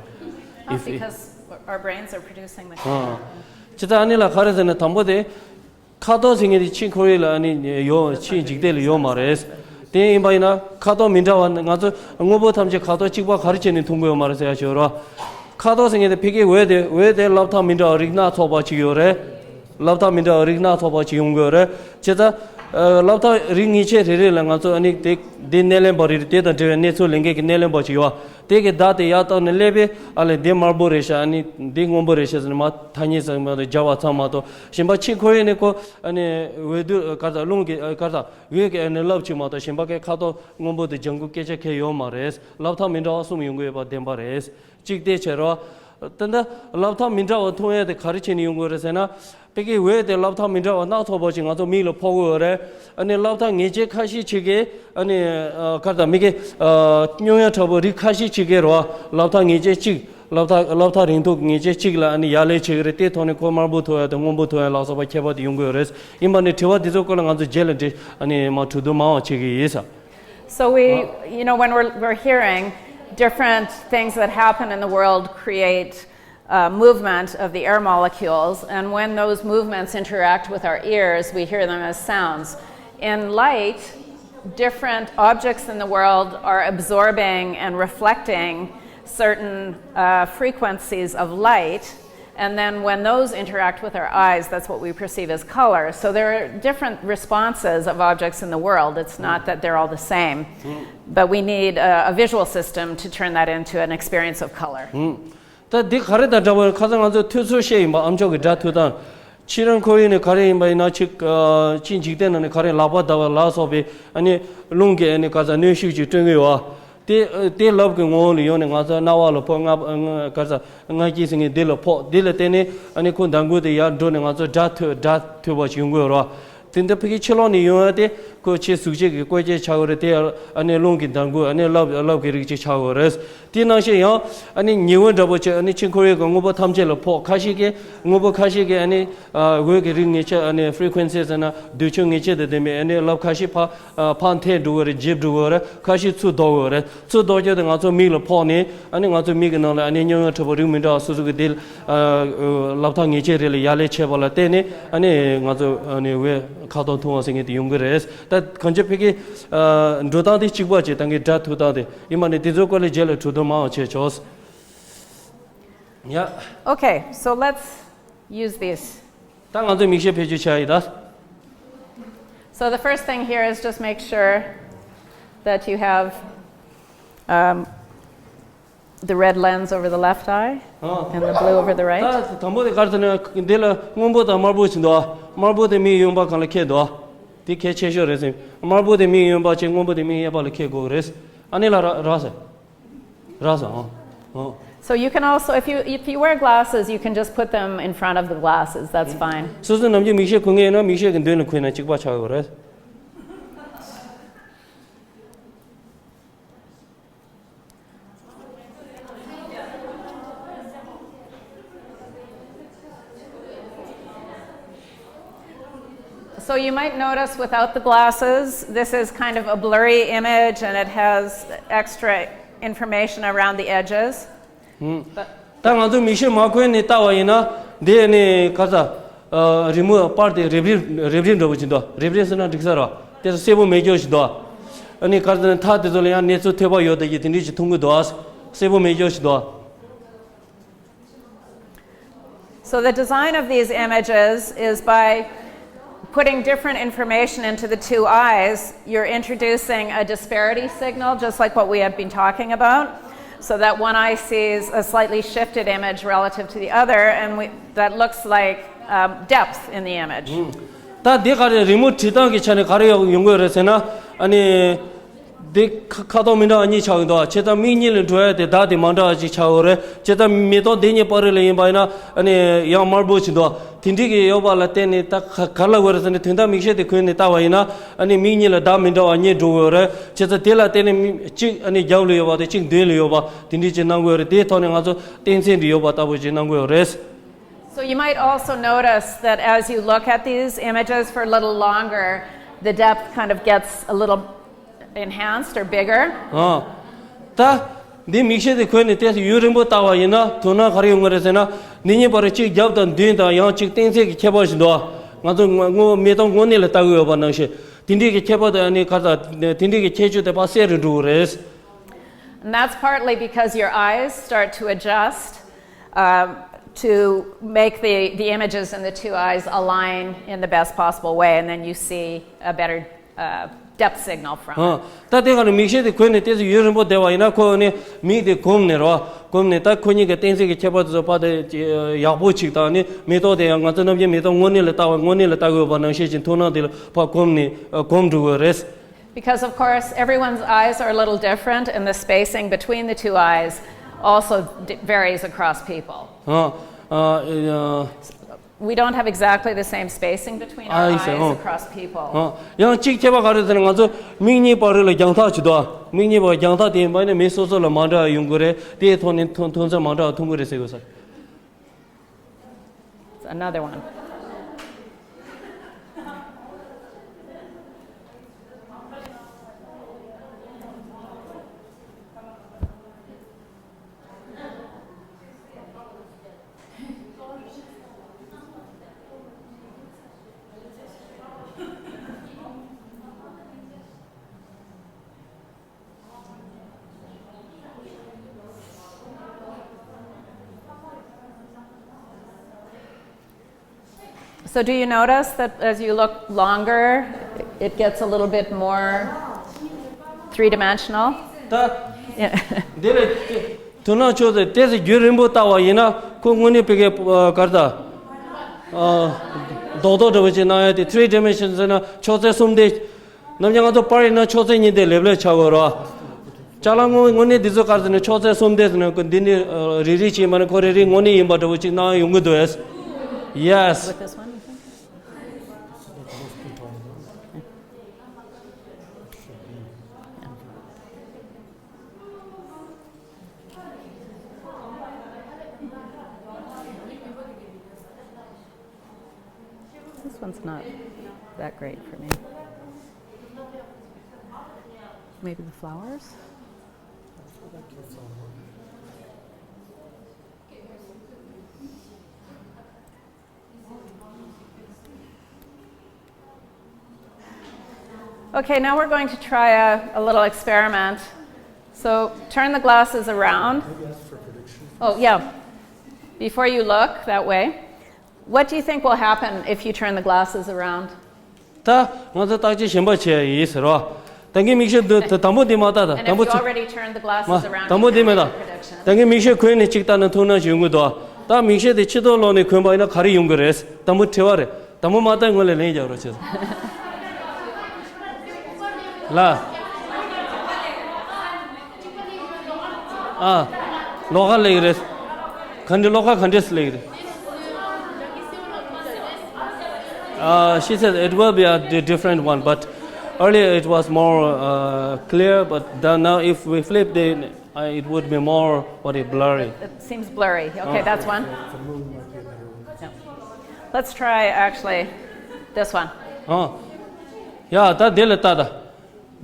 Oh, if it, because our brains are producing the color. ཇི་ལྟར་ཨ་ནི་ལ་ག་རེ་ཟེར་ན། དང་པོ་དེ་ཁ་དོག་ཟེར་མཁན་དེ་ཕྱི་ཁོར་ཡུག་ལ་ཨ་ནི་ཡོད། ཕྱིའི་འཇིག་རྟེན་ལ་ཡོད་མ་རེད། དེ་ཡིན་པ་ཡིན་ན་ཁ་དོག་མི་འདྲ་བ། ང་ཚོ་དངོས་པོ་ཐམས་ཅད་ཁ་དོག་གཅིག་པ་ག་རེ་བྱས་ནས་མཐོང་གི་ཡོད་མ་རེད་ཟེར་ཡ་ཞིག་ཡོད་རེད། ཁ་དོག་ཟེར་མཁན་དེ་ཕ་གིའི་འོད་དེ། འོད་དེ་སློབ་མཐའ་མི་འདྲ་བ་རིགས་སྣ་ཚོགས་པ་ཅིག་ཡོད་རེད། སློབ་མཐའ་མི་འདྲ་བ་རིགས་སྣ་ཚོགས་པ་ཅིག་ཡོང་གི་ཡོད་རེད། བྱས་ཙང་། ཨ། སློབ་མཐའ་རིགས་ངེས་ཅན་རེ་རེ་ལ་ང་ཚོ་ཨ་ནི་དེ་དེ་སྣེ་ལེན་པ་རེ་རེ། དེ་དང་འབྲེལ་བའི་གནས་ཚུལ་ལེན་མཁན་གྱི་སྣེ་ལེན་པ་ཅིག་ཡོད། དེ་གི་བརྡ་དེ་ཡར་བཏང་ནས་ཀླད་པས་ཨ་ལས་འདི་དམར་པོ་རེད་ཤག་ཨ་ནི་འདི་སྔོན་པོ་རེད་ཤག་ཟེར་ནས་མར་ཐ་སྙད་ཟེར་མ་གཏོགས་སྦྱར་བ་ཙམ་མ་གཏོགས། གཞན་པ་ཕྱི་ཁོར་ཡུག་ནས་ཁོ་ཨ་ནི་འོད་རྡུལ་ག་རེ་ཟ། རླུང་གི་ག་རེ་ཟ། འོད་ཀྱི་ཨ་ནི་རླབས་ཅིག་མ་གཏོགས་གཞན་པ་གའི་ཁ་དོག་སྔོན་པོ་དང་ལྗང་གུ་སྐད་ཆ་གང་ཡང་ཡོད་མ་རེད། སློབ་མཐའ་མི་འདྲ་བ་གསུམ་ཡོང་གི་ཡོད་པ་བདེན་པ་རེད། གཅིག་དེ་བྱས་རོགས། ད་ལྟ་སློབ་ཐག་མི་འདྲ་བ་མཐོང་ཡས་དེ་ག་རེ་བྱས་ནས་ཡོང་དགོས་རེད་ཟེར་ན། ཕ་གིའི་འོད་དེ་སློབ་ཐག་མི་འདྲ་བ་སྣ་ཚོགས་པ་ཞིག་ང་ཚོ་མིག་ལ་ཕོག་གི་ཡོད་རེད། ཨ་ནི་སློབ་ཐག་ངེས་ཅན་ཁ་ཤས་ཅིག་གིས་ཨ་ནི་ཨ་ག་རེ་ད་མི་གི་ཨ་སྨྱུང་གཡའ་འདྲ་པོ་རིགས་ཁ་ཤས་ཅིག་གིས་རེད་བ། སློབ་ཐག་ངེས་ཅན་གཅིག་སློབ་ཐག་སློབ་ཐག་རིང་ཐུང་ངེས་ཅན་གཅིག་ལ་ཨ་ནི་ཡ་ལན་བྱེད་ཀྱི་རེད། དེའི་ཐོག་ནས་ཁོ་དམར་པོ་མཐོང་ཡ་དང་སྔོན་པོ་མཐོང་ཡ་ལ་སོགས་པ་ཁྱད་པར་དེ་ཡོང་གི་ཡོད་རེད། ཡིན་པ་ནི་དྲི་བ་འདི་ཚོའི་སྐོར་ལ་ང་ཚོ་རྗེས་ལ་འདྲི་ཨ་ནི་མ་གྲོས་བསྡུར་མང་བ་བྱེད་ཀྱི་ཡིན་ས། So we, you know, when we're, we're hearing different things that happen in the world create uh, movement of the air molecules, and when those movements interact with our ears, we hear them as sounds. In light, different objects in the world are absorbing and reflecting certain uh, frequencies of light. And then when those interact with our eyes, that's what we perceive as color. So there are different responses of objects in the world. It's not that they're all the same, but we need a, a visual system to turn that into an experience of color. ད་འདི་ག་རེ་དང་འདྲ་བར་ཁ་སང་ང་ཚོས་ཐོས་ཚུལ་བཤད་ཡིན་པ། ཨ་མཆོག་གི་སྒྲ་ཐོས་སྟངས། ཕྱི་རོལ་ཁོར་ཡུག་ནི་ག་རེ་ཡིན་པ་ཡིན་ན། ཕྱི་ཨ་ཕྱི་འཇིག་རྟེན་ནང་ནས་ག་རེ་ལག་པ་བརྡབ་པ་ལ་སོགས་པའི་ཨ་ནི་རླུང་གི་ཨ་ནི་ག་ས་གནོན་ཤུགས་ཅིག་སྤྲོད་ཀྱི་ཡོད། དེ་དེ་ལབ་ཀྱི་ངོ་བོ་ལ་ཡོང་ནས་ང་ཚོ་རྣ་བ་ལ་ཕོག། རྔ་རྔ་ག་ས་རྔ་སྐྱེས་ཟེར་མཁན་འདི་ལ་ཕོག། འདི་ལ་བརྟེན་ནས་ཨ་ནི་ཁོ་མདང་དགོང་དེ་ཡར་འགྲོ་ནས་ང་ཚོ་སྒྲ་ཐོས་སྒྲ་ཐོས་པ་ཞིག་ཡོང་གི་ཡོད་རེད་བ། དེ་འདྲ་ཕ་གི་ཕྱི་ལོགས་ནས་ཡོང་ཡ་དེ་ཁོ་ཕྱི་གཟུགས་བྱད་ཀྱི་བཀོད་ཅན་ཆགས་ཡོད་རེད། དེ་ཨ་ནི་རླུང་གི་མདང་དགོང་ཨ་ནི་རླབས་རླབས་ཀྱི་རིགས་ཅིག་ཆགས་ཡོད་རེད། དེ་ནང་བཞིན་ཡང་ཨ་ནི་ཉི་འོད་འདྲ་པོ་ཅིག་ཨ་ནི་ཕྱི་ཁོར་ཡུག་གི་དངོས་པོ་ཐམས་ཅད་ལ་ཕོག། ཁ་ཤས་ཀྱིས་དངོས་པོ་ཁ་ཤས་ཀྱིས་ཨ་ནི་ཨ་འོད་ཀྱི་རིགས་ངེས་ཅན་ཨ་ནི་ཕི་རི་ཀུ་ཨེན་སི་ཟེར་ན་རྡུལ་ཕྲན་ངེས་ཅན་དང་ལྡན་པའི་ཨ་ནི་རླབས་ཁ་ཤས་ཕར་ཨ་ཕར་འཐེན་འགྲོ་གི་རེད། འཇིབ་འགྲོ་གི་རེད། ཁ་ཤས་ཚུར་ལྡོག་གི་རེད། ཚུར་ལྡོག་རྒྱུ་དེ་ང་ཚོ་མིག་ལ་ཕོག་ནས་ཨ་ནི་ང་ཚོ་མིག་གི་ནང་ལ་ཨ་ནི་སྨྱུང་གཡའ་འདྲ་པོ་རིགས་མི་འདྲ་བ་སོ་སོ་གི་དེ་ཨ་སློབ་ཐག་ངེས་ཅན་རེ་ལ་ཡ་ལན་བྱས་པ་ལ་བརྟེན་ནས་ཨ་ནི་ང་ཚོ་ཨ་ནི་འོད་ཁ་དོག་མཐོང་བ་ཟེར་མཁན་དེ་ཡོང་གི་རེད། ད་གང་ཅི་ཕ་གི་ཨ་འགྲོ་སྟངས་དེ་གཅིག་པ་བྱས། ད་གིན་སྒྲ་ཐོས་སྟངས་དེ་ཡིན་པ་ནི་དེ་ཚོའི་སྐོར་ལ་རྗེས་ལ་གྲོས་བསྡུར་མང་བ་བྱས་ཆོག། ཡ། Okay, so let's use these. ད་ང་ཚོས་མིག་ཤེལ་བེད་སྤྱོད་བྱ་ཡི་ད། So the first thing here is just make sure that you have um, the red lens over the left eye and the blue over the right. ད་དང་པོ་དེ་ག་རེ་ཟེར་ན་འདི་ལ་སྔོན་པོ་དང་དམར་པོ་ཞིག་འདུག་ཨ། དམར་པོ་དེ་མིག་གཡོན་པ་སྒང་ལ་འཁྱེར་འདུག་ཨ། དེ་གལ་ཆེ་ཤོས་རེད་ཟེར། དམར་པོ་དེ་མིག་གཡོན་པ་བྱས། སྔོན་པོ་དེ་མིག་གཡས་པ་ལ་འཁྱེར་དགོས་རེད། ཨ་ནི་ལ་ར་ར་ཟེར། ར་ཟེར། ཨོ། ཨོ། So you can also, if you if you wear glasses, you can just put them in front of the glasses. That's fine. སོ་སོ་ནམ་རྒྱུན་མིག་ཤེལ་གོན་མཁན་ཡིན་ན་མིག་ཤེལ་གྱི་མདུན་ལ་གོན་ན་གཅིག་པ་ཆགས་ཡོད་རེད། So you might notice without the glasses, this is kind of a blurry image and it has extra information around the edges. ད་ང་ཚོ་མིག་ཤེལ་མ་གོན་ནས་བལྟ་བ་ཡིན་ན་འདི་ནི་ག་ས་རི་མོ་པར་དེ་རིབ་རིབ་རིབ་རིབ་འདྲ་པོ་ཅིག་འདུག་རིབ་རིབ་ཟེར་ན་འགྲིག་ས་རེད་བ། དེ་ཚོ་གསལ་པོ་མེད་རྒྱུ་ཞིག་འདུག་ཨ་ནི་ག་ས་མཐའ་དེ་ཚོ་ལ་ཡང་གནས་ཚུལ་ཐོས་པ་ཡོད་དེ་ཡིན་དེ་འདྲ་ཞིག་མཐོང་གི་འདུག་གསལ་པོ་མེད་རྒྱུ་ཞིག་འདུག So the design of these images is by putting different information into the two eyes, you're introducing a disparity signal, just like what we have been talking about, so that one eye sees a slightly shifted image relative to the other, and we, that looks like um, depth in the image. ད་འདི་ག་རེ་རི་མོ་བྲིས་སྟངས་ཀྱི་ཆ་ནས་ག་རེ་ཡོང་གི་ཡོད་རེད་ཟེར་ན། ཨ་ནི། འདི་ཁ་ཁ་དོག་མི་འདྲ་བ་གཉིས་ཆགས་ཀྱི་འདུག་བྱས་ཙང་མིག་གཉིས་ལ་འགྲོ་ཡ་དེ་བརྡ་དེ་མ་འདྲ་བ་ཅིག་ཆགས་ཡོད་རེད། བྱས་ཙང་མེ་ཏོག་འདི་གཉིས་བར་ལ་ཡིན་པ་ཡིན་ན་ཨ་ནི་ཡང་དམར་པོ་ཅིག་འདུག་དེ་འདྲའི་གི་ཡོད་པ་ལ་བརྟེན་ནས་ད་ག་ག་ལ་འོས་རེད་ཟེར་ནས་དོན་དག་མིག་ཤེལ་དེ་གོན་ནས་བལྟ་བ་ཡིན་ན་ཨ་ནི་མིག་གཉིས་ལ་བརྡ་མི་འདྲ་བ་གཉིས་འགྲོ་གི་ཡོད་རེད། བྱས་ཙང་དེ་ལ་བརྟེན་ནས་མི་གཅིག་ཨ་ནི་རྒྱབ་ལ་ཡོད་པ་དང་གཅིག་མདུན་ལ་ཡོད་པ་དེ་འདྲའི་ཅིག་སྣང་གི་ཡོད་རེད། དེའི་ཐོག་ནས་ང་ཚོ་གཏན་ཚིགས་འདི་ཡོད་པ་ལྟ་བུ་ཅིག་སྣང་གི་ཡོད་རེད། So you might also notice that as you look at these images for a little longer, the depth kind of gets a little enhanced or bigger. ཨ། ད་འདི་མིག་ཤེལ་དེ་གོན་ནས་ཏོག་ཙམ་ཡུན་རིང་པོ་བལྟ་བ་ཡིན་ན་དོ་སྣང་ག་རེ་ཡོང་གི་རེད་ཟེར་ན། འདི་གཉིས་བར་གཅིག་རྒྱབ་དང་མདུན་དང་ཡང་གཅིག་གཏན་ཚིགས་ཀྱི་ཁྱད་པར་ཞིག་འདུག་ང་ཚོ་དངོས་མེ་ཏོག་དངོས་གནས་ལ་ལྟ་གི་ཡོད་པ་ནང་བཞིན་དེ་འདྲའི་གི་ཁྱད་པར་དང་ཨ་ནི་ག་ས་དེ་འདྲའི་གི་ཁྱད་ཆོས་དེ་ཕར་གསལ་རུ་འགྲོ་གི་རེད། And that's partly because your eyes start to adjust um, to make the, the images in the two eyes align in the best possible way, and then you see a better uh, depth signal from it. ད་དེ་ག་ནི་མིག་ཤེལ་དེ་གོན་ནས་ཏོག་ཙམ་ཡུན་རིང་པོ་བསྡད་པ་ཡིན་ན་ཁོ་ནི་མིག་དེ་གོམས་ནས་རོ། གོམས་ནས་ད་ཁོ་གཉིས་ཀྱི་གཏན་ཚིགས་ཀྱི་ཁྱད་པར་དེ་ཚོ་ཕར་དེ་ཡག་པོ་ཅིག་དང་ནི་མེ་ཏོག་དེ་ཡང་ང་ཚོ་ནམ་རྒྱུན་མེ་ཏོག་དངོས་གནས་ལ་ལྟ་བ་དངོས་གནས་ལ་ལྟ་གི་ཡོད་པ་ནང་བཞིན་ཅིག་མཐོང་སྣང་དེ་ལ་ཕར་གོམས་ནས་གོམས་འགྲོ་གི་རེད། Because, of course, everyone's eyes are a little different, and the spacing between the two eyes also d- varies across people. ཨ་ཨ་ཨ། We don't have exactly the same spacing between our I see. eyes Oh. across people. ཨ། ཡང་གཅིག་ཁྱད་པར་ག་རེ་ཟེར་ན། ང་ཚོ་མིག་གཉིས་བར་ལ་རྒྱང་ཐག་ཅིག་འདུག་མིག་གཉིས་བར་རྒྱང་ཐག་དེ་ཡིན་པ་ནི་མི་སོ་སོ་ལ་མ་འདྲ་བ་ཡོང་གི་རེད། དེའི་ཐོག་ནས་ཐོན་ཐོན་ཚད་མ་འདྲ་བ་ཐོན་གི་རེད་ཟེར་དགོས་ས། It's another one. So do you notice that as you look longer, it gets a little bit more three-dimensional? ད་འདི་ལ་དོ་སྣང་ཆོག་ཚེ་ཏོག་ཙམ་རྒྱུན་རིང་པོ་བལྟ་བ་ཡིན་ན། ཁོ་དངོས་གནས་པའི་གི་གར་ད་རྡོག་རྡོག་འདྲ་བོ་ཅིག་སྣང་ཡ་དེ། three dimension ཟེར་ན་ཕྱོགས་ཚད་གསུམ་ལྡན། ནམ་རྒྱུན་ང་ཚོ་པར་ཡིན་ན་ཕྱོགས་ཚད་གཉིས་ལྡན་ལེབ་ལེབ་ཆགས་ཡོད་རེད་བ། ཅ་ལག་དངོས་དངོས་གནས་འདི་ཚོ་གར་ཟེར་ན་ཕྱོགས་ཚད་གསུམ་ལྡན་ཟེར་ན་ཁོ་འདི་ནི་རེ་རེ་ཅིག་མ་ནི་ཁོ་རེ་རེ་དངོས་གནས་ཡིན་པ་འདྲ་བོ་ཅིག་སྣང་ཡོང་གི་འདུག Yes. With this one, you think? This one's not that great for me. Maybe the flowers? Okay, now we're going to try a, a little experiment. So turn the glasses around. Oh, yeah. Before you look that way, what do you think will happen if you turn the glasses around? ད་ང་ཚོ་བརྟག་དཔྱད་གཞན་པ་བྱས་ཡིན་ཟེར་བ། ད་གིན་མིག་ཤེལ་འདི་དང་པོ་འདི་མ་བལྟ་ད། And if you already turned the glasses around, དང་པོ་འདི་མེད་ད། དང་གིན་མིག་ཤེལ་གོན་ནས་གཅིག་བལྟ་ན་ཐུགས་སྣང་ཞིག་ཡོང་གི་འདུག་ད་མིག་ཤེལ་དེ་ཕྱི་ཐོག་ལོག་ནས་གོན་པ་ཡིན་ན་ག་རེ་ཡོང་གི་རེད། དང་པོ་དྲི་བ་རེད། དང་པོ་མ་བལྟ་སྔོན་ལ་ལན་རྒྱག་རོགས་བྱེད། ལ། ཨ། ལོགས་ཀ་ལེགས་རེད། ག་འདྲ་ལོགས་ཀ་ག་འདྲས་ལེགས་རེད། Uh, she said it will be a di- different one, but earlier it was more uh, clear, but then now if we flip, then uh, it would be more, what is, blurry. It seems blurry. Okay, that's one. Yeah. Let's try actually this one. ཨ། ཡ་ད་དེ་ལ་ལྟ་ད།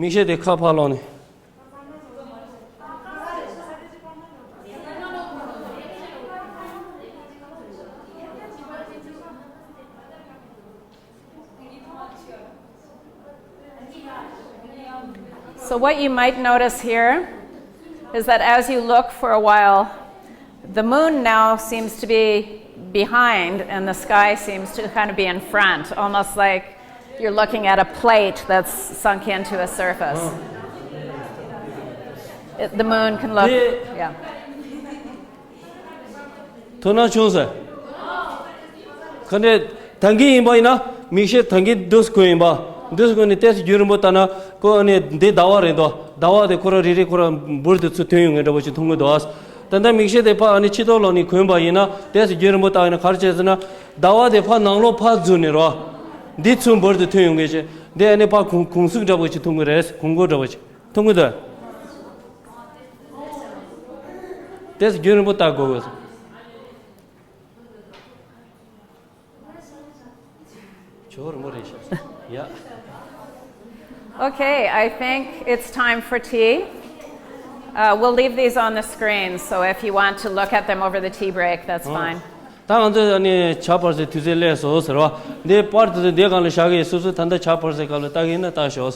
མིག་ཤེལ་དེ་ཁ་ཕར་ལོག་ནས། So what you might notice here is that as you look for a while, the moon now seems to be behind and the sky seems to kind of be in front, almost like you're looking at a plate that's sunk into a surface. It, the moon can look, yeah. དོ་སྣང་བྱུང་ཟེར། ག་འདྲས། ད་གིན་ཡིན་པ་ཡིན་ན་མིག་ཤེལ་ད་གིན་འདུག་སེ་གོན་ཡིན་པ། འདུག་སེ་གོན་ནས་ཏོག་ཙམ་རྒྱུན་རིང་པོ་བལྟ་ན་ཁོ་ཨ་ནི་འདི་ཟླ་བ་རེད་འདུག་ཟླ་བ་དེ་ཁོ་རང་རེ་རེ་ཁོ་རང་འབུར་དུ་ཚུར་ཐོན་ཡོང་ངེས་འདྲ་པོ་ཞིག་མཐོང་གི་འདུག་ད་ལྟ་མིག་ཤེལ་དེ་ཕར་ཨ་ནི་ཕྱི་ཐོག་ལོག་ནས་གོན་པ་ཡིན་ན་ཏོག་ཙམ་རྒྱུན་རིང་པོ་བལྟ་ཡིན་ན་ག་རེ་བྱས་ཟེར་ན། ཟླ་བ་དེ་ཕར་ནང་ལོགས་ཕར་འཛུལ་ནས་རོ། འདི་ཚུར་འབུར་དུ་ཐོན་ཡོང་གི་ཅེས། འདི་ཨ་ནི་ཕར་གུང་གུང་གསུང་འདྲ་པོ་ཞིག་མཐོང་གི་རེད། གུང་གོ་འདྲ་པོ་ཞིག་མཐོང་གི་འདུག་ཏོག་ཙམ་རྒྱུན་རིང་པོ་བལྟ་དགོས་དགོས། ཇོ་རིང་པོ་རེད་ཤག་ཡ། Okay, I think it's time for tea. Uh, we'll leave these on the screen, so if you want to look at them over the tea break, that's fine. ད་ང་ཚོས་ཨ་ནི་ཇ་ཕར་ཚེ་དུས་ཚོད་སླེབས་སོང་ཟེར་བ། འདི་པར་དེ་ཚོ་འདི་སྒང་ལ་བཞག་གི་ཡིན། སོ་སོ་ད་ལྟ་ཇ་ཕར་ཚེ་སྐབས་ལ་ལྟ་གི་ཡིན་ན་ལྟ་ཤོག